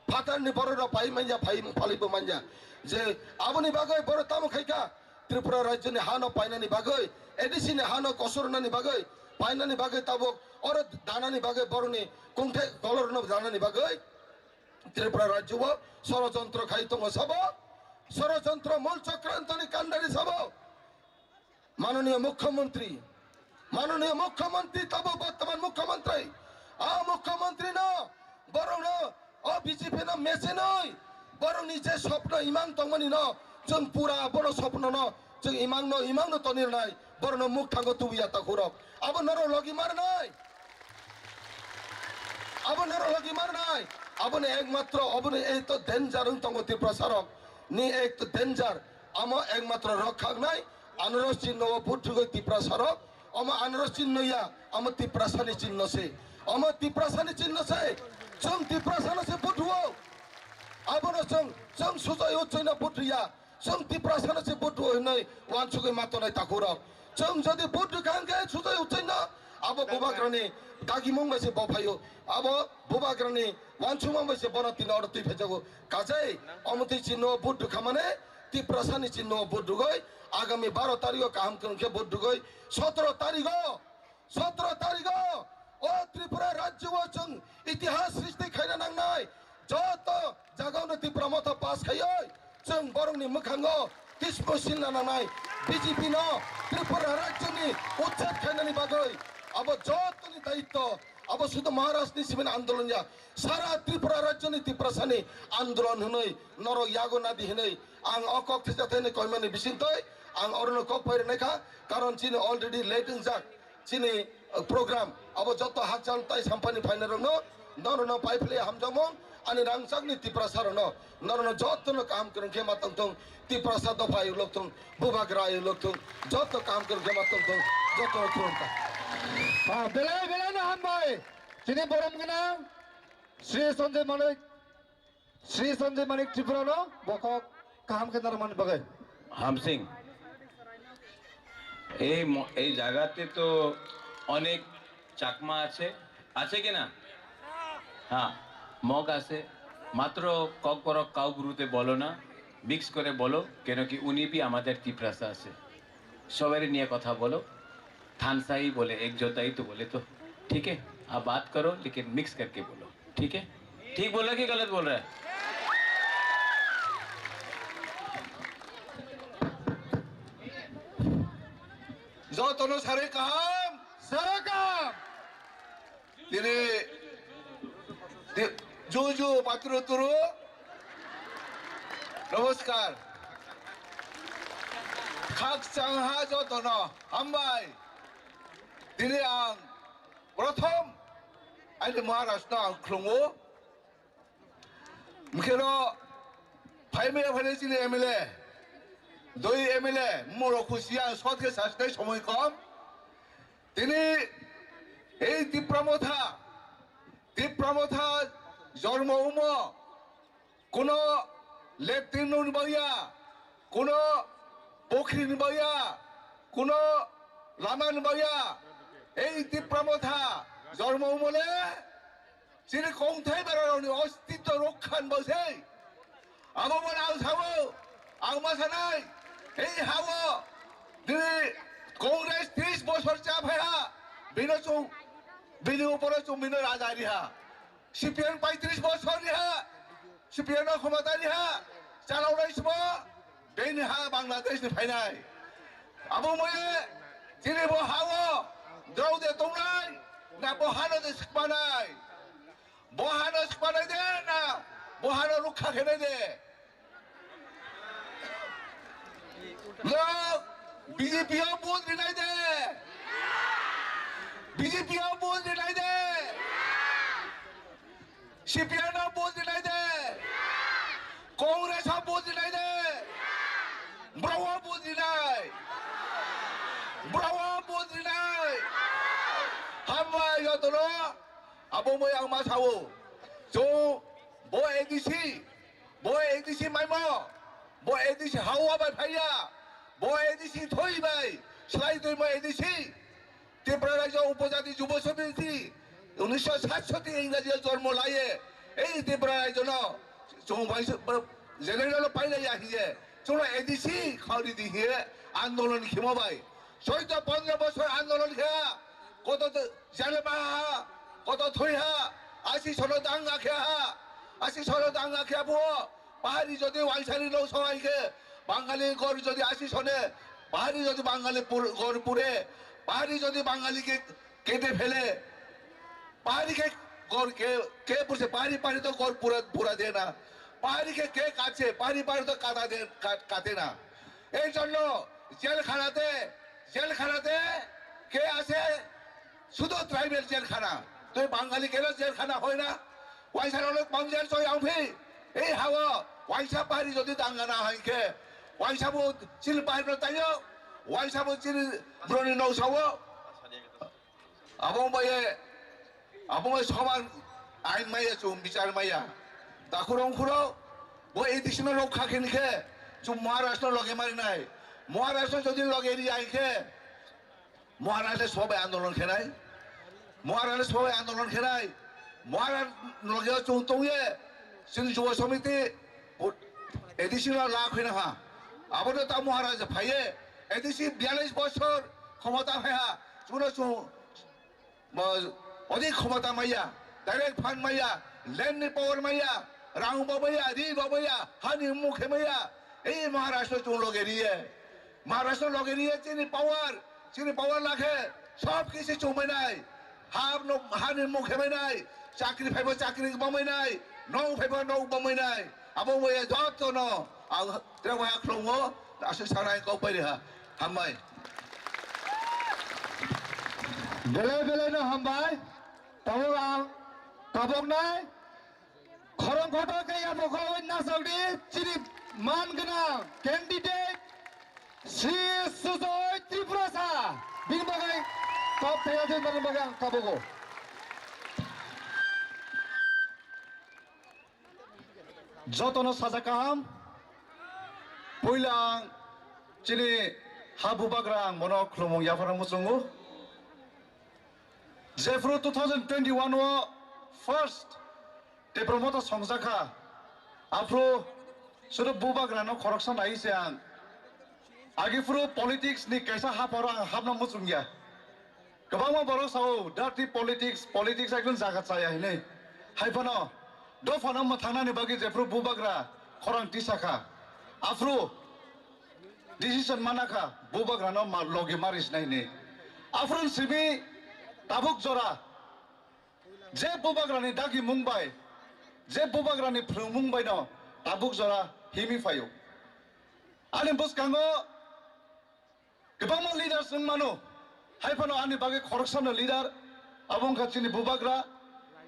Phatar ni borok rok pai manya, pai, phali bo manya. Je aboni bagwi borok tamo khaikha, Tripura rajyo ni hano painani bagwi, A D C ni hano kosornani bagwi, painani bagwi tabuk oro danani bagwi borokni kungthai kolorno danani bagwi Tripura rajyo o sorojontro khai tongo sabo, sorojontro mul chokrantoni kandari sabo. Manoniya Mukhyamantri, Manoniya Mukhyamantri tabo bortoman Mukhyamantri, a Mukhyamantri no borokno o B J P no mechenwi borokni je sopno imang tongmani no chwng pura bono sopno no chwng imang no, imang no tonirnai. Borokno muk thango tubuya takhurok. Abo norok logi marnai. Abo norok logi marnai. Aboni ekmatro, aboni ekto danger wng tongo Tiprasarok. Ni ekto danger. Amo ekmatro rok khaknai. Anaros chinno o vote rwgwi Tiprasarok. Omo anaros chinno ya. Amo Tiprasani chinno se. Omo Tiprasani chinno se. Chwng Tiprasano se vote rwo. Abono chwng, chwng sujai o chwngno vote rwya. Chwng Tiprasano se vote rw hwnwi uansugwi ma tongnai takhurok. Chwng jodi vote rwkha hwnkhe sujai uchai no abo bubagrani dagimung bai se bo phaio. Abo bubagrani uansukmung bai se bono tini oro twi phaijago. Kajai omo twi chinno vote rwkha mane Tiprasani chinno vote rwgwi agami baro tarigo kaham kwrwng khe vote rwgwi sotoro tarigo Sotoro tarigo o Tripura rajyo o chwng itihas srishti khaina nangnai. Joto jagao no Tipra Motha pass khaioi chwng borokni mwkhango tismo silna nangnai. B J P no Tripura rajyoni uchchad khainani bagwi abo jotoni daitto. Abo sudu Maharashtrani simin andolon ya, sara Tripura rajyoni Tiprasani andolon hwnwi norok yago nadi hwnwi ang o kok thisa thaini koimani bisingtwi ang orono kok phai rwnaikha, karon chini already late wngjak. Chini, uh, program abo joto hakchal tai sampani phainai rokno norokno pai philai hamjakmung ani rangchakni Tiprasa rokno norokno jotono kaham kwrwng khe ma tongthung, Tiprasa dopha ayuk lokthung, bubagra ayuk lokthung, joto kaham kwrwng khe ma tongthung, jotono khulumkha. Ah, belai belai no hambai chini borom gwnang Sri Sanjay Manik. Sri Sanjay Manik Tripura no bokhok kaham khe narwkmani bagwi. হামসিং, এই ম- এই জায়গাতে তো অনেক চাকমা আছে, আছে কি না? হ্যাঁ, মগ আছে। মাত্র ককবরক কাউ ব্রুতে বলো না, মিক্স করে বলো, কেন কি উনি ভি আমাদের তিপ্রাসা আছে। সবাই নিয়ে কথা বলো। थानसा ही बोले, एक जोता ही तो बोले तो, ठीक है? आप बात करो, लेकिन मिक्स करके बोलो, ठीक है? ठीक बोल रहा है कि गलत बोल रहा है? Jotono sari kaham, sari kaham. Tini ti- juju paturu turu. Namaskar. Khakchang ha jotono hambai. Tini ang prothom ani Maharaj no ang khulungo. Mkheno phaimaya phainai chini M L A, doi M L A, moro khusi ang sot khe sasnai somoi kom. Tini ei Tipra Motha, Tipra Motha jormo umo, kuno latrine ni bagya, kuno pokhri ni bagya, kuno lama ni bagya, ei Tipra Motha jormo umo le, Chini kongthai bararokni ostitto rokha ni bagwi se. Abo bo ang sao, ang ma sanai. Ei hao dini Congress tris bosor cha phaiha. Bino chung, bini uporo chung bino raja riha. C P M paitris bosor riha. C P M no khomota riha. Chalaunai simo. Bini ha Bangladesh ni phainai. Abo moye chini bo hao drao de tongnai, na bo hano de sikmanai. Bo hano sikmanai de, na bo hano rukha khenai de. Lo, B J P o vote rinai de. B J P o vote rinai de. C P I no vote rinai de. Congress o vote rinai de. Bro o vote rinai. Bro o vote rinai. Hambai jotono abo moi ang ma sao. Chung bo A D C, bo A D C maimo, bo A D C hawa bai phaiya, bo A D C thoi bai, slai twi mo A D C. Tripura Rajya Upojati Jubo Samiti, unishsho satsoti Ingraji o jormo laye, ei Tripura Rajya no, chwng bai se, ba, general no pailai ya hiye, chwngno A D C khao ridi hiye, andolon khimo bai. Soito pondro bosor andolon khe, koto to jale ma ha, koto thoi ha, asi sono danga khe ha, asi sono danga khe bo, Pahari jodi waisari lo songai khe, Bangali gor jodi asi sone, Pahari jodi Bangali pur-, gor pure, Pahari jodi Bangali ke kete phele, Pahari ke gor ke, ke purse, Pahari pare to gor pura, pura de na. Pahari ke, ke kache, Pahari pare to kata de, ka-, kate na. Ei jonno jel khanate জেলখানাতে কে আছে? শুধু ট্রাইবেল জেলখানা। তুই বাঙালি কেন জেলখানা হয় না? ওয়াইসা অনেক মানুষের চই আমফি এই হাওয়া ওয়াইসা পাহাড়ি যদি দাঙ্গা না হয় কে ওয়াইসাবো চিল পাহাড়ি তাইও ওয়াইসাবো চিল ব্রনি নৌসাও। Abong bai, abong bai soman ain maya chum bichar maya. Takhurong khuro, bo additional rok kha khin khe, chum Maharashtra loge mari nai. Maharashtra jodi loge ri ai khe, Maharashtra sobai andolon khe nai. Maharashtra sobai andolon khe nai. Maharashtra loge chung tong ye, chini Jubo Samiti, additional la khoi na ha. Abo to ta Maharashtra phai ye, additional biyalish bosor khomota phai ha. Chuno chung Bo, odi khomota maya, direct fund maya, land ni power maya, rang bo maya, ri bo maya, hani mukhe maya. Ei Maharashtra chung loge riye. Maharashtra loge riye chini power, chini power lakhe sob kisi chung mainai. Ha no, hani mukhe mainai, chakri phaibo chakri bo mainai, nok phaibo nok bo mainai. Abo maya joto no, ang Tere waya khulumgo, aswk sanai kok pai reha. Hambai. Belai belai no hambai. Tabuk ang tabuk nai. Khorang khoto ke ya mokol win nasok di chini man gwnang candidate Sri Sujoy Tripurasa. Bini bagwi kok thaya din bagwi ang tabugo. Jotono saja kaham. Puila ang chini ha bubagra ang bono khulumung yapharang muchungo. Jephru two thousand twenty-one o first Tipra Motha songjakha. Aphru sudu bubagrano khoroksa nai se ang. Agi phuru politics ni kaisa haporo ang hapna muchungya. Kwbangma borok sao, "Dirty politics, politics ekdom jaga chaya," hinwi. Hai phano, dophano mwthangnani bagwi jephru bubagra khorang tisa kha. Aphru decision mana kha, bubagrano ma-, logi marisna hinwi. Aphuru simi tabuk jora, je bubagrani dagi mung bai, je bubagrani phrwngmung baino tabuk jora himi phaio. Ani bwskango Kwbangma leaders wng mano, hai phano ani bagwi khoroksano leader, abo wngkha chini bubagra.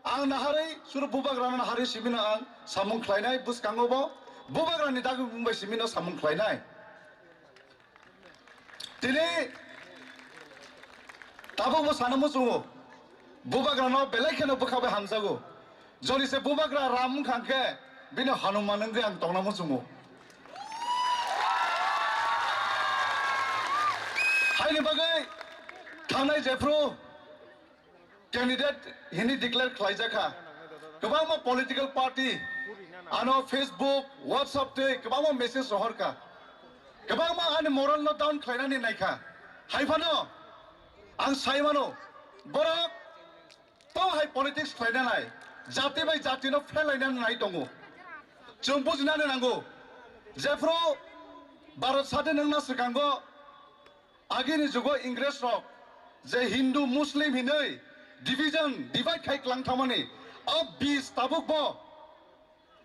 Ang naharwi, suru bubagrano naharwi simino ang samung khlainai, bwskango bo bubagrani dagwi mung bai simino samung khlainai. Tini tabukbo sana muchungo, bubagrano belai kheno bwkha bai hamjago. Jodi se bubagra Ram wngkha hwnkhe bini Hanuman wngwi ang tongna muchungo. Haini bagwi thangnai jephru candidate hini declare khlaijakha. Kwbangma political party ano Facebook, WhatsApp twi kwbangma message rohorkha. Kwbangma ani moral no down khlainani naikha. Hai phano ang sai mano, borok Tong hai politics khlaina nai, jati bai jati no pherlaina nai tongo. Chwng bujinani nango, jephru Bharat sadin wngna swkango agini jugo Ingres rok je Hindu Muslim hinwi division, divide khai klang thangmani, o bis tabuk bo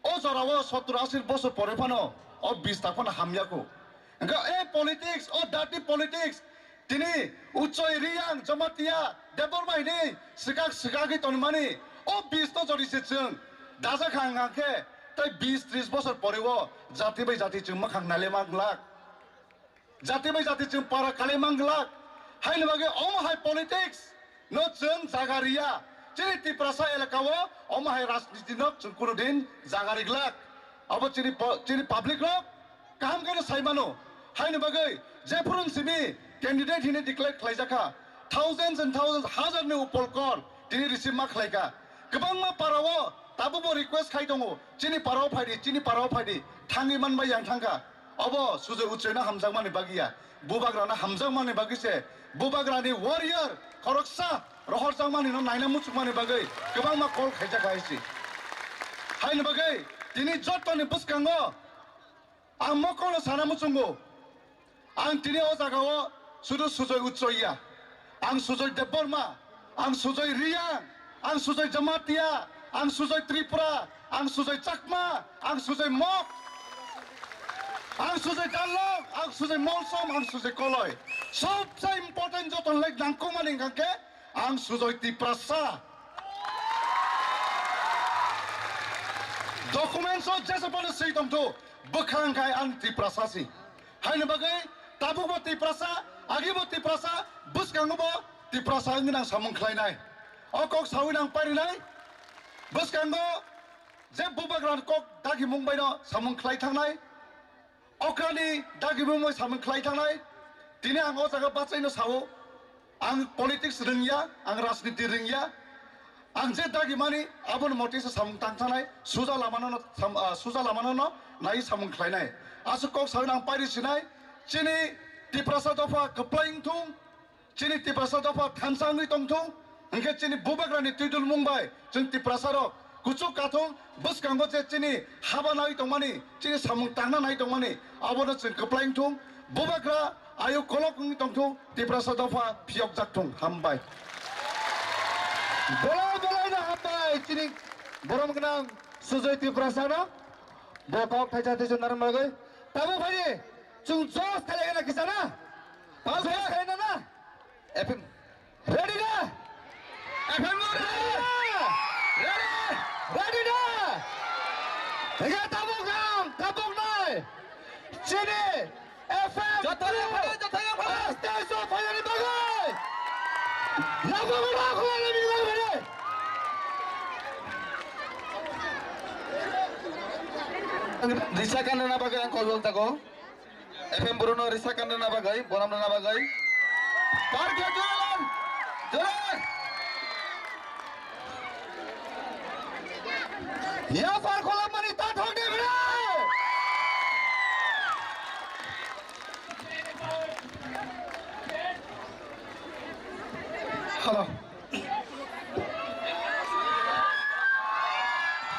O jorao sottor ashi bosor pore phano o bis tak phano hamya kho. Hwnkhe e politics, o dirty politics, tini Uchoi, Riyang, Jamatia, Debbarma hinwi swkak swkagwi tonmani o bis no jodi se chwng dajakha hwnkha khe tei bis tris bosor pore o jati bai jati chwng mwkhang nailema glak. Jati bai jati chwng para khalai man glak. Haini bagwi omo hai politics no chwng jaga riya. Chini Tiprasa elaka o omo hai rajniti no chwng kunu din jaga ri glak. Abo chini po-, chini public rok kaham khe no sai mano. Haini bagwi jephuru simi candidate hini declare khlai jakha, thousands and thousands, hazar ni upor call tini receive ma khlai kha. Kwbangma para o tabukbo request khai tongo, "Chini para o phai di, chini para o phai di," thangwi man bai yang thang kha. Obo Sujoy Uchoino hamjakmani bagwi ya, bubagrano hamjakmani bagwi se, bubagrani warrior khoroksa rohorjakmani no naina muchukmani bagwi kwbangma call khaijak hai se. Haini bagwi tini jottoni bwskango ang mokolo sana muchungo, ang tini o jagao sudu Sujoy Uchoiya, ang Sujoy Debbarma, ang Sujoy Riyang, ang Sujoy Jamatia, ang Sujoy Tripura, ang Sujoy Chakma, ang Sujoy Mok. Ang Sujoy Dalok, ang Sujoy Molsom, ang Sujoy Koloi. Sobse important joto ni lai nangkukmani hwnkha khe ang Sujoy Tiprasa. Documents o jesa phano swi tongthu, bwkha hwnkha ang Tiprasa si. Haini bagwi tabukbo Tiprasa, agibo Tiprasa, bwskango bo Tiprasa wngwi nang samung khlainai. O kok sawi nang parinai, bwskango je bubagra kok dagimung baino samung khlai thangnai. Okrani dagimung bai samung khlai thangnai. Tini ang o jaga bachaino sao, ang politics rwngya, ang rajniti rwngya. Ang je dagimani abono motisa samung tang thangnai, suja lamano no sam-, ah, suja lamano no nai samung khlainai. Aswk kok sawi nang pairi sinai, chini Tiprasa dopha kwplai wngthung. Chini Tiprasa dopha thansa wngwi tongthung, hwnkhe chini bubagrani twidulmung bai chwng Tiprasarok kuchuk kathung bwskango je chini haba nai tongmani, chini samung tangna nai tongmani, abono chwng kwplai wngthung. Bubagra ayuk kolok wngwi tongthung, Tiprasa dopha phiyokjak thung. Hambai. Belai belaino hambai chini borom gwnang Sujoy Tiprasano. Bo kok thaisa thaisa narwk bagwi. Tabuk phaidi chwng jos khailai gana kisa na? Pal jos khailai na na? F M. Ready na? F M ready? Ready? Ready na? Higa tabuk ang, tabuk nai. Chini F M. Joto yang phai, joto yang phai. Stage o phainani bagwi. Labu gula khulani bagwi. Risa kandana bagwi ang call wng tago. F M Bruno risa kandana bagwi, bonam rana bagwi. Parkhe joran, joran. Ya par kolam mani ta thok de bro. Hello.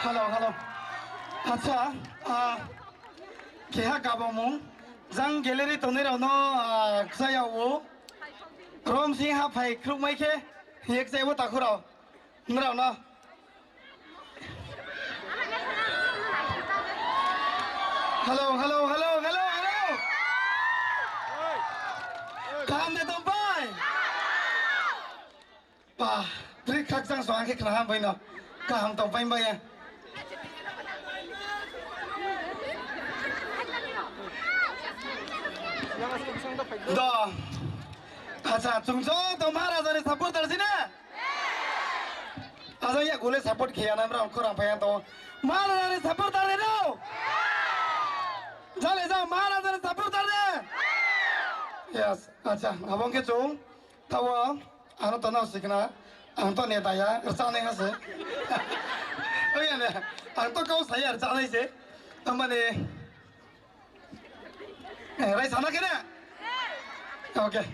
Hello, hello. Acha, ah, keha gabamung. Jang gallery tongnai rokno, ah, kchayao. Rom sing ha phai khrukmai khe, yek chaibo takhurao. Nrao no. Hello, hello, hello, hello, hello. Kaham de tongpai? Ba, tri khakchang so angke khna ham baino. Kaham tongpai baya. Do. Acha, chwng joto Maharaja ni supporter sini? Aja ya gule support khiya na bro, khorang phai to. Maharaja ni supporter de no? Jale ja Maharaja ni supporter de? Yes, acha, abong ke chwng. Tawa, ano to no sikna. Ang to neta ya, rchane hase. Oya ne, ang to kau saya rchane se. Amane, Eh, rai sana kene? Okay.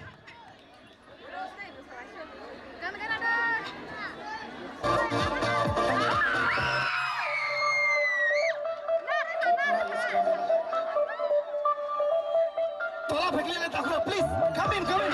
Tola phekle le takhura, please. Come in, come in.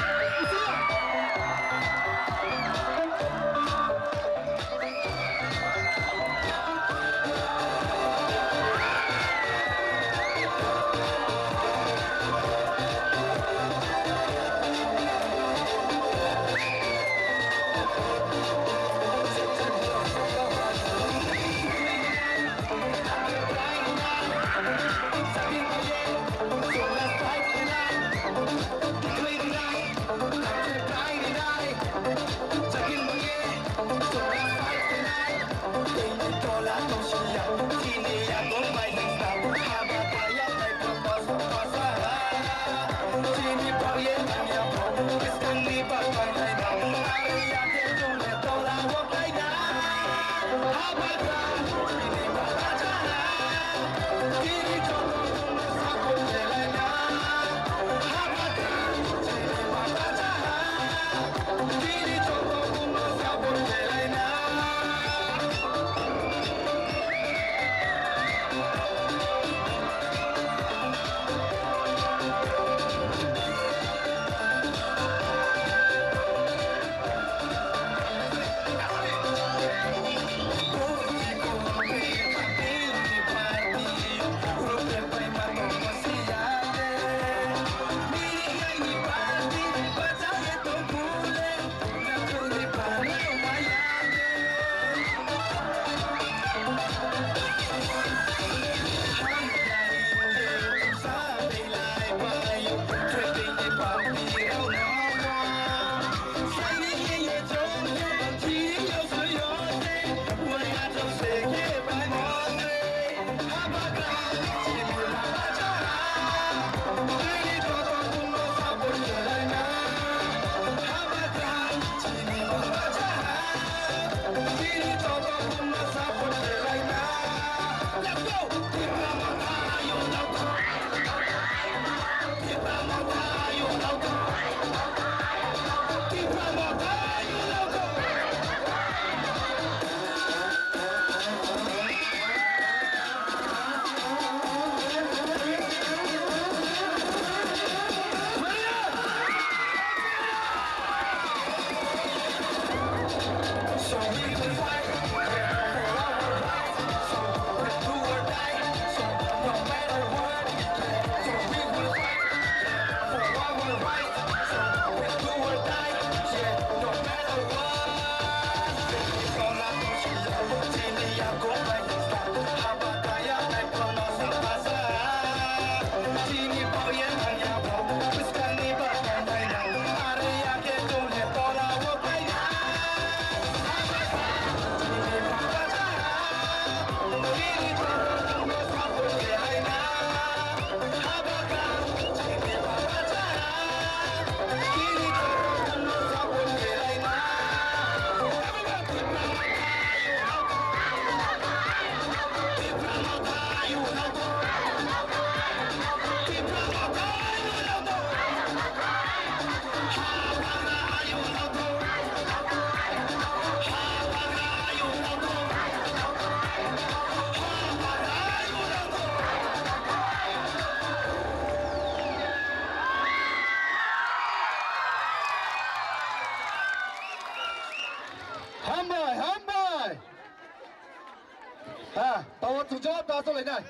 Ha, tabo chwng joto achuk lainai.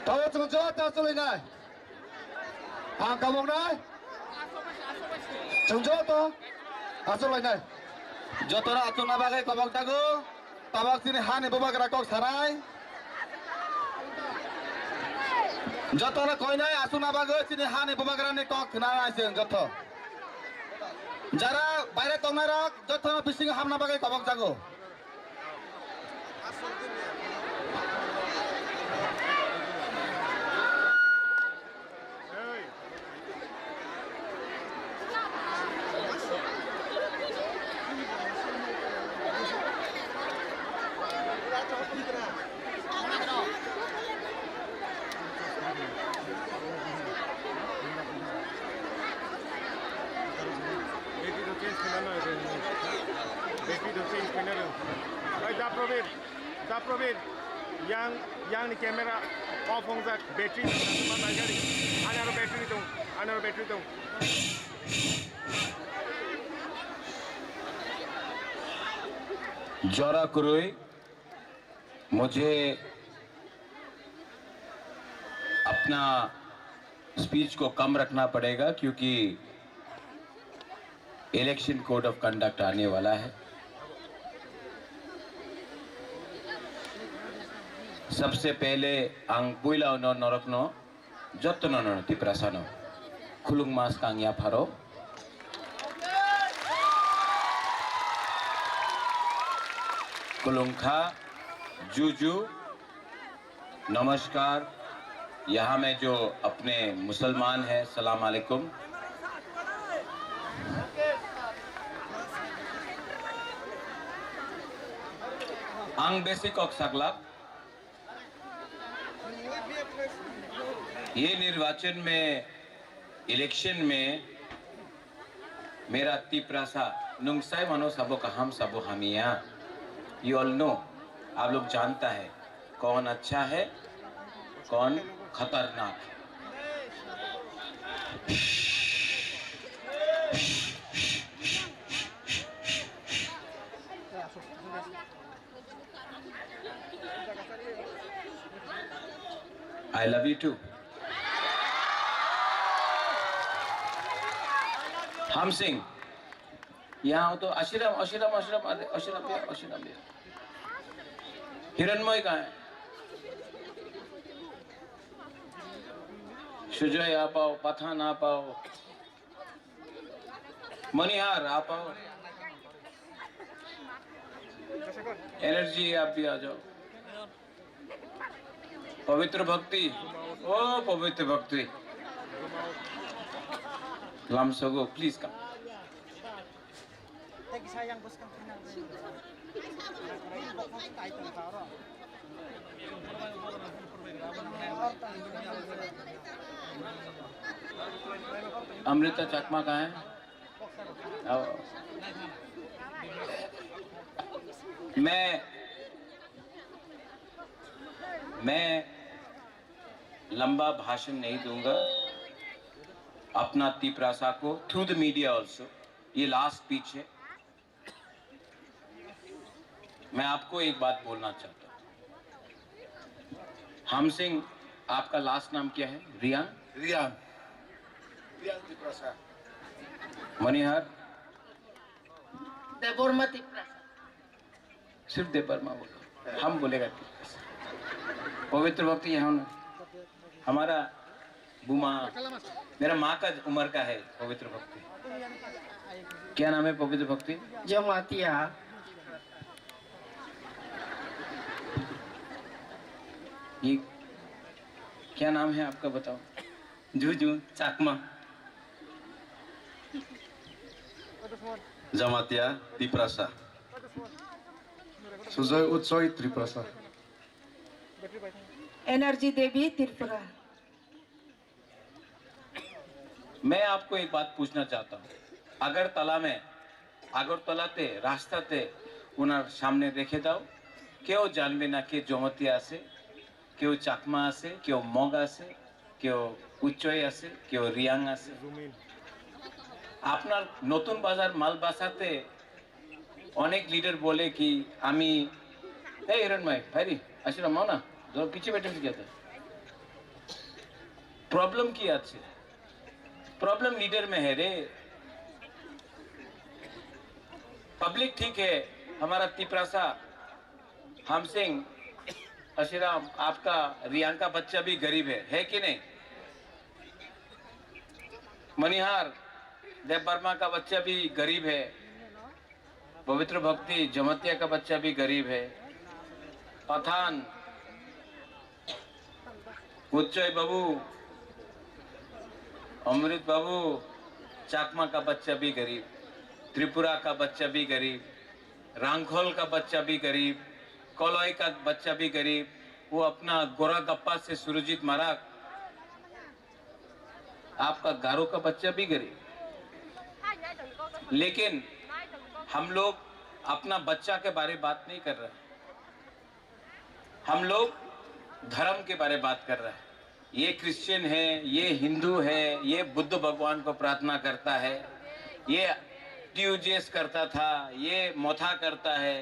Tabo chwng joto achuk lainai. Ang kabok nai. Chwng joto achuk lainai. Jotono achukna bagwi kabok jago. Tabok chini hani bubagra kok sanai. Jotono koinai achukna bagwi chini hani bubagrani kok khna nai chwng joto. Jara baire tongnai rok jotono bisingo hamna bagwi kabok jago. Beti do change khaina no ebo. Beti do change khaina no. Oi, da Probir, da Probir. Yang, yang ni camera off wngjak, battery ma nai gari. Ani aro battery dong, ani aro battery dong. Jora kwrwi. मुझे अपना स्पीच को कम रखना पड़ेगा, क्योंकि election code of conduct आने वाला है। सबसे पहले ang puila no norokno Jotono no Tiprasano khulungma swkang yapharo. Khulungkha, juju, namaskar, yaha mein jo apne Musalman hai, salam alaikum. Ang besi kok saklak. ये निर्वाचन में, इलेक्शन में मेरा Tiprasa nungsai mano sabo kaham sabo hamya. You all know, आप लोग जानता है कौन अच्छा है, कौन खतरनाक है। I love you too. Hamsing. Yaha to Ashiram, Ashiram, Ashiram, Ashiram, Ashiram, Ashiram. Hiranmoy kaha hai? Sujoy aa pao, Pathan aa pao. Manihar, aa pao. Energy, aap bhi aa jao. Pavitra Bhakti. Oh, Pavitra Bhakti. Lamsogo, please come. Amrita Chakma kaha hai? Oh. मैं, मैं लंबा भाषण नहीं दूंगा। अपना तिपरासा को, through the media also, ये last speech है। मैं आपको एक बात बोलना चाहता हूँ। हम सिंह, आपका लास्ट नाम क्या है? रियांग? रियांग। रियांग तिपरासा। मनिहार? देबवर्मा तिपरासा। सिर्फ देबवर्मा बोलो, हम बोलेगा तिपरासा। पवित्र भक्ति यहाँ ना। हमारा बुमा, मेरा माँ का उम्र का है पवित्र भक्ति। क्या नाम है पवित्र भक्ति? जमातिया। ये क्या नाम है आपका, बताओ। जुजु चाकमा। जमातिया तिपरासा। सुजय उच्चय तिपरासा। एनर्जी देवी त्रिपुरा। मैं आपको एक बात पूछना चाहता हूँ, আগরতলা में, আগরতলাতে রাস্তাতে ওনার সামনে রেখে দাও, কেউ জানবে না কে জমাতিয়া আছে, কেউ চাকমা আছে, কেউ মগ আছে, কেউ উচ্চয় আছে, কেউ রিয়াং আছে। আপনার নতুন বাজার মালবাসাতে অনেক লিডার বলে কি আমি, এই হিরণময় ভাইরি, আসলে মাও না, ধর পিছিয়ে বেটে গেছে। প্রবলেম কি আছে? प्रॉब्लम लीडर में है रे। पब्लिक ठीक है, हमारा तिपरासा, हमसिंग, अशीराम, आपका, रियांग का बच्चा भी गरीब है, है कि नहीं? मनिहार, देव वर्मा का बच्चा भी गरीब है। पवित्र भक्ति, जमतिया का बच्चा भी गरीब है। पठान, उच्चय बाबू, अमृत बाबू, चाकमा का बच्चा भी गरीब, त्रिपुरा का बच्चा भी गरीब, रांखोल का बच्चा भी गरीब, कलई का बच्चा भी गरीब। वो अपना गोरा गप्पा से सुरजीत माराक, आपका गारो का बच्चा भी गरीब। लेकिन हम लोग अपना बच्चा के बारे बात नहीं कर रहे, हम लोग धर्म के बारे बात कर रहे हैं। ये क्रिश्चियन है, ये हिंदू है, ये बुद्ध भगवान को प्रार्थना करता है, ये टीयूजेएस करता था, ये मोथा करता है,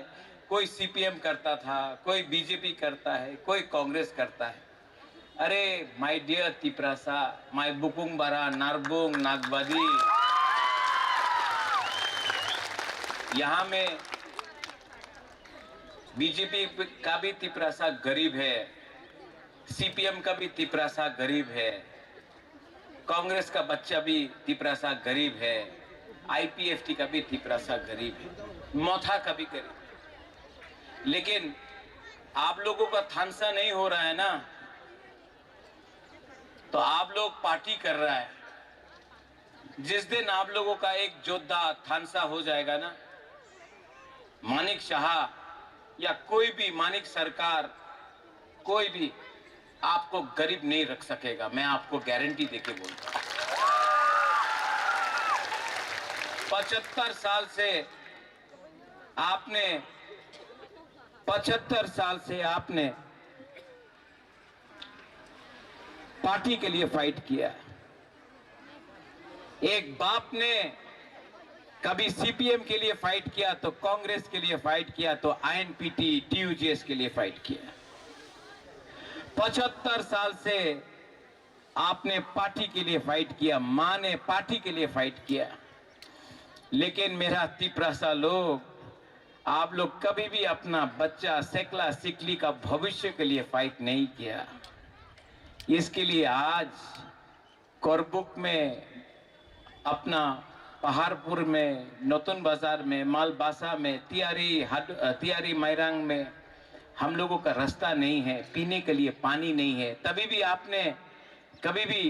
कोई सीपीएम करता था, कोई बीजेपी करता है, कोई कांग्रेस करता है। अरे माय डियर तिपरासा, माय बुकुंग बारा, नारबुंग, नागबादी, यहाँ में बीजेपी का भी तिपरासा गरीब है, सीपीएम का भी तिपरासा गरीब है, कांग्रेस का बच्चा भी तिपरासा गरीब है, आईपीएफटी का भी तिपरासा गरीब है, मोथा का भी गरीब है। लेकिन आप लोगों का थानसा नहीं हो रहा है ना, तो आप लोग पार्टी कर रहा है। जिस दिन आप लोगों का एक जोधा थानसा हो जाएगा ना, मानिक शाह या कोई भी मानिक सरकार, कोई भी आपको गरीब नहीं रख सकेगा, मैं आपको गारंटी देके बोलता हूं। पचहत्तर साल से आपने, पचहत्तर साल से आपने पार्टी के लिए फाइट किया। एक बाप ने कभी सीपीएम के लिए फाइट किया तो कांग्रेस के लिए फाइट किया तो आईएनपीटी टीयूजेएस के लिए फाइट किया। पचहत्तर साल से आपने पार्टी के लिए फाइट किया, माँ ने पार्टी के लिए फाइट किया। लेकिन मेरा तिपरासा लोग, आप लोग कभी भी अपना बच्चा सेकला सिकली का भविष्य के लिए फाइट नहीं किया। इसके लिए आज करबुक में, अपना पहाड़पुर में, नतुन बाजार में, मालबासा में, तियारी हड-, अ, तियारी मायरांग में हम लोगों का रास्ता नहीं है, पीने के लिए पानी नहीं है। तभी भी आपने कभी भी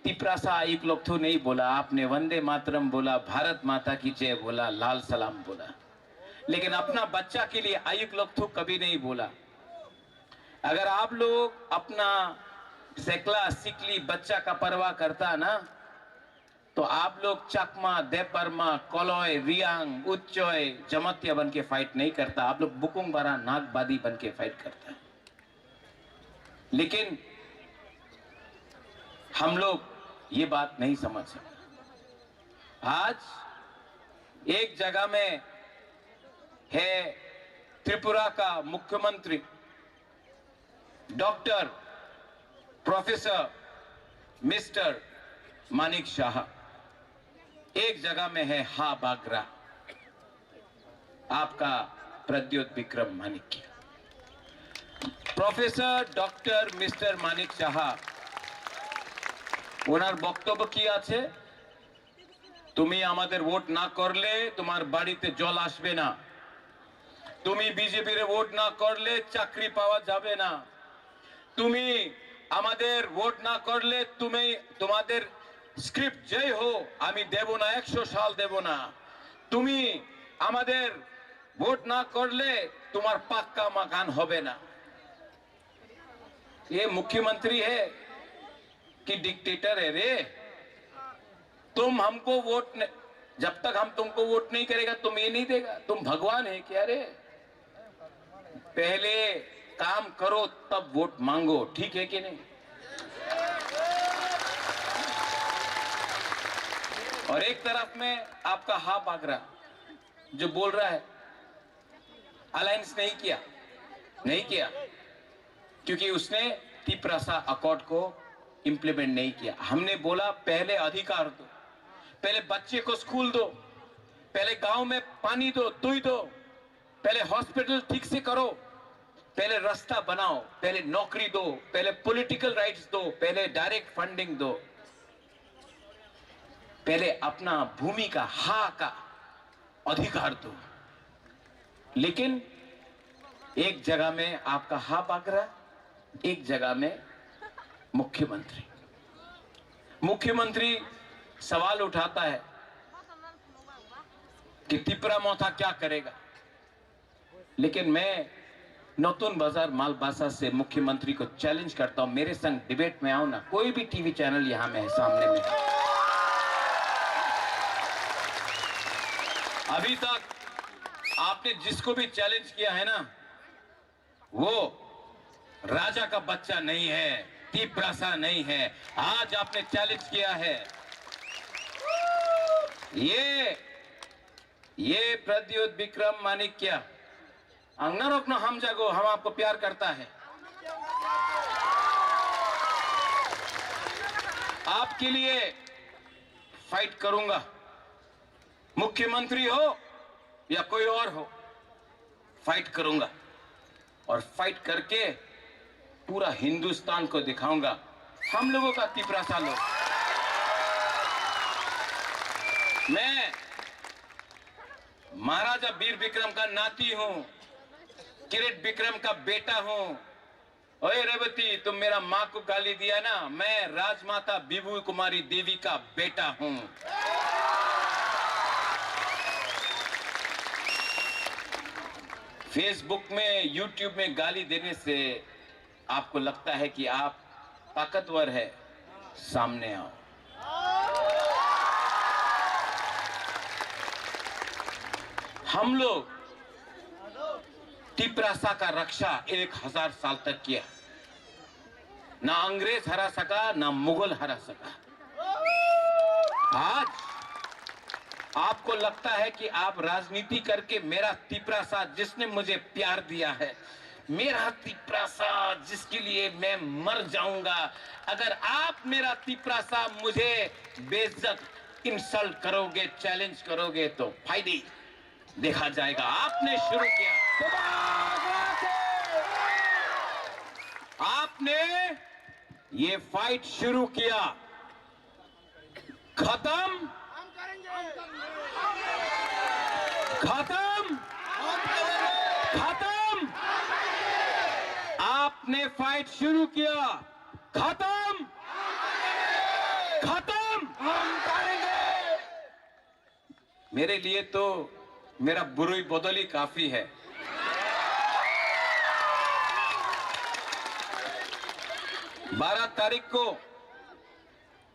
तिपरासा आयुक लोकथु नहीं बोला, आपने वंदे मातरम बोला, भारत माता की जय बोला, लाल सलाम बोला, लेकिन अपना बच्चा के लिए आयुक लोकथु कभी नहीं बोला। अगर आप लोग अपना सेकला सिकली बच्चा का परवाह करता ना, तो आप लोग चकमा, देबबर्मा, कलय, रियांग, उच्चय, जमातिया बन के फाइट नहीं करता, आप लोग बुकुंग बारा नागबादी बन के फाइट करता है। लेकिन हम लोग ये बात नहीं समझ सकते। आज एक जगह में है त्रिपुरा का मुख्यमंत्री डॉक्टर प्रोफेसर मिस्टर मानिक शाह, एक जगह में है हा बागरा, आपका प्रद्योत विक्रम Manik. Professor doctor mister Manik সাহা, ওনার বক্তব্য কি আছে? তুমি আমাদের ভোট না করলে তোমার বাড়িতে জল আসবে না, তুমি বিজেপির ভোট না করলে চাকরি পাওয়া যাবে না, তুমি আমাদের ভোট না করলে তুমি, তোমাদের স্ক্রিপ্ট যেই হো, আমি দেব না, একশো সাল দেব না। তুমি আমাদের ভোট না করলে তোমার পাক্কা মাকান হবে না। ये मुख्यमंत्री है कि डिक्टेटर है रे? तुम हमको वोट न, जब तक हम तुमको वोट नहीं करेगा, तुम ये नहीं देगा। तुम भगवान है क्या रे? पहले काम करो, तब वोट मांगो, ठीक है कि नहीं? और एक तरफ में आपका हा बागरा जो बोल रहा है, अलायंस नहीं किया, नहीं किया, क्योंकि उसने तिपरासा अकॉर्ड को इम्प्लीमेंट नहीं किया। हमने बोला, पहले अधिकार दो, पहले बच्चे को स्कूल दो, पहले गांव में पानी दो, दुई दो, पहले हॉस्पिटल ठीक से करो, पहले रास्ता बनाओ, पहले नौकरी दो, पहले पॉलिटिकल राइट्स दो, पहले डायरेक्ट फंडिंग दो, पहले अपना भूमि का, हा का अधिकार दो। लेकिन एक जगह में आपका हा बागरा, एक जगह में मुख्यमंत्री। मुख्यमंत्री सवाल उठाता है कि तिपरा मोथा क्या करेगा, लेकिन मैं नतुन बाजार मालबासा से मुख्यमंत्री को चैलेंज करता हूं, मेरे संग डिबेट में आओ ना। कोई भी टीवी चैनल यहां में है, सामने में है। अभी तक आपने जिसको भी चैलेंज किया है ना, वो राजा का बच्चा नहीं है, तिपरासा नहीं है। आज आपने चैलेंज किया है। ये, ये प्रद्युत विक्रम माणिक्य, ang norokno hamjago, हम आपको प्यार करता है। आपके लिए फाइट करूंगा, मुख्यमंत्री हो या कोई और हो, फाइट करूंगा। और फाइट करके पूरा हिंदुस्तान को दिखाऊंगा हम लोगों का तिपरासा लोग। मैं महाराजा वीर विक्रम का नाती हूं, किरीट विक्रम का बेटा हूं। ओए रेवती, तुम मेरा माँ को गाली दिया ना, मैं राजमाता विभू कुमारी देवी का बेटा हूं। फेसबुक में, यूट्यूब में गाली देने से आपको लगता है कि आप ताकतवर है, सामने आओ। हम लोग तिपरासा का रक्षा एक हजार साल तक किया। ना अंग्रेज हरा सका, ना मुगल हरा सका। आज आपको लगता है कि आप राजनीति करके मेरा तिपरासा, जिसने मुझे प्यार दिया है, मेरा तिपरासा जिसके लिए मैं मर जाऊंगा, अगर आप मेरा तिपरासा मुझे बेइज्जत, इंसल्ट करोगे, चैलेंज करोगे तो फायदे देखा जाएगा। आपने शुरू किया, आपने ये फाइट शुरू किया, खत्म, खत्म, खत्म। आपने फाइट शुरू किया, खत्म, खत्म। मेरे लिए तो मेरा बुरुई बदल ही काफी है। बारह तारीख को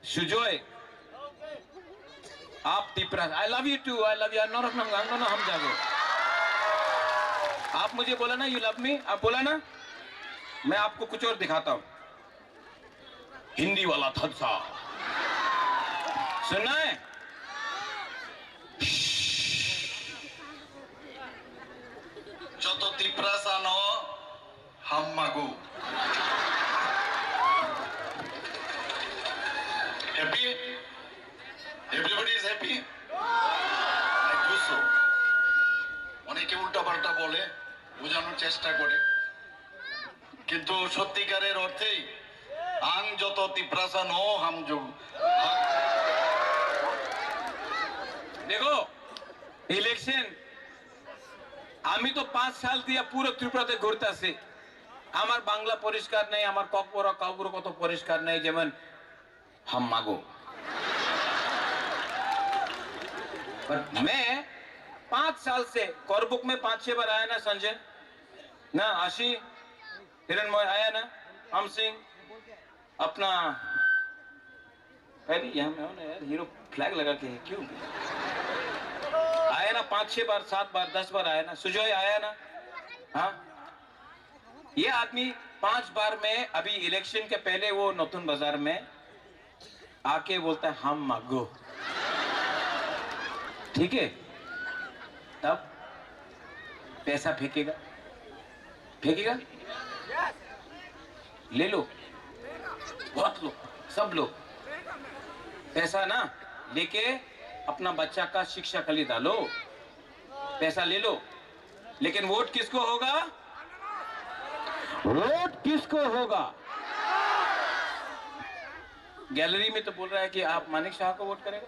सुजय, आप Tipra, I love you too, I love you, norok nang ang no ham jago। आप मुझे बोला ना, you love me, आप बोला ना, मैं आपको कुछ और दिखाता हूँ। हिंदी वाला थत्सा सुनना है? Joto Tiprasa no hammago. Happy? Everybody is happy? I do so. অনেকে উল্টাপাল্টা বলে, বোঝানোর চেষ্টা করে, কিন্তু সত্যিকারের অর্থেই আং যত তিপ্রাসা ন হামজু। দেখো, ইলেকশন, আমি তো পাঁচ সাল দিয়ে পুরো ত্রিপুরাতে ঘুরতেছি। আমার বাংলা পরিষ্কার নেই, আমার ককবরক কাউবরক কত পরিষ্কার নেই, যেমন হাম্মাগো। But मैं पांच साल से करबुक में पांच छह बार आया ना संजय, ना आशी, हिरणमय आया ना, हम सिंह, अपना, अरे यहाँ में हो ना यार, हीरो फ्लैग लगा के है क्यों? आया ना पांच छह बार, सात बार, दस बार आया ना, सुजय आया ना, हाँ। ये आदमी पांच बार में, अभी इलेक्शन के पहले वो नतुन बाजार में आके बोलता है, "हम मागो।" ठीक है, तब पैसा फेंकेगा, फेंकेगा, ले लो, बहुत लो, सब लो। पैसा ना लेके अपना बच्चा का शिक्षा के लिए डालो, पैसा ले लो, लेकिन वोट किसको होगा? वोट किसको होगा? गैलरी में तो बोल रहा है कि आप मानिक शाह को वोट करेगा।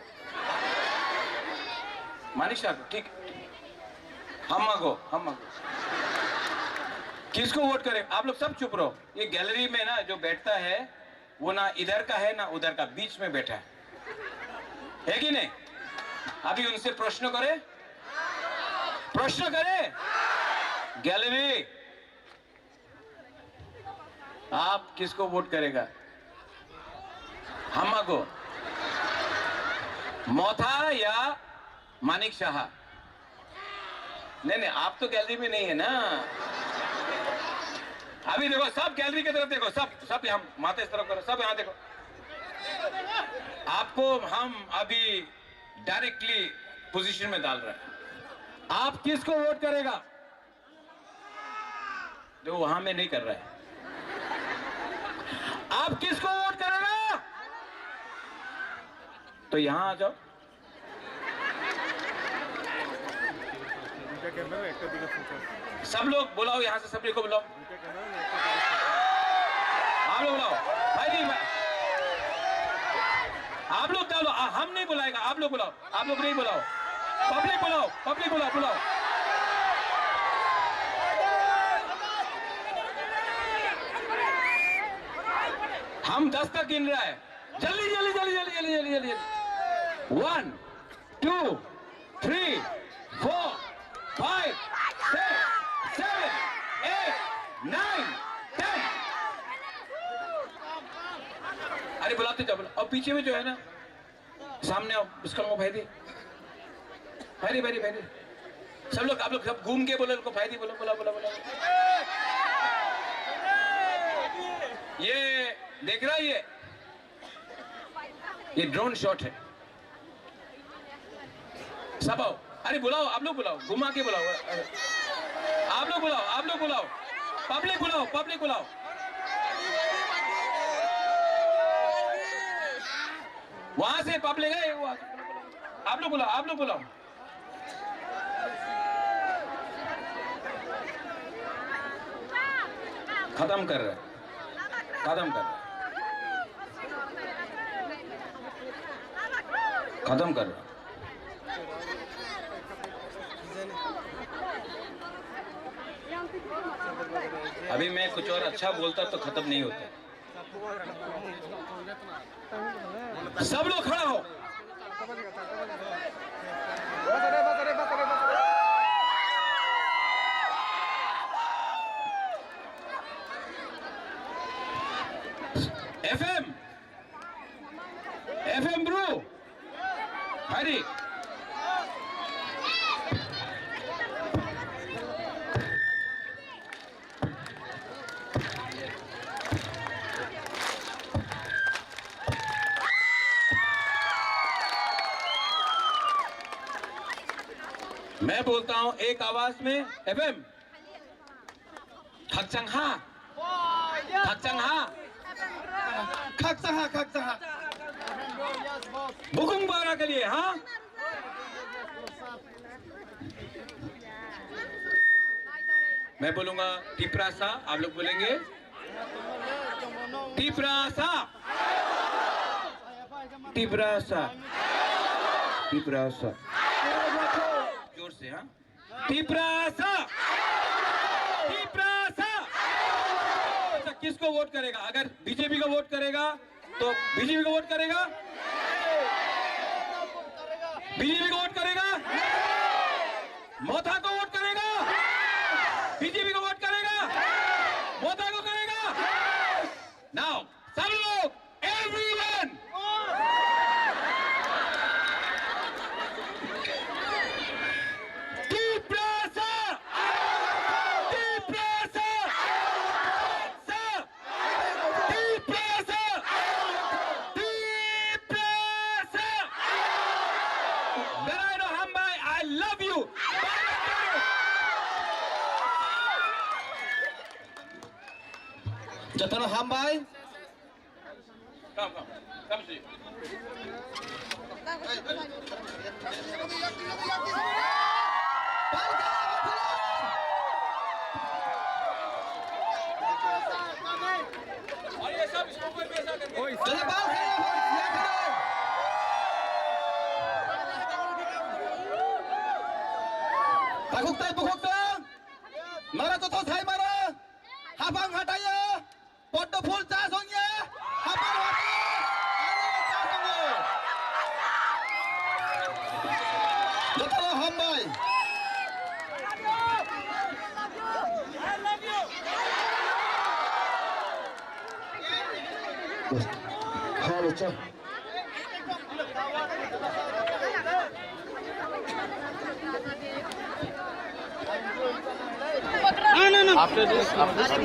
मानिक शाह को, ठीक। हम मांगो, हम मांगो। किसको वोट करें? आप लोग सब चुप रहो। ये गैलरी में ना जो बैठता है, वो ना इधर का है ना उधर का, बीच में बैठा है, है कि नहीं? अभी उनसे प्रश्न करें, प्रश्न करें। गैलरी, आप किसको वोट करेगा? हमाको, मोथा या मानिक शाह? नहीं, नहीं, आप तो गैलरी में नहीं है ना। अभी देखो, सब गैलरी की तरफ देखो, सब, सब यहाँ माथा इस तरफ करो, सब यहाँ देखो। आपको हम अभी डायरेक्टली पोजीशन में डाल रहे हैं। आप किसको वोट करेगा? देखो, वहां में नहीं कर रहा है। आप किसको वोट करेगा? तो यहाँ आ जाओ। দুইটা ক্যামেরা একটা দিকে ফোকাস। सब लोग बुलाओ, यहाँ से सभी को बुलाओ। দুইটা ক্যামেরা একটা দিকে ফোকাস। आप लोग बुलाओ। भाई नहीं, भाई। आप लोग डालो, आ, हम नहीं बुलाएगा, आप लोग बुलाओ। आप लोग नहीं बुलाओ, पब्लिक बुलाओ, पब्लिक बुलाओ, बुलाओ। हम दस तक गिन रहा है, जल्दी, जल्दी, जल्दी। One, two, three, four, five, six, seven, eight, nine, ten। अरे बुलाते जाओ, बुलाओ। और पीछे में जो है ना, सामने आओ, उसका मुंह भाई दी। भाई दी, भाई दी, भाई दी। सब लोग, आप लोग सब घूम के बोलो, उनको भाई दी बोलो, बोला, बोला, बोला। ये देख रहा है ये? ये ड्रोन शॉट है। सब आओ। अरे बुलाओ, आप लोग बुलाओ, घुमा के बुलाओ। आप लोग बुलाओ, आप लोग बुलाओ। पब्लिक बुलाओ, पब्लिक बुलाओ। वहां से पब्लिक है, वहां से। आप लोग बुलाओ, आप लोग बुलाओ। खत्म कर रहे, खत्म कर रहे, खत्म कर रहे। अभी मैं कुछ और अच्छा बोलता तो खत्म नहीं होता। सब लोग खड़ा हो। F M, F M bro, hari. मैं बोलता हूं एक आवाज में, F M। खकचंग हा। खकचंग हा। खकचंग हा, खकचंग हा। बुकुंग बारा के लिए, हाँ? मैं बोलूंगा टिपरासा, आप लोग बोलेंगे टिपरासा, टिपरासा, टिपरासा। जोर से, हाँ, टिपरासा, टिपरासा। अच्छा, किसको वोट करेगा? अगर बीजेपी को वोट करेगा तो बीजेपी को वोट करेगा? बीजेपी को वोट करेगा? मोथा को वोट करेगा? बीजेपी को वोट करेगा? मोथा को करेगा? नाउ सब लोग, एवरीवन, टिपरासा, टिपरासा, सा, टिपरासा, टिपरासा। बेलायत हामबाय, I love you। Jotono hambai. Takhuk tei bukhuk tong. Mara joto sai mara. Hapang hataya. Poddo phul cha songya. Hapang hati. Ano cha songya. Joto hambai. Halo, cha. After this, after this,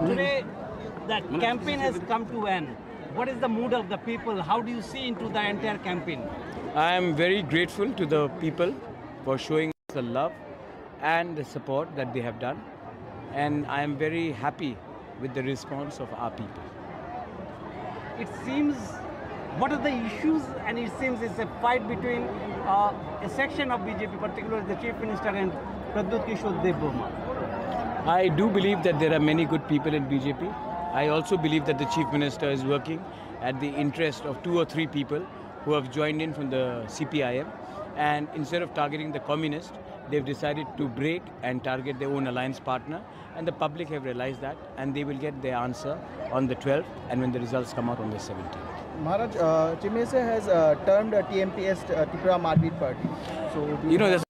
Today, the campaign has come to end. What is the mood of the people? How do you see into the entire campaign? I am very grateful to the people for showing the love and the support that they have done, and I am very happy with the response of our people. It seems, what are the issues? And it seems it's a fight between, uh, a section of B J P, particularly the Chief Minister and Pradyut Kishore Debbarma. I do believe that there are many good people in B J P. I also believe that the Chief Minister is working at the interest of two or three people who have joined in from the C P I M, and instead of targeting the communist, they've decided to break and target their own alliance partner, and the public have realized that, and they will get their answer on the twelfth, and when the results come out on the seventeenth. Maharaj, uh, Chief Minister has, uh, termed, uh, T M P as, uh, Tipra Marpit Party. So, do you You know, know, there's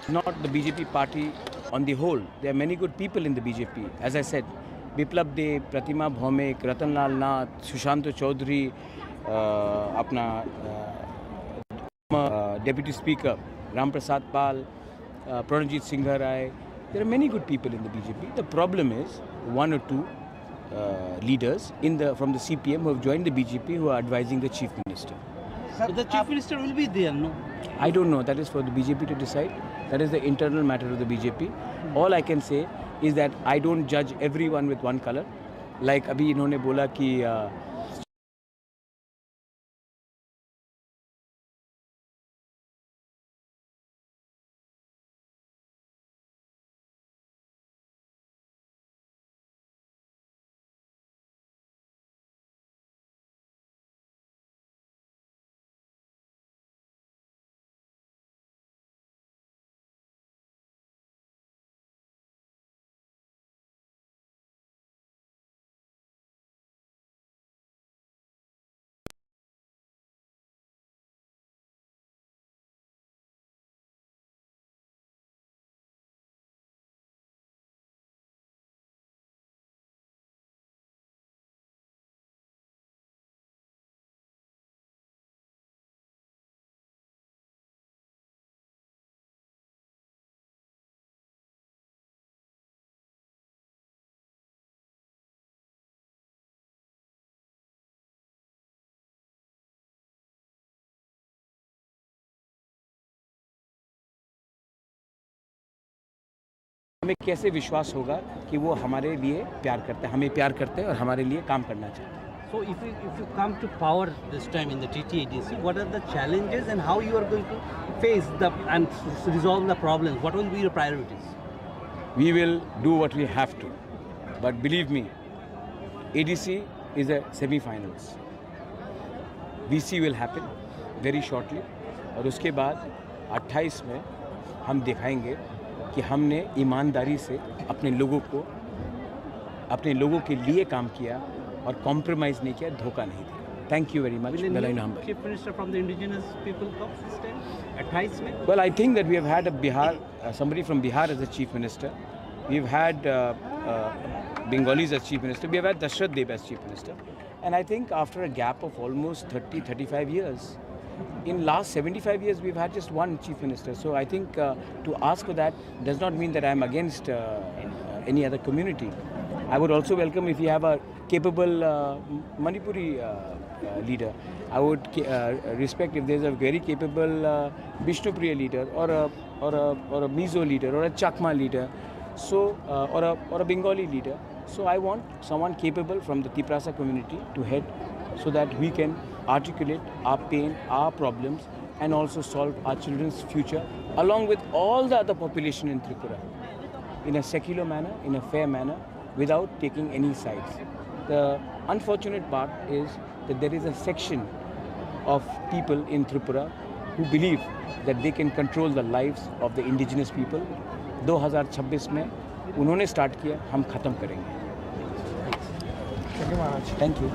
Not the B J P party on the whole. There are many good people in the B J P. As I said, Biplab Deb, Pratima Bhaumik, Ratan Lal Nath, Sushanta Chaudhary, uh, apna, uh, uh, Deputy Speaker Ram Prasad Pal, uh, Pranajit Singha Rai. There are many good people in the B J P. The problem is one or two, uh, leaders in the, from the C P M who have joined the B J P who are advising the Chief Minister. But the Chief Minister will be there, no? I don't know. That is for the B J P to decide. That is the internal matter of the B J P. All I can say is that I don't judge everyone with one color. Like अभी इन्होंने बोला कि, uh, हमें कैसे विश्वास होगा कि वो हमारे लिए प्यार करते हैं, हमें प्यार करते हैं और हमारे लिए काम करना चाहते हैं? So if you, if you come to power this time in the T T A D C, what are the challenges and how you are going to face the and s- resolve the problems? What will be your priorities? We will do what we have to, but believe me, A D C is a semi-finals. V C will happen very shortly, और उसके बाद अट्ठाईस में हम दिखाएंगे कि हमने ईमानदारी से अपने लोगों को, अपने लोगों के लिए काम किया और कॉम्प्रोमाइज़ नहीं किया, धोखा नहीं दिया। Thank you very much. Will a Belain new Hambai. Chief Minister from the Indigenous People Cup system at Thais mein? Well, I think that we have had a Bihar, uh, somebody from Bihar as a chief minister. We've had uh, uh, Bengalis as chief minister. We have had Dashrath Deb as chief minister. And I think after a gap of almost thirty, thirty-five years, in last seventy-five years, we've had just one chief minister. So I think uh, to ask for that does not mean that I'm against uh, any other community. I would also welcome if you have a capable uh, Manipuri uh, uh, leader. I would ca- uh, respect if there's a very capable uh, Bishnupriya leader or a or a or a Mizo leader or a Chakma leader, so uh, or a or a Bengali leader. So I want someone capable from the Tiprasa community to head, so that we can articulate our pain, our problems, and also solve our children's future along with all the other population in Tripura in a secular manner, in a fair manner, without taking any sides. The unfortunate part is that there is a section of people in Tripura who believe that they can control the lives of the indigenous people. दो हज़ार छब्बीस में उन्होंने स्टार्ट किया, हम ख़त्म करेंगे। Thank you.